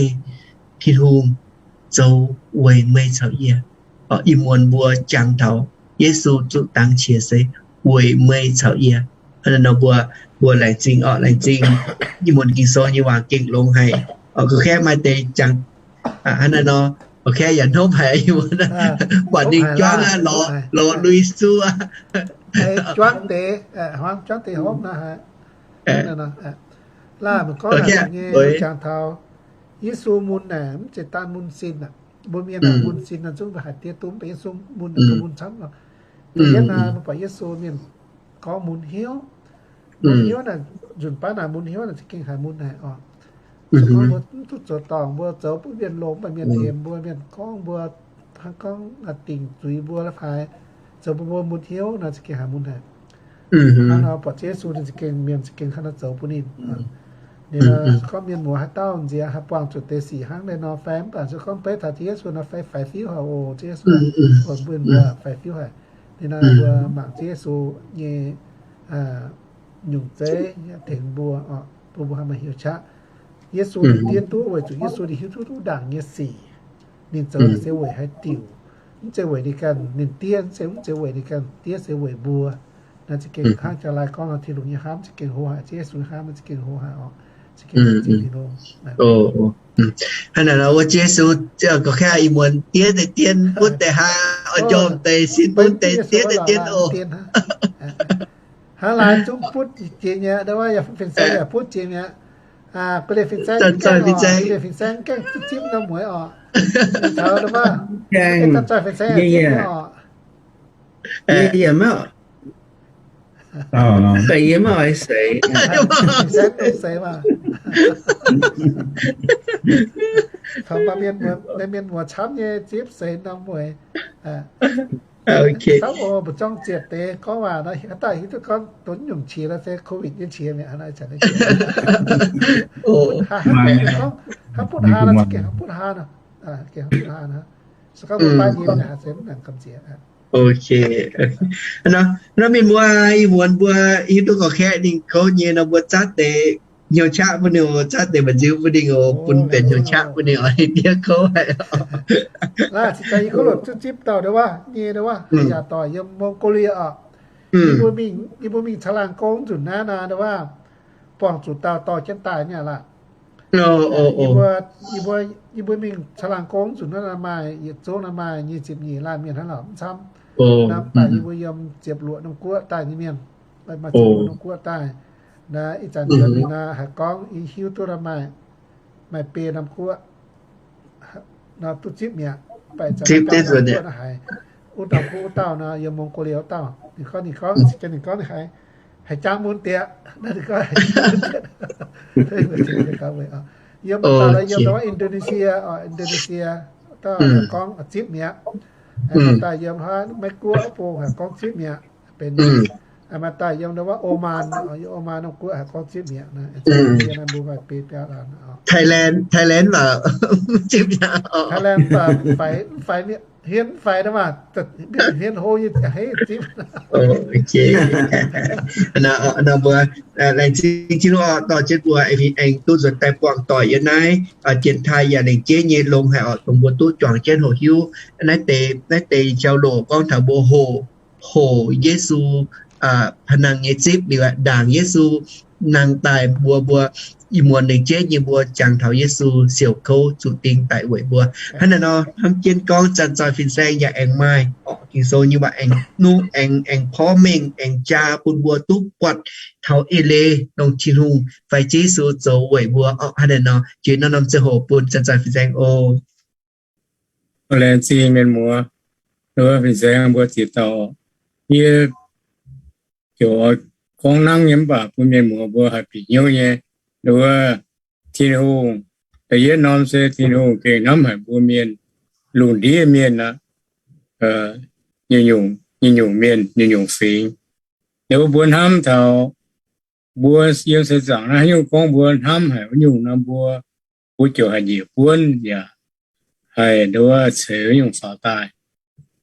Tin-Hungh zoux weic meih caux yie. Ih muonz mbuo jangx taux Yesu zuqc dangx qiex se weic meih caux yie. Hnangv naaiv nor mbuo, mbuo laengz zingh orqc, laengz zingh ih muonz Ging-Sou nyei waac gengh longx haic. Gorqv-kaeqv maaih deix jangx hnangv naaiv nor, gorqv-kaeqv yaac hnopv haic, buatc ninh juangv aqv, lorz lui-suo. Juangv deix, juangv deix hnopv naaiv haic. Laaih meih gorngv naaic nyei jangx taux Yesu mun naaic mv zeiz daan mun sin aqv. Mbuo mienh naaic mun sin naaic zungv mbuo haiz diev duqv, mv baac Yesu mun naaic mbuo mun camv nor. Da'yietv naaic mbuo buatc Yesu mienh gorngv mun hnyouv. Mun hnyouv naaic, nzunc baav naaic mun hnyouv naaic za'gengh haiz mun haic oc. Se gorngv mbuo mv duqv zoux dorngc, mbuo zoux butv mienh longx, mv baac mienh eix mbuo, mienh gorngv mbuo, hnangv gorngv dingc zuiz mbuo fai zoux bun mbuo mun hnyouv nor za'gengh haiz mun haic. Hnangv nor buatc Yesu ninh za'gengh, mienh za'gengh hnangv nor zoux bun ninh. Ninh se gorngv mienh muoz haaix dauh nziex haih buangh zuqc deix sic hnangv naaiv nor fai, mv baac se gorngv beiv taux Ziouv Yesu nor fai faix-fiuv haic oc. Ziouv Yesu oix bun mbuo faix-fiuv haic. Ninh nor mbuo mangc Ziouv Yesu nyei nyungc zeiv tengx mbuo, bun mbuo haih maaih hnyouv qaqv. Yesu ninh diev duqv weic zuqc Yesu ninh hiuv duqv duqv ndaangc nyei sic. Ninh zoux naaic se weic haih diuc, mv zeiz weic ninh ganh ninh diev, mv zeiz, mv zeiz weic ninh ganh diev, se weic mbuo. Naaiv za'gengh hnangv jaa-laai gorngv nor, Tin-Hungh nyei hnamv za'gengh hlo haic, Ziouv Yesu nyei hnamv za'gengh hlo haic oc. Za'gengh Tin-Hungh. Hnangv naaic nor, wuov Ziouv Yesu gorqv-kaeqv ih muonz diev deix dien, butv deix haa, oix njormh deix sin bun deix diev deix dien oc. Hnangv laaix zungv butv jiex nyei, ndau wuov yaac fin-saeng yaac butv jiex mi'aqv. Guei-lienh fin-saeng, guei-lienh fin-saeng gaengh duqv zipv norm mueiz oc. Taux ndau wuov, daaih fin-saeng zipv oc. Yie maiv oix seix. Fin-saeng dongh seix maah. Taux mienh muoz camv nyei zipv seix norm mueiz. Camv oc, mbu'zorng ziepc deix gorngv waac nor, haaix dauh hiuv duqv gorngv donx nyungc qiex nor se covid nyei qiex mi'aqv. Hnangv butv haa nor, gengh hnangv butv haa nor, gengh hnangv butv haa nor. Se gorngv mbuo baav nyei mi'aqv, se mv nangc gamh nziex. Nor mienh mbuo, ih muonz mbuo hiuv duqv gorqv-kaeqv ninh kouv nyei nor, mbuo zatv deix hnyouv qaqv bun ninh oc, zatv deix mba'nziu bun ninh oc, bun benx hnyouv qaqv bun ninh oc, ninh diev kouv haic. Naaiv cingx daaih yie kouv longc duqv zipv dauh ndau wuov nyei ndau wuov, yaac doic yiem Mongolia oc. Yie mbuo mingh, yie mbuo mingh caangh laangh gong nzunc naaiv naaic ndau wuov, buangh zuqc dauh dorh jienv daaih nyei aqv laah. Yie mbuo, yie mbuo, yie mbuo mingh caangh laangh gong nzunc naaiv maaih yietc zungv naaiv maaih nyic ziepc nyeic laanh mienh hnangv lorqc, mv camv. Naaiv mv baac yie mbuo yiem ziepc luoqc norm guoqv daaih nyei mienh, maaih ziepc luoqc norm guoqv daaih. Naaiv ih zanc yie mingh naaiv haiz gorngv yie hiuv duqv maaih, maaih biei norm guoqv nor duqv zipv mi'aqv. Mv baac ih zanc guoqv naaiv haiz, wuov dauh guoqv wuov dauh nor, yiem Mongolia wuov dauh, ninh gorngv, ninh gorngv, ninh gorngv ninh haiz, haiz jangx mun diex. Naaiv ninh gorngv haiz jangx mun diex. Yiem wuov dauh yiem Indonesia, Indonesia, dauh gorngv zipv mi'aqv. Maaih daaih yiem hnangv Meiv Guoqv bung haiz gorngv zipv mi'aqv. Benx, maaih daaih yiem wuov Oman, yiem Oman norm guoqv haiz gorngv zipv mi'aqv. Thailand, Thailand mv zipv mi'aqv. Thailand mv faix, mv faix, hmien mv faix nor maah, mienh hmien hlo nyei hei zipv. Nor mbuo laengz zingh Tin-Hungh oc, dorh jienv mbuo aengx duqv nzuonx daaih buangh doic yiem naaiv, jien-taaih yaac lengc jeiv nyei longx haic oc, dongh mbuo duqv juangc jienv hoqc hiuv. Naaiv deix, naaiv deix jauv-louc gorngv taux mbuo hoqc, hoqc Yesu, aa, pa'nangh nyei zipv liuz, ndaangc Yesu nangh daaih mbuox mbuo, ih muonz lengc jeiv nyei mbuo jangx taux Yesu siouc kouv zuqc ding daic weic mbuo. Hnangv naaiv nor, hnamv jienv gorngv Janx-Zoih Fin-Saeng yaac aengx maaih orqc Ging-Sou nyei waac aengx nuqv aengx, aengx porv mengh aengx jaa bun mbuo duqv buatc taux eix leiz dongh Tin-Hungh fai Yesu zoux weic mbuo orqc. Hnangv naaiv nor, jiex norm-norm ziangh hoc bun Janx-Zoih Fin-Saeng oc. Laengz zingh mienh muoz, Fin-Saeng mbuo ziex dauh, yie ziouc oix gorngv nangv nyei mv baac bun mienh muoz mbuo haih bieqc hnyouv nyei. Wuov, Tin-Hungh, da'yietv norm se Tin-Hungh gengh hnamv haic mbuo mienh, lungh ndiev mienh aqv, nyungc-nyungc mienh, nyungc-nyungc fingx. Liuz mbuo hnamv taux mbuo yiem seix zaangc naaiv haaix nyungc gorngv mbuo hnamv haic wuov nyungc nor, mbuo, mbuo ziouc haih njiec buonv yaac haih nduov ceix wuov nyungc faaux daaih.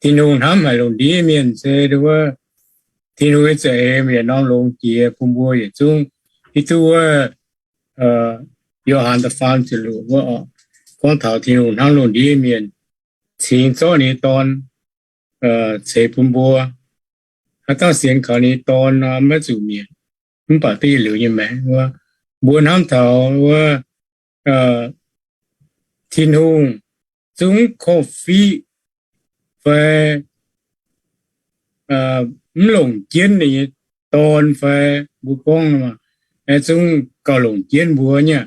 Tin-Hungh hnamv haic lungh ndiev mienh se nduov, Tin-Hungh nyei za'eix yietc norm longx jiex bun mbuo yietc zungv. Hiuv duqv wuov Yo^han da'faam ziepc luoqc wuov, gorngv taux Tin-Hungh hnamv lungh ndiev mienh, cingx zorqv ninh nyei Dorn ceix bun mbuo. Haaix dauh sienx kaux ninh nyei Dorn nor maiv zuqc mietc, mv baac duqv yietc liuz nyei maengc wuov. Mbuo hnamv taux wuov Tin-Hungh zungv korv-fiqv fai mv longc jienv ninh nyei Dorn fai mbuo gorngv, zungv gauh longc jienv mbuo nyei.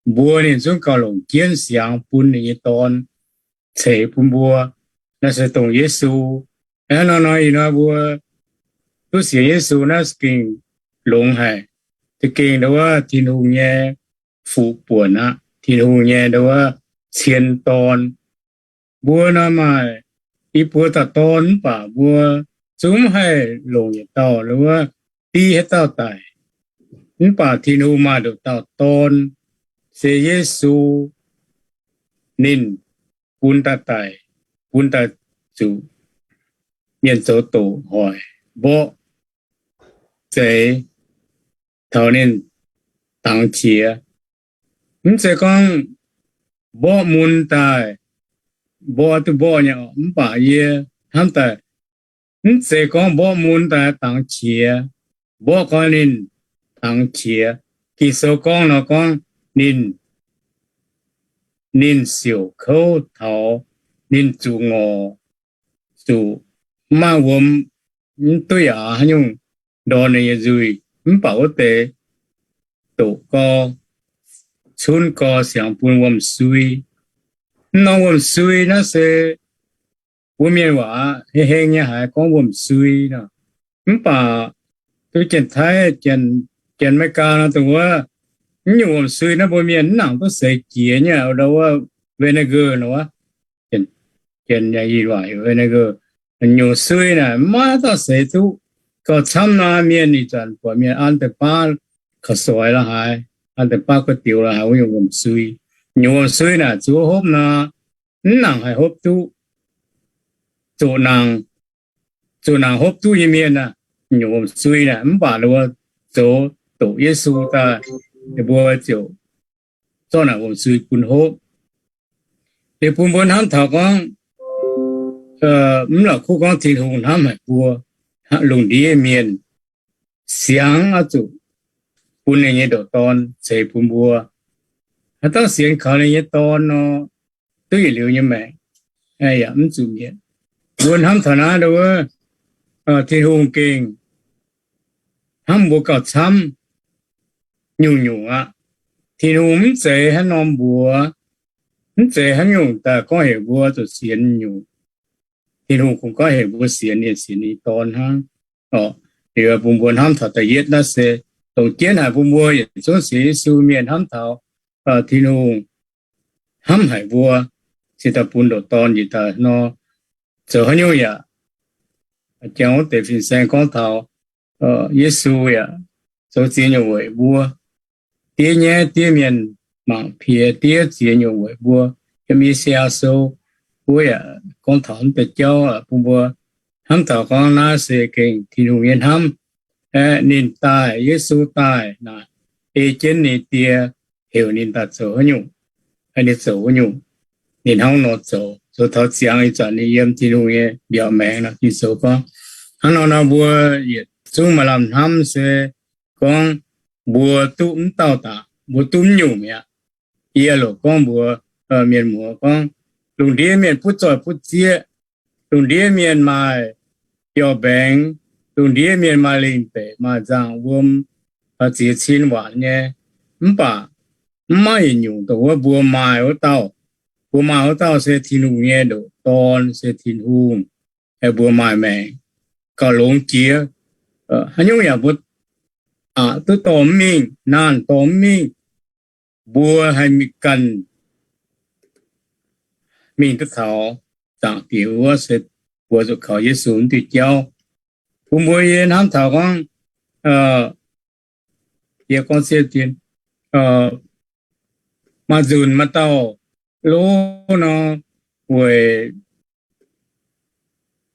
Mbuo ninh zungv gauh longc jienv siangx bun ninh nyei Dorn ceix bun mbuo. Naaiv se dongh Yesu. Hnangv nor, ih hnoi mbuo duqv sienx Yesu naaiv za'gengh longx haic. Za'gengh nduov Tin-Hungh nyei fuqv-buonc aqv, Tin-Hungh nyei nduov cien dorn. Mbuo nor maaih i buo dauh dorn mv baac mbuo zungv mv haih longc yietc dauh nduov div haaix dauh daic. Mv baac Tin-Hungh maaih nduqc dauh Dorn, se Yesu, ninh bun daaih daic, bun daaih zuqc mienh zoux doqc hoic mborqv zeix taux ninh dangx qiex. Mv zeiz gorngv mborqv mun daaih, mborqv duqv mborqv nyei, mv baac yie hnamv daaih, mv zeiz gorngv mborqv mun daaih dangx qiex, mborqv gorngv ninh dangx qiex. Ging-Sou gorngv nor gorngv ninh, ninh siouc kouv taux ninh zuqc ngorc, zuqc mv maaih wuom, mv duqv yaac haaix nyungc ndorn ninh nyei nzuih, mv baac wuov deix doqc gau, cunv gau siangx bun wuom-sui. Mv norm wuom-sui naaiv se mbuo mienh waac heng heng nyei haiz gorngv wuom-sui nor. Mv baac duqv Janx-Taiv, Janx-Meigaa nor dongh wuov, mv nyungc wuom-sui naaiv mbuo mienh mv nangc duqv seix jiex nyei, ndau wuov vinegar nor wuov, Janx yaac waac heuc vinegar. Nyungc sui naaic maiv dauh seix duqv. Gauh camv nor mienh ih zanc buatc mienh an deix baav kaux soix la'haaix, an deix baav gu'dioux la'haaix wuov nyungc wuom-sui. Nyungc wuom-sui naaic zuov hopv nor, mv nangc haih hopv duqv. Zoqc nangc, zoqc nangc hopv duqv nyei mienh aah, nyungc wuom-sui naaic, mv baac ninh mbuo zoux doqc Yesu daaih, ninh mbuo ziouc zorqv naaic wuom-sui bun hopv. Liuz bun mbuo hnamv taux gorngv, mv la'kuqv gorngv Tin-Hungh hnamv haic mbuo, lungh ndiev mienh siangx oix zuqc bun ninh nyei ndoqc Dorn ceix bun mbuo. Haaix dauh sienx kaux ninh nyei Dorn nor, duqv yietc liuz nyei maengc, yaac mv zuqc mietc. Mbuo hnamv taux naaiv nduov, Tin-Hungh gengh hnamv mbuo gauh camv nyungc-nyungc aqv. Tin-Hungh mv zeiz hnangv norm mbuox, mv zeiz haaix nyungc daaih gorngv heuc mbuo zuqc sienx nyungc. Tin-Hungh kungx gorngv heuc mbuo sienx ninh, sienx ninh Dorn hnangv. Liuz bun mbuo hnamv taux da'yietv naaiv se dongh jienv haic bun mbuo yietc zungv sienx Yesu mienh hnamv taux Tin-Hungh hnamv haic mbuo, cingx daaih bun ndoqc Dorn njiec daaih nor, zoux haaix nyungc yaac, jangx wuov deix fin-saeng gorngv taux Yesu yaac zoux ziex nyungc weic mbuo. Diev nyaiv diev mienh mangc piex diev ziex nyungc weic mbuo. Yiem I^saa^yaa Sou wuov yaac gorngv taux wuov deix jauv bun mbuo hnamv taux gorngv naaiv se gengh Tin-Hungh nyei hnamv. Ninh daaih, Yesu daaih naaic, ei jienv ninh Die heuc ninh daaih zoux haaix nyungc, ninh zoux wuov nyungc, ninh hnangv nor zoux. Zoux taux ziangx ih zanc ninh yiem Tin-Hungh nyei mbiaauc maengx nor, Ging-Sou gorngv. Hnangv nor nor mbuo yietc zungv maaih lamh hnamv se gorngv mbuo duqv mv dauh daaih, mbuo duqv mv nyungc mi'aqv. Yie loc gorngv mbuox mienh muoz gorngv, lungh ndiev mienh butv zoih butv zieqv, lungh ndiev mienh maaih biauv-mbaengx, lungh ndiev mienh maaih lingh deic, maaih nzangc wuom, ziex cin waanc nyei. Mv baac mv maaih yietc nyungc dongh wuov mbuo maaih wuov dauh. Mbuo maaih wuov dauh se Tin-Hungh nyei ndoqc Dorn, se Tin-Hungh, mbuo maaih maengc gauh longx jiex. Haaix nyungc yaac mbuo aqc duqv dorh mv mingh, naanh dorh mv mingh. Mbuo haih ganh mingh duqv taux Zaangc Diex wuov se mbuo zuqc kaux Yesu wuov diuh jauv. Bun mbuo yie hnamv taux gorngv, yie gorngv, maaih nzunc maaih dauh lov nor, weic,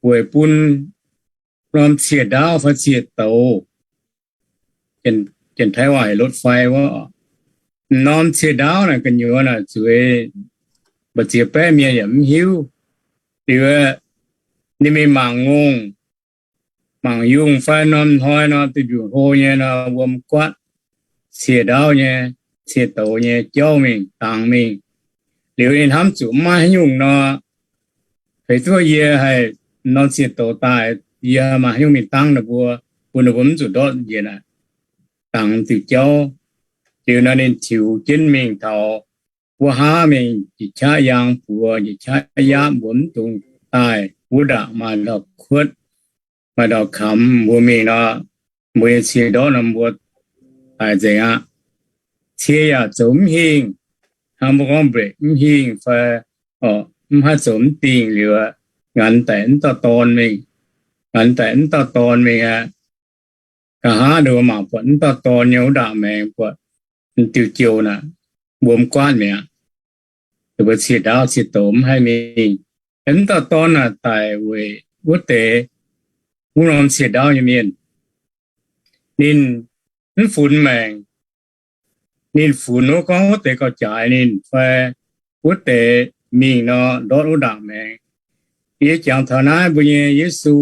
weic bun norm ciex ndaauv fai ciex douz, Janx-Taiv waac heuc รถไฟ wuov. Norm ciex ndaauv naaic gu'nyuoz naaic zueiz, mbu'ziex baeqv mienh yaac mv hiuv. Liuz ninh mingh mangc ngongh, mangc yungh fai norm hnoi nor, duih mbiungc hlo nyei nor, wuom guaatv ciex ndaauv nyei, ciex douz nyei jauv mingh, dangx mingh. Liuz ninh hnamv zuqc mv maaih haaix nyungc nor, feix duqv yie haih norm ciex douz daaih, yie maaih haaix nyungc mingh dangv ninh mbuo, bun ninh mbuo mv zuqc ndortv njiec naaic dangx diuh jauv. Liuz nor ninh tiux jienv mingh taux wuov haav mingh, njiec qaqv yaang buoz, njiec qaqv yaapv mbuo mv dungx daaih. Wuov ndaangc maaih ndau kuotv, maaih ndau kamx mbuo mingh nor, mbuo nyei cie ndortv nor mbuo daic nzengc aqv. Cie yaac zoux mv hingh, hnangv mbuo gorngv mbueic mv hingh fai mv haih zoux mv dingh liuz, nganx daic mv dauh dorn mingh. Nganx daic mv dauh dorn mingh aqv. Nqa'haav ninh mbuo mangc buatc mv dauh dorn nyei wuov ndaangc maengx buatc diuh joux naaic, mbuo mv guaatv mi'aqv. Ninh mbuo ciex ndaauv ciex douz mv haih mingh. Mv dauh dorn naaic daic weic wuov deix, wuov norm ciex ndaauv nyei mienh. Ninh mv funx maengc. Ninh funx wuov gorngv wuov deix gauh jaaix ninh fai wuov deix mingh nor ndortv wuov ndaangc maengx. Yie jangx taux naaiv mbuo nyei Yesu,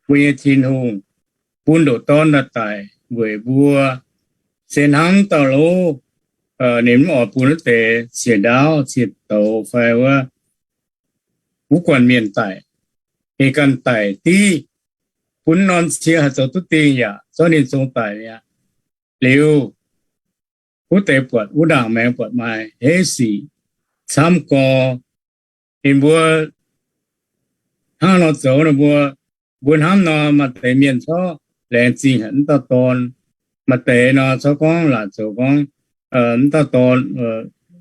mbuo nyei Tin-Hungh, bun ndoqc Dorn daaih daic weic mbuo. Se hnangv dauh lov, ninh mv oix bun wuov deix ciex ndaauv ciex douz fai wuov, wuov guanh mienh daic. Ninh ganh daic div, bun norm cie haih zoux duqv dingh yaac zorqv ninh zong daic mi'aqv. Liuz, wuov deix buatc wuov ndaangc maengx buatc maaih heiv sic camv gorx. Ninh mbuo hnangv nor zoux ninh mbuo, mbuo hnamv nor maaih deix mienh corc laengz zingh haic mv dauh dorn. Maaih deix nor corc gorngv laaic zoux gorngv mv dauh dorn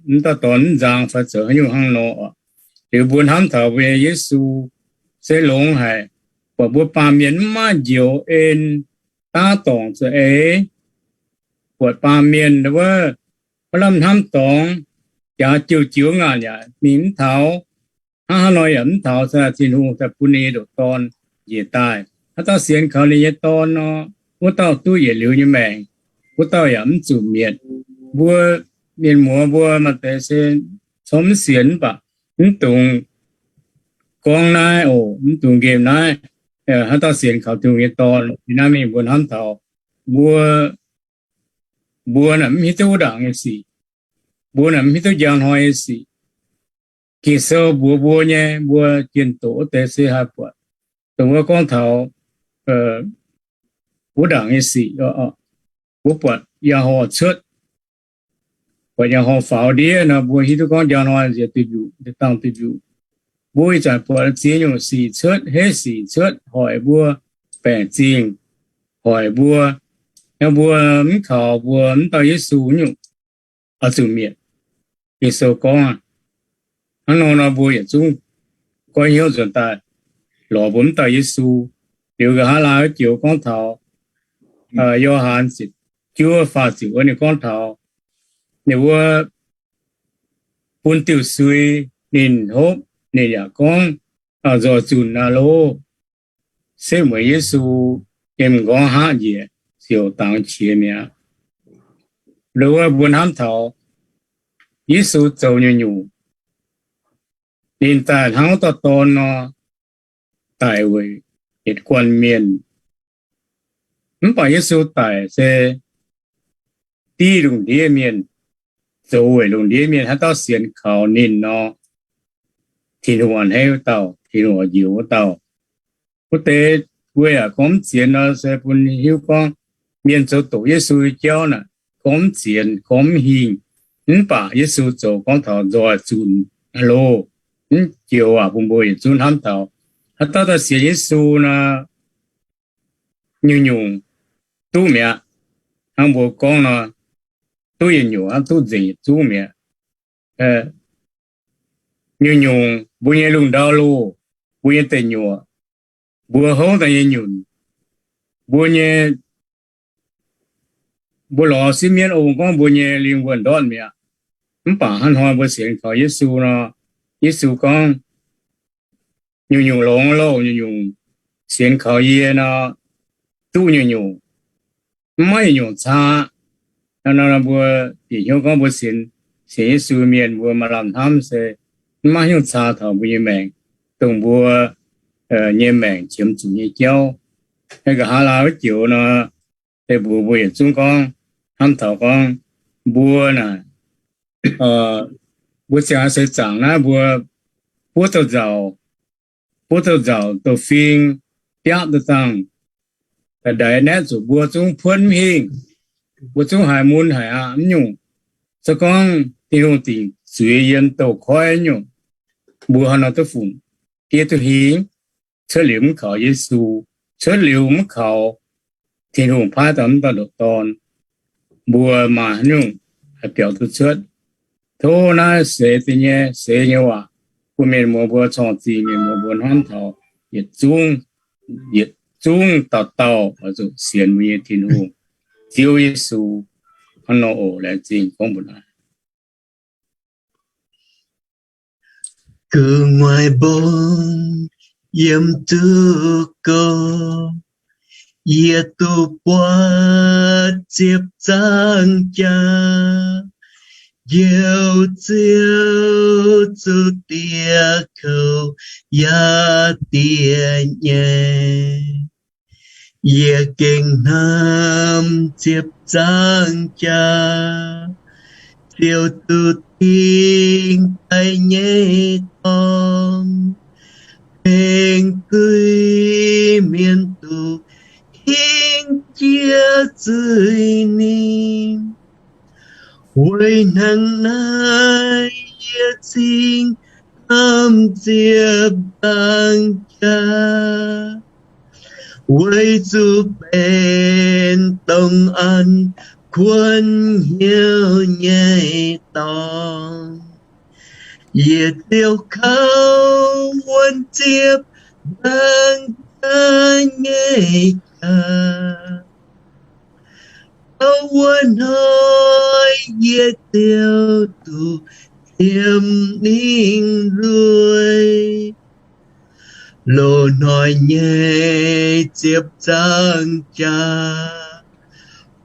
mv nzang fai zoux haaix nyungc hnangv nor oc. Liuz mbuo hnamv taux mbuo nyei Yesu se longx haic, buatc mbuo baamh mienh mv maaih njoux en, daav dorngc za'eix, buatc baamh mienh wuov, maiv lamh hnamv dorngx, jaax jiouv jiouv ngaanc yaac mingh mv taux, hnangv haaix nor yaac mv taux, se Tin-Hungh daaih bun ninh nyei ndoqc Dorn njiec daaih. Haaix dauh sienx kaux ninh nyei Dorn nor, wuov dauh duqv yietc liuz nyei maengc, wuov dauh yaac mv zuqc mietc. Mbuo mienh muoz mbuo maaih deix se corc mv sienx mv baac mv dungx gorngv naaiv oc, mv dungx nqemh naaiv. Haaix dauh sienx kaux Tin-Hungh nyei Dorn, ninh naaiv mingh mbuo hnamv taux mbuo, mbuo naaic mv hiuv duqv wuov ndaangc nyei sic. Mbuo naaic mv hiuv duqv njang hnoi nyei sic. Ging-Sou mbuox mbuo nyei, mbuo jienh doqc wuov deix se haih buatc. Dongh wuov gorngv taux wuov ndaangc nyei sic, mbuo buatc yaangh horh cuotv, buatc yaangh horh faaux ndiev nor, mbuo hiuv duqv gorngv njang hnoi nziex duih mbiuc, nziex dangh duih mbiuc. Mbuo ih zanc buatc ziex nyungc sic cuotv, heiv sic cuotv, hoic mbuo, baengc zingh hoic mbuo. Naaiv mbuo mv kaux mbuo mv dauh Yesu nyungc, oix zuqc mietc. Ging-Sou gorngv aqv. Hnangv nor nor mbuo yietc zungv goiv hnyouv nzuonx daaih lorz mbuo mv dauh Yesu. Liuz nqa'haav laai wuov joux gorngv taux Yo^han ziepc juov faah ziepc wuov ninh gorngv taux ninh wuov bun diuh sui ninh hopv, ninh yaac gorngv, nzoih zunc naaiv lov, setv mueiz Yesu yiem m'nqorngv hngaqv njiec ziouc dangx qiex mi'aqv. Liuz wuov mbuo hnamv taux Yesu zoux nyungc-nyungc, ninh daaih hnangv wuov dauh dorn nor, daic weic yietc guanh mienh. Mv baac Yesu daic se div lungh ndiev mienh, zoux weic lungh ndiev mienh haaix dauh sienx kaux ninh nor, Tin-Hungh a'hneiv wuov dauh, Tin-Hungh oix njoux wuov dauh. Wuov deix weic aqv, gorngv mv zienx nor se bun hiuv gorngv mienh zoux doqc Yesu nyei jauv naaic, gorngv mv zienx, gorngv mv hingh. Mv baac Yesu zoux gorngv taux nzoih zunc loh, mv joux waac bun mbuo yietc zungv hnamv taux, haaix dauh daaih sienx Yesu nor, nyungc-nyungc duqv mi'aqv. Hnangv mbuo gorngv nor, duqv yietc nyungc hnangv duqv nzengc yietc zungv mi'aqv. Nyungc-nyungc mbuo nyei lungh ndau loh, mbuo nyei deic nyuoqc, mbuo houv daaih nyei nyunc, mbuo nyei, mbuo lorz sieqv mienv ong gorngv mbuo nyei lingh wuonh ndortv mi'aqv. Mv baac hnangv hnoi mbuo sienx kaux Yesu nor, Yesu gorngv, nyungc-nyungc longx loh, nyungc-nyungc sienx kaux yie nor, duqv nyungc-nyungc, mv maaih nyungc-nyungc caa. Nor mbuo bieqc hnyouv gorngv mbuo sienx, sienx Yesu mienh mbuo maaih lamh hnamv se mv maaih nyungc caa taux mbuo nyei maengc, dongh mbuo nyei maengc qiemx zuqc nyei jauv. Nqa'haav laai wuov joux nor, se mbuox mbuo yietc zungv gorngv, hnamv taux gorngv mbuo naaic, mbuo ziangh seix zaangc naaiv mbuo buov douh nzauc, buov douh nzauc douh fing, biapv douh dangh, daaih ndaix naetv zuqc mbuo zungv puonv mv hingh, mbuo zungv haiz mun haiz aqc mv nyungc. Se gorngv Tin-Hungh dingc zuiz yiem douh koiv nyungc, mbuo hnangv nor duqv fungc, fiev duqv hingh, cuotv liuz mv kaux Yesu, cuotv liuz mv kaux Tin-Hungh paaiv daaih mv dauh ndoqc Dorn, mbuo maaih haaix nyungc haih biaux duqv cuotv? Tov naaiv seix deix nyei, seix nyei waac bun mienh muoz mbuo, corng zingh mienh muoz mbuo hnamv taux yietc zungv, yietc zungv dauh dauh oix zuqc sienx mbuo nyei Tin-Hungh, Ziouv Yesu. Hnangv nor oc. Laengz zingh gorngv mbuo naaiv. Gu'nguaaic mbong yiem duqv gox, yie duqv buatc ziepc nzaangc jaax, Njoux Ziouv zuqc dieh kouv yaac dieh nyei. Yie gengh hnamv ziepc nzaangc jaax, Ziouv duqv dingc daaih nyei dorngx, tengx duqv mienh duqv hingh jiex zuiz-ningh. Weic hnangv naaiv yie cingx hnamv ziepc nzaangc jaax, weic zuqc benx dongh an kuonx hnyouv nyei dorngx. Yie ziouc kaux wuonx ziepc nzaangc jaax nyei jaax. Taux wuov hnoi yie ziouc duqv qiemx ningv nduei. Loz-hnoi nyei ziepc nzaangc jaax,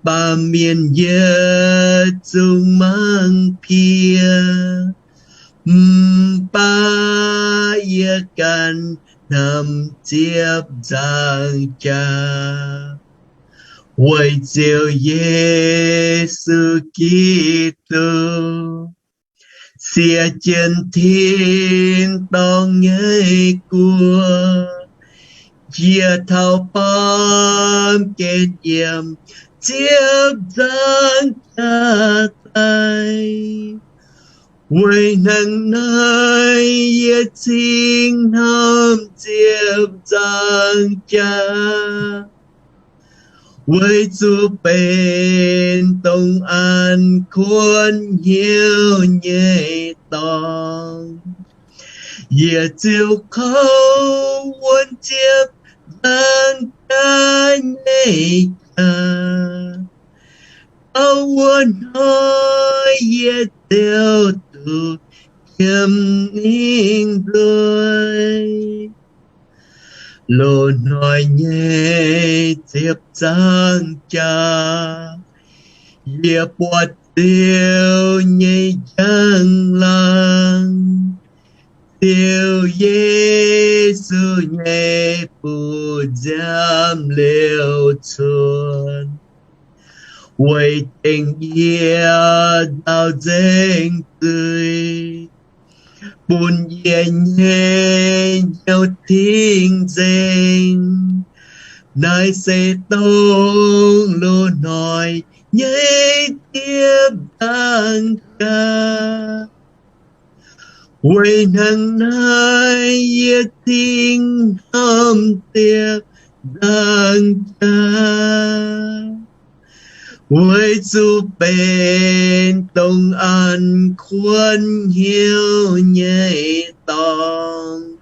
baamh mienh yietc zungv mangc piex, mv baac yie ganh hnamv ziepc nzaangc jaax, weic Ziouv Yesu Giduc, siec jienv tin-dorngh nyei guoqv, njiec taux baamh gen yiem ziepc nzaangc jaax daaih. Weic hnangv naaiv yie cingx hnamv ziepc nzaangc jaax, weic zuqc benx dongh an kuonx hnyouv nyei dorngx. Yie ziouc kaux wuonx ziepc nzaangc jaax nyei jaax. Taux wuov hnoi yie ziouc duqv qiemx ningv nduei. Loz-hnoi nyei ziepc nzaangc jaax, yie buatc Ziouv nyei njang-laangc, Ziouv Yesu nyei buoz-nziaamv liouh cuonx. weic dengh yie nzaaux nzengc zuiz, bun yie nyei hnyouv cingx nzengc. Naaiv se dongh loz-hnoi nyei ziepc nzaangc jaax. Weic hnangv naaiv yie cingx hnamv ziepc nzaangc jaax, weic zuqc benx dongh an kuonx hnyouv nyei dorngx.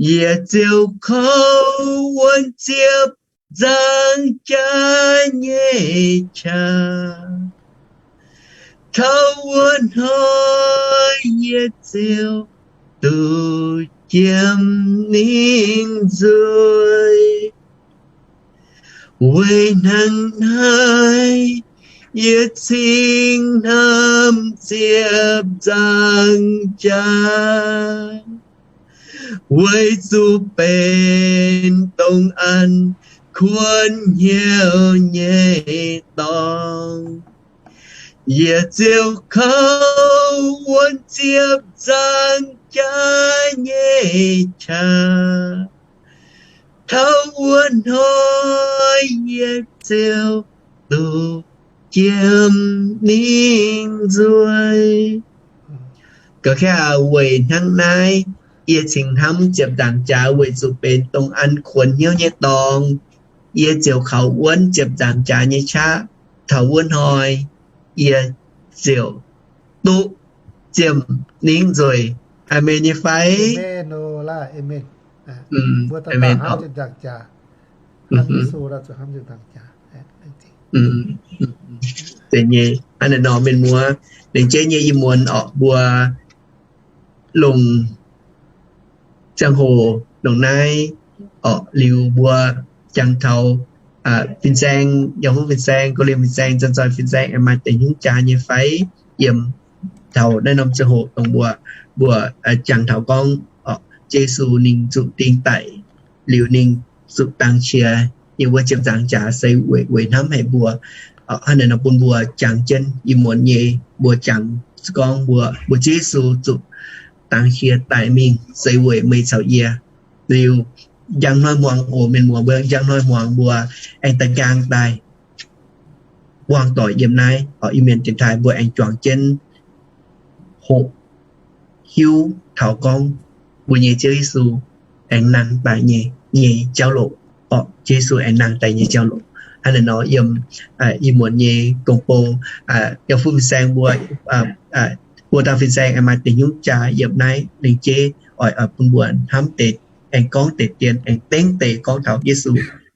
Yie ziouc kouv wuonv ziepc nzaangc jaax nyei qaqv. Taux wuov hnoi yie ziouc duqv jiem ninh nzueic. Weic hnangv naaiv yie cingx hnamv ziepc nzaangc jaax, weic zuqc benx dongh an kuonx hnyouv nyei dorngx. Yie ziouc kouv wuonv ziepc nzaangc jaax nyei qaqv. Taux wuov hnoi yie ziouc duqv jiem ninh nzueic. Weic hnangv naaiv yie cingx hnamv ziepc nzaangc jaax weic zuqc benx dongh an kuonx hnyouv nyei dorngx. Yie ziouc kouv wuonv ziepc nzaangc jaax nyei qaqv. Taux wuov hnoi yie ziouc duqv jiem ninh nzueic. Aamen nyei fai? Zeiz nyei. Hnangv naaiv nor mienh muoz, laengz jeiv nyei ih muonz orqc, mbuo longc ziangh hoc longc naaiv orqc, liuz mbuo jangx taux fin-saeng, yiem huv fin-saeng, go liemh fin-saeng, zanc zoih fin-saeng aengx maaih deix hnyouv jaax nyei fai? Yiem taux naaiv norm ziangh hoc dongh mbuo, mbuo jangx taux gorngv Yesu ninh zuqc ding daic, liuz ninh zuqc dangx qiex, yiem wuov ziepc nzaangc jaax se weic, weic hnamv haic mbuo. Hnangv naaiv nor bun mbuo jangx jienv ih muonz nyei, mbuo jangx gorngv mbuo, mbuo Ziouv Yesu zuqc dangx qiex daic mingh se weic meih caux yie. Liuz njang hnoi hmuangx oc mienh muoz, mbuo njang hnoi hmuangx mbuo aengx da'nqaang daaih buangh doic yiem naaiv orqc, Iu-Mienh dienx taaih, mbuo aengx juangc jienv hoqc hiuv taux gorngv mbuo nyei Ziouv Yesu aengx nangh daaih nyei, nyei jauv-louc orqc, Ziouv Yesu aengx nangh daaih nyei jauv-louc. Hnangv naaiv nor yiem ih muonz nyei gong-bou, yiem huv fin-saeng mbuo, buo dauh fin-saeng aengx maaih deix hnyouv jaax yiem naaiv, laengz jeiv oix, oix bun mbuo hnamv deix, aengx gorngv deix dien, aengx dengv deix gorngv taux Yesu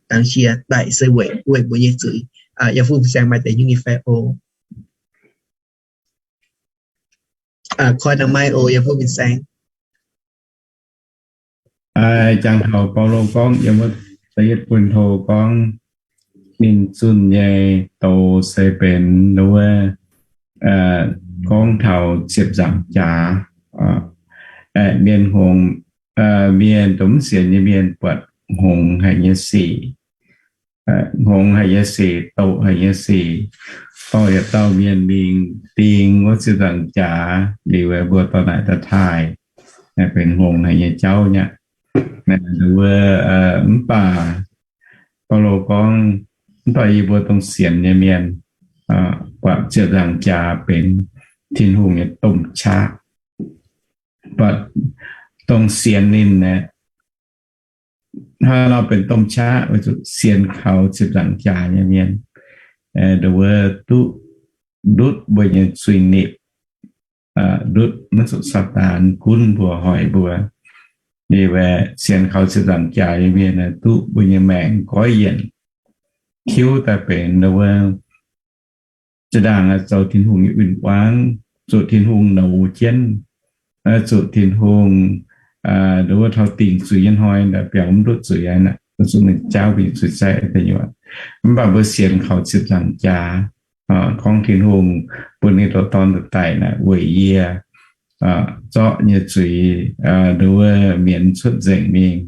dangx qiex daic se weic, weic mbuo nyei zuiz. Yiem huv fin-saeng maaih deix hnyouv nyei fai oc? Koi dangh maiv oc, yiem huv fin-saeng. Jangx taux Baulo gorngv yiem wuov da'yietv Ko^lin^to gorngv ninh zunh nyei doz se benx wuov, gorngv taux ziepc nzaangc jaax, mienh hngongx, mienh dongh mv sienx nyei mienh buatc hngongx haic nyei sic, hngongx haic nyei sic, doqc haic nyei sic, dorh yietc dauh mienh mingh ding wuov ziepc nzaangc jaax liuz, mbuo dorh naaic daaih taaih, benx hngongx haic nyei jauv nyei. Wuov, mv baac Baulo gorngv, mv baac yie mbuo dongh sienx nyei mienh buatc ziepc nzaangc jaax benx Tin-Hungh nyei domh qaqv. Buatc dongh sienx ninh aeqv, hnangv nor benx domh qaqv weic zuqc sienx kaux ziepc nzaangc jaax nyei mienh, wuov, duqv ndutv mbuo nyei zuiz-nipc, ndutv maiv zuqc Saadaan gunv mbuo, hoic mbuo. Liuz aeqv, sienx kaux ziepc nzaangc jaax nyei mienh duqv mbuo nyei maengc goiv yienc, tiuv daaih benx wuov, zinh ndaangc zoux Tin-Hungh nyei win-wangv, zuqc Tin-Hungh nouz jienv, zuqc Tin-Hungh, wuov, taux dingc zuiz nyei hnoi biaux mv ndutv zuiz aqv, zuqc ninh jaauv mbuo nyei zuiz zaih daaih nyei. Mv baac mbuo sienx kaux ziepc nzaangc jaax, gorngv Tin-Hungh bun ninh ndoqc Dorn daaih daic naaic weic yie, zorqv nyei zuiz, wuov, mienz cuotv nzengc mingh,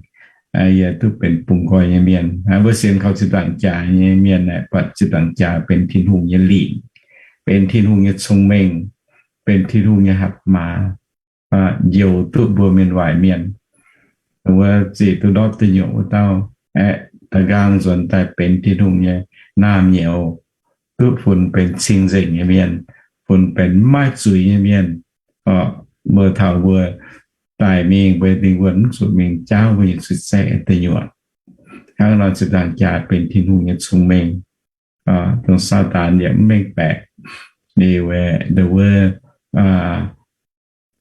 yie duqv benx bungx nqoi nyei mienh. Mbuo sienx kaux zipv nzaangc jaax nyei mienh aeqv, buatc zipv nzaangc jaax benx Tin-Hungh nyei lingc, benx Tin-Hungh nyei cong-mengh, benx Tin-Hungh nyei hatc maaz, njoux duqv mbuo mienh waaic mienh. Wuov zic duqv ndortv deic nyuoqc wuov dauh aeqv, da'nqaang nzuonx daaih benx Tin-Hungh nyei naamh nyouz, duqv funx benx cing-nzengc nyei mienh, funx benx maiv zuiz nyei mienh. Mbuo taux mbuo daic mingh, mbuo dingh wuonh mv zuqc mingh jaauv mbuo nyei zuiz-zaeqv deic nyuoqc. Hnangv nor zipv nzaangc jaax benx Tin-Hungh nyei cong-mengh, dongh Saadaan yaac mv mengh baeqc. Liuz aeqv, ndau wuov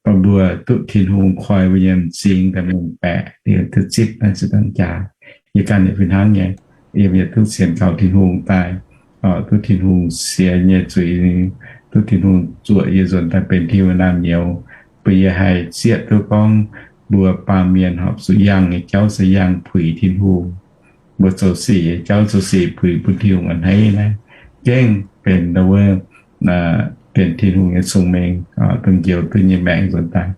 mbuo duqv Tin-Hungh koi mbuo nyei m'zing daaih mengh baeqc, liuz duqv zipv naaiv zipv nzaangc jaax. Yie ganh yaac fih hnangv nyei, yie mbuo yaac duqv sienx kaux Tin-Hungh daaih, duqv Tin-Hungh sienx nyei zuiz, duqv Tin-Hungh zuoqc yie nzuonx daaih benx Tin-Hungh naamh nyouz, bun yie haih zieqv duqv gorngv mbuo baamh mienh horpc zuqc yangh nyei jauv se yangh puix Tin-Hungh. Mbuo zoux sic nyei jauv zoux sic puix bun Tin-Hungh a'hneiv naaiv, gengh benx ndau wuov, benx Tin-Hungh nyei cong-mengh, dongh njoux duqv nyei maengc nzuonx daaih.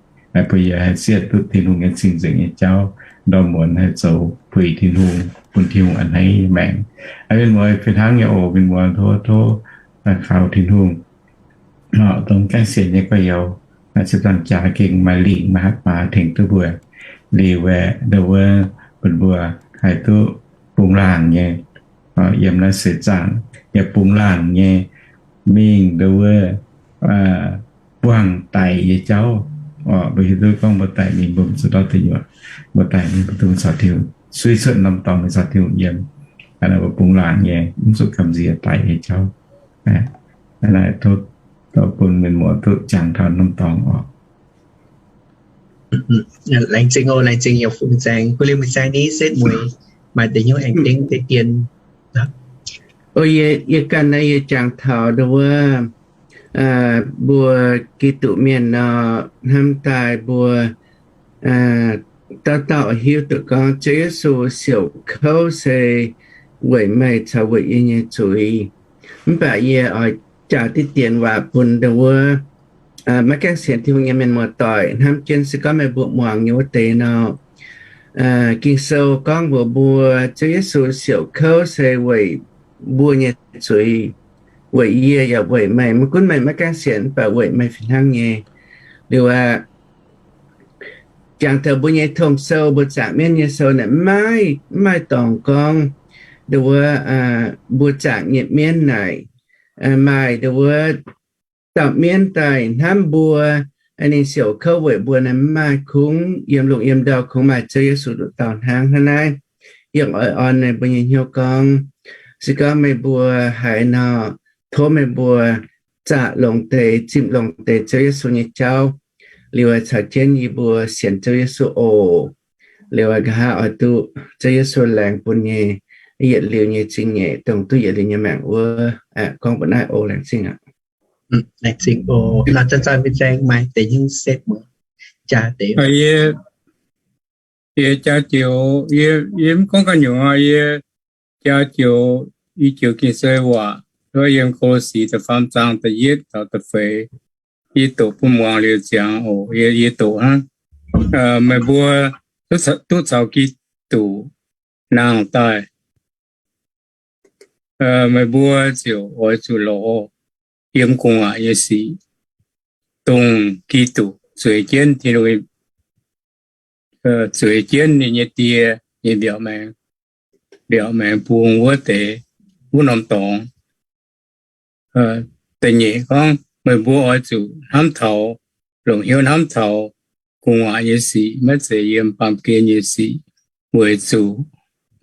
Bun yie haih zieqv duqv Tin-Hungh nyei cing-nzengc nyei jauv, ndorm muonz haih zoux puix Tin-Hungh, bun Tin-Hungh a'hneiv nyei maengc. Mienh muoz fih hnangv nyei oc, mienh muoz, tov, tov kaux Tin-Hungh, dongh gaengh sienx nyei gorx-youz, zipv nzaangc jaax gengh maaih lingc maaih hatc maaz tengx duqv mbuo. Liuz aeqv, ndau wuov bun mbuo haih duqv bungx laangc nyei, yiem naaiv seix zaangc yaac bungx laangc nyei, mingh ndau wuov buangh daic nyei jauv. Mbuo hiuv duqv gorngv mbuo daic mingh mbuo mv zuqc ndortv deic nyuoqc, mbuo daic mingh mbuo duqv caux Tin-Hungh suiv cuotv norm dorngx, mingh caux Tin-Hungh yiem. Naaiv mbuo bungx laangc nyei, mv zuqc gamh nziex daic nyei jauv. Naaiv tov bun mienh muoz duqv jangx taux norm dorngx oc. Laengz zingh oc, laengz zingh Youh Fungx Zaeng. Bun Liuz Mingh Zaeng ni setv mueiz maaih deix hnyouv aengx dengv deix dien. O, yie ganh naaiv yie jangx taux ndau wuov mbuo Giduc mienh nor, hnamv daaih mbuo dauh dauh hiuv duqv gorngv Ziouv Yesu siouc kouv se weic meih caux weic yie nyei zuiz. Mv baac yie oix jaax diqv dien waac bun ndau wuov maiv gaengh sienx Tin-Hungh nyei mienh muoz-doic hnamv jienv. Se gorngv meih mbuo muangx nyei wuov deix nor, Ging-Sou gorngv mbuox mbuo Ziouv Yesu siouc kouv se weic mbuo nyei zuiz, weic yie yaac weic meih. Maiv gunv meih maiv gaengh sienx, mv baac weic meih fih hnangv nyei. Liuz aqv, jangx taux mbuo nyei tong-sou, mbuo zaangc mienv nyei sou naaic, maiv maaih dorngx gorngv ndau wuov mbuo zaangc nyei mienv naaic maaih ndau wuov dauh mienv daaih hnamv mbuo, ninh siouc kouv weic mbuo naaic, maiv maaih. Kungx yiem lungh yiem ndau kungx maaih Ziouv Yesu nduqc dauh hnangv. Hnangv naaiv, yie oix orn meih mbuo nyei hnyouv gorngv, se gorngv meih mbuo haiz nor, tov meih mbuo zaqc longc deix, zimh longc deix Ziouv Yesu nyei jauv, liuz caux jienv yie mbuo sienx Ziouv Yesu oc. Liuz nqa'haav oix duqv Ziouv Yesu laengz bun nyei yietc liuz nyei zingh nyeic, dongh duqv yietc liuz nyei maengc wuov. Gorngv mbuo naaiv oc. Laengz zingh aqv. Laengz zingh oc. Nor zanc-zanc mingh zaeng maaih deix hnyouv setv mueiz jaa deix. Yie jaa joux, yie mv gorngv ga'nyuoz, yie jaa joux, yie joux Ging-Sou waac, yiem Ko^lo^si da'faam zaang da'yietv taux da'feix. Yie doqc bun muangx liuz ziangx oc. Yie doqc hnangv. Meih mbuo duqv caux Giduc nangh daaih, meih mbuo ziouc oix zuqc lorz yiem gu'nguaaic nyei sic, dongh Giduc zueiz jienv Tin-Hungh, zueiz jienv ninh nyei Die nyei mbiaauc maengx, mbiaauc maengx bung wuov deix, wuov norm dorngx. Da'nyeic gorngv, meih mbuo oix zuqc hnamv taux, longc hnyouv hnamv taux gu'nguaaic nyei sic, maiv zeiz yiem baamh gen nyei sic, weic zuqc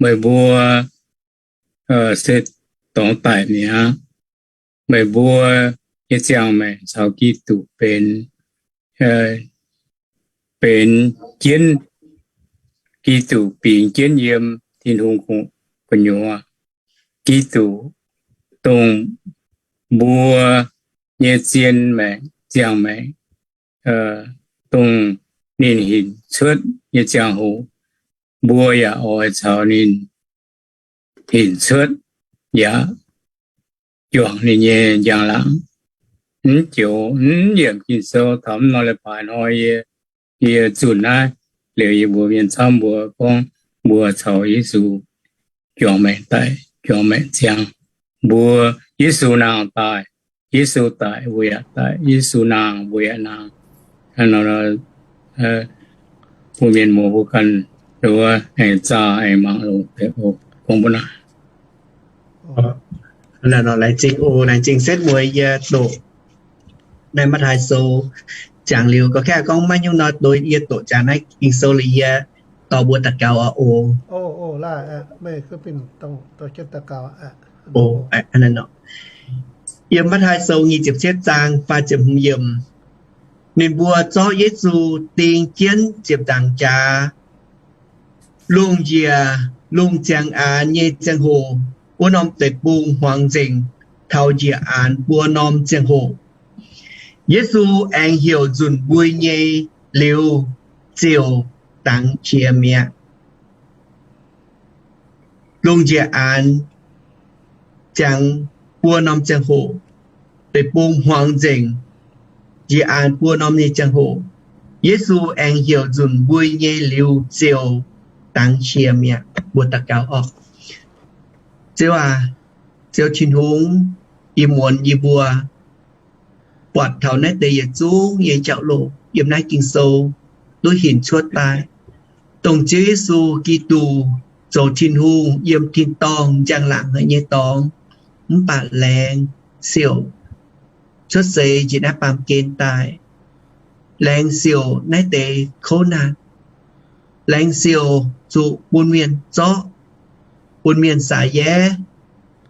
meih mbuo se dorngx daic mi'aqv. Meih mbuo nyei ziangh maengc caux Giduc benx, benx jienv, Giduc bingx jienv yiem Tin-Hungh gu'nyuoz. Giduc dongh mbuo nyei zien maengc, ziangh maengc, dongh ninh hinc cuotv nyei ziangh hoc, mbuo yaac oix caux ninh hinc cuotv yaac juangc ninh nyei njang-laangc. Mv joux, mv yiemc Ging-Sou taux mv norm leiz-baaix hnoi, yie, yie zunh naaiv liuz, yie mbuox mienh camv mbuox gorngv, mbuo caux Yesu juangc maengc daic, juangc maengc ziangh. Mbuo, Yesu nangh daaih, Yesu daic mbuo yaac daic, Yesu nangh mbuo yaac nangh. Bun mienh muoz mbuo ganh nduov aengx zaah aengx mangc longx deix oc. Gorngv mbuo naaiv. Laengz zingh oc, laengz zingh setv mueiz yie doqc naaiv Matv^taai Sou jangx liuz, gorngv kaeqv gorngv maiv nyungc nor, doix yie doqc jangx naaiv Ging-Sou liuz yie dorh mbuo daux gaux oc. Yiem Matv^taai Sou nyic ziepc cietv zaang faah ziepc hmz yiemc, ninh mbuo zorqv Yesu ding jienv ziepc nzaangc jaax, lungh njiec lungh ziangh aanx nyei ziangh hoc, wuov norm deic-bung hmuangx nzengc taux njiec aanx buo norm ziangh hoc. Yesu aengx heuc nzunc mbui nyei liuz, ziouc dangx qiex mi'aqv. Lungh njiec aanx ziangx buo norm ziangh hoc, deic-bung hmuangx nzengc, njiec aanx buo norm nyei ziangh hoc, Yesu aengx heuc nzunc mbui nyei liuz ziouc dangx qiex mi'aqv. Mbuo daux gaux oc. Ziouv aac, Ziouv Tin-Hungh, ih muonz yie mbuo buatc taux naaiv deix yietc zungv nyei jauv-louc yiem naaiv Ging-Sou duqv hinc cuotv daaih, dongh Ziouv Yesu Giduc zoux Tin-Hungh yiem tin-dorngh njang-laangc haic nyei dorngx, mv baac laengz siouc cuotv seix njiec naaiv baamh gen daaih. Laengz siouc naaiv deix kouv naanc. Laengz siouc zuqc bun mienh zorqv, bun mienh saax-yaev,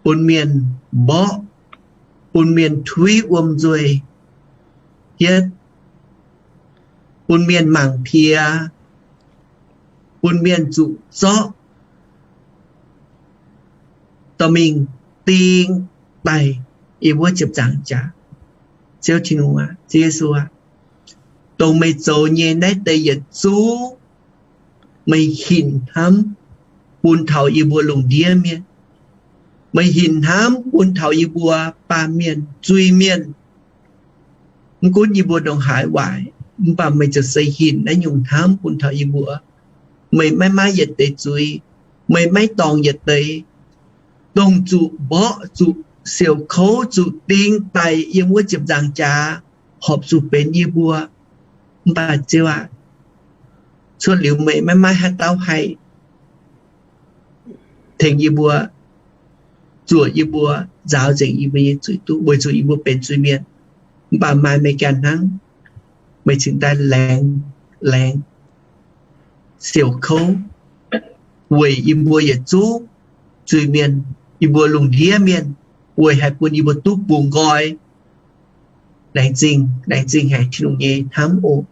bun mienh mborqv, bun mienh tuiv wuom nzuih, hietv, bun mienh mangc piex, bun mienh zuqc zorqv dorh mingh ding daaih yiem wuov ziepc nzaangc jaax. Ziouv Tin-Hungh aac, Ziouv Yesu aac, dongh meih zoux nyei naaiv deix yietc zungv, meih hinc hnamv bun taux yie mbuo lungh ndiev mienh. Meih hinc hnamv bun taux yie mbuo baamh mienh, zuiz-mienh. Mv gunv yie mbuo ndongc haaix waaic, mv baac meih ziouc se hinc naaiv nyungc hnamv bun taux yie mbuo. Meih maiv maaih yietc deix zuiz, meih maiv dorngc yietc deix, dongh zuqc mborqv, zuqc siouc kouv, zuqc ding daic yiem wuov ziepc nzaangc jaax, horpc zuqc benx yie mbuo. Mv baac Ziouv aac, cuotv liuz meih maiv maaih haaix dauh haih tengx yie mbuo, zuoqc yie mbuo, nzaaux nzengc yie mbuo nyei zuiz duqv, weic zuqc yie mbuo benx zuiz-mienh. Mv baac maaih meih ganh hnangv, meih cingx daaih laengz, laengz siouc kouv weic yie mbuo yietc zungv zuiz-mienh, yie mbuo lungh ndiev mienh, weic haih bun yie mbuo duqv bungx nqoi. Laengz zingh, laengz zingh haic Tin-Hungh nyei hnamv oc.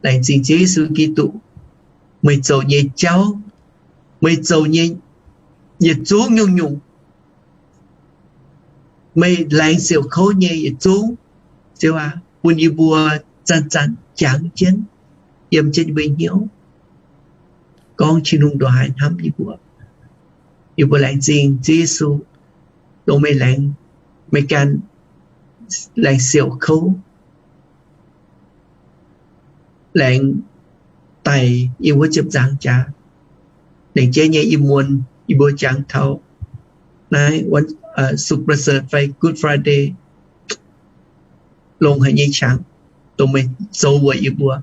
Laengz zingh Ziouv Yesu Giduc, meih zoux nyei jauv, meih zoux nyei yietc zungv nyungc-nyungc, meih laengz siouc kouv nyei yietc zungv, Ziouv aac, bun yie mbuo zanc-zanc jangx jienv, yiem jienv yie mbuo hnyouv, gorngv Tin-Hungh ndongc haaix hnamv yie mbuo. Yie mbuo laengz zingh Ziouv Yesu, dongh meih laengz, meih ganh laengz siouc kouv, laengz daic yiem wuov ziepc nzaangc jaax. Laengz jienv nyei ih muonz yie mbuo jangx taux naaiv วันศุกร์ประเสริฐ fai Good Friday, longx haic nyei qangx, dongh meih zoux weic yie mbuo,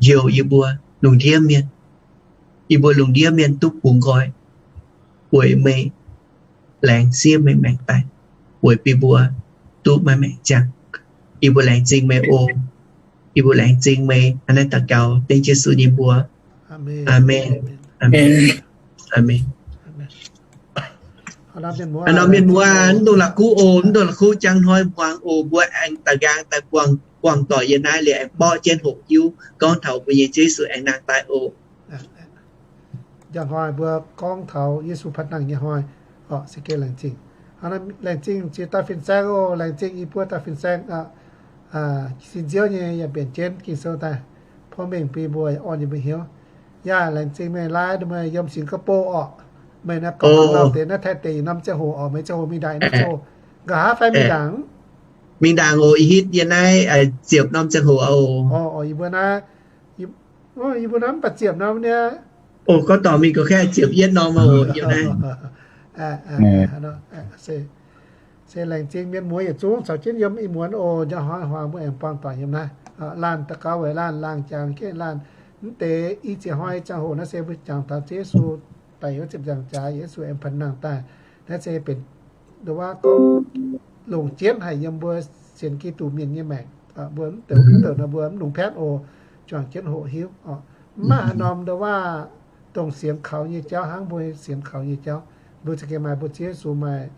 njoux yie mbuo lungh ndiev mienh, yie mbuo lungh ndiev mienh duqv bungx nqoi, weic meih laengz siev meih maengc daic, weic bun mbuo duqv maaih maengc ziangh. Yie mbuo laengz zingh meih oc. Yie mbuo laengz zingh meih. Hnangv naaiv daux gaux dengv Yesu nyei mbuox. Aamen. Aamen. Aamen. Aamen. Aamen. Aamen. Mienh muoz, mv dungx la'kuqv oc, mv dungx la'kuqv, jangx hnoi hmuangx oc, mbuo aengx daaih nqaang daaih buangh, buangh doic yiem naaiv liuz aengx mborqv jienv hoqc hiuv gorngv taux mbuo nyei Ziouv Yesu aengx nangh daaih oc. Njang hnoi mbuo gorngv taux Yesu panh nangh nyei hnoi, se gengh laengz zingh. Laengz zingh jiex dauh fin-saeng oc, laengz zingh yie mbuo dauh fin-saeng, sin-nziouv nyei yaac mbienc jienv Ging-Sou daaih porv mengh bun mbuo, orn yie mbuo hnyouv. Yaac laengz zingh meih laai, meih yiem Singapore orqc, meih naaiv gorngv lauh deix naaiv Taiv deic-bung norm ziangh hoc orqc, meih ziangh hoc mingh ndaangc naaiv ziangh hoc, nqa'haav fai mingh ndaangc? Mingh ndaangc oc, ih hitv yie naaiv ziepc norm ziangh hoc oc. Yie mbuo naaiv, yie mbuo naaiv mv baac ziepc norm nyei. Oc, gorngv dorngc mingh gorqv kaeqv ziepc yietv norm oc, yiem naaiv. Se laengz zingh mienh muoz yietc zungv caux jienv yiem ih muonz oc, njang hnoi huaang mbuo aengx buangh doic yiem naaiv. Laanh daux gaux weic laanh, laanh jangx jienv laanh. Mv deix i ziex hnoi ziangh hoc naaiv se mbuo jangx taux Ziouv Yesu daic wuov ziepc nzaangc jaax, Yesu aengx benx nangh daaih. Naaiv se benx nduov waac gorngv longc jienv haic yiem mbuo sienx Giduc mienh nyei maengc. Mbuo mv douc mv douc nor mbuo mv lungh paetv oc, juangc jienv hoqc hiuv. Mv maaih haaix norm nduov waac dongh sienx kaux nyei jauv hnangv mbuo sienx kaux nyei jauv. Mbuo za'gengh maaih mbuo Ziouv Yesu maaih,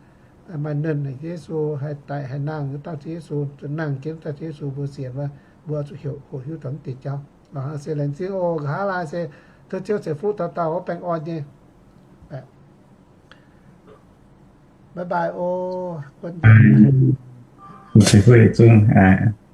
maaih nernh Ziouv Yesu haih daic haih nangh, dauh Ziouv Yesu nangh jienv, dauh Ziouv Yesu mbuo sienx wuov, mbuo zuqc heuc hoqc hiuv taux mv deix jauv. Se laengz zingh oc, nqa'haav laai se tov Ziouv ceix fuqv dauh dauh wuov baengh orn nyei. Bye bye oc, guon. Ceix fuqv yietc zungv aqv.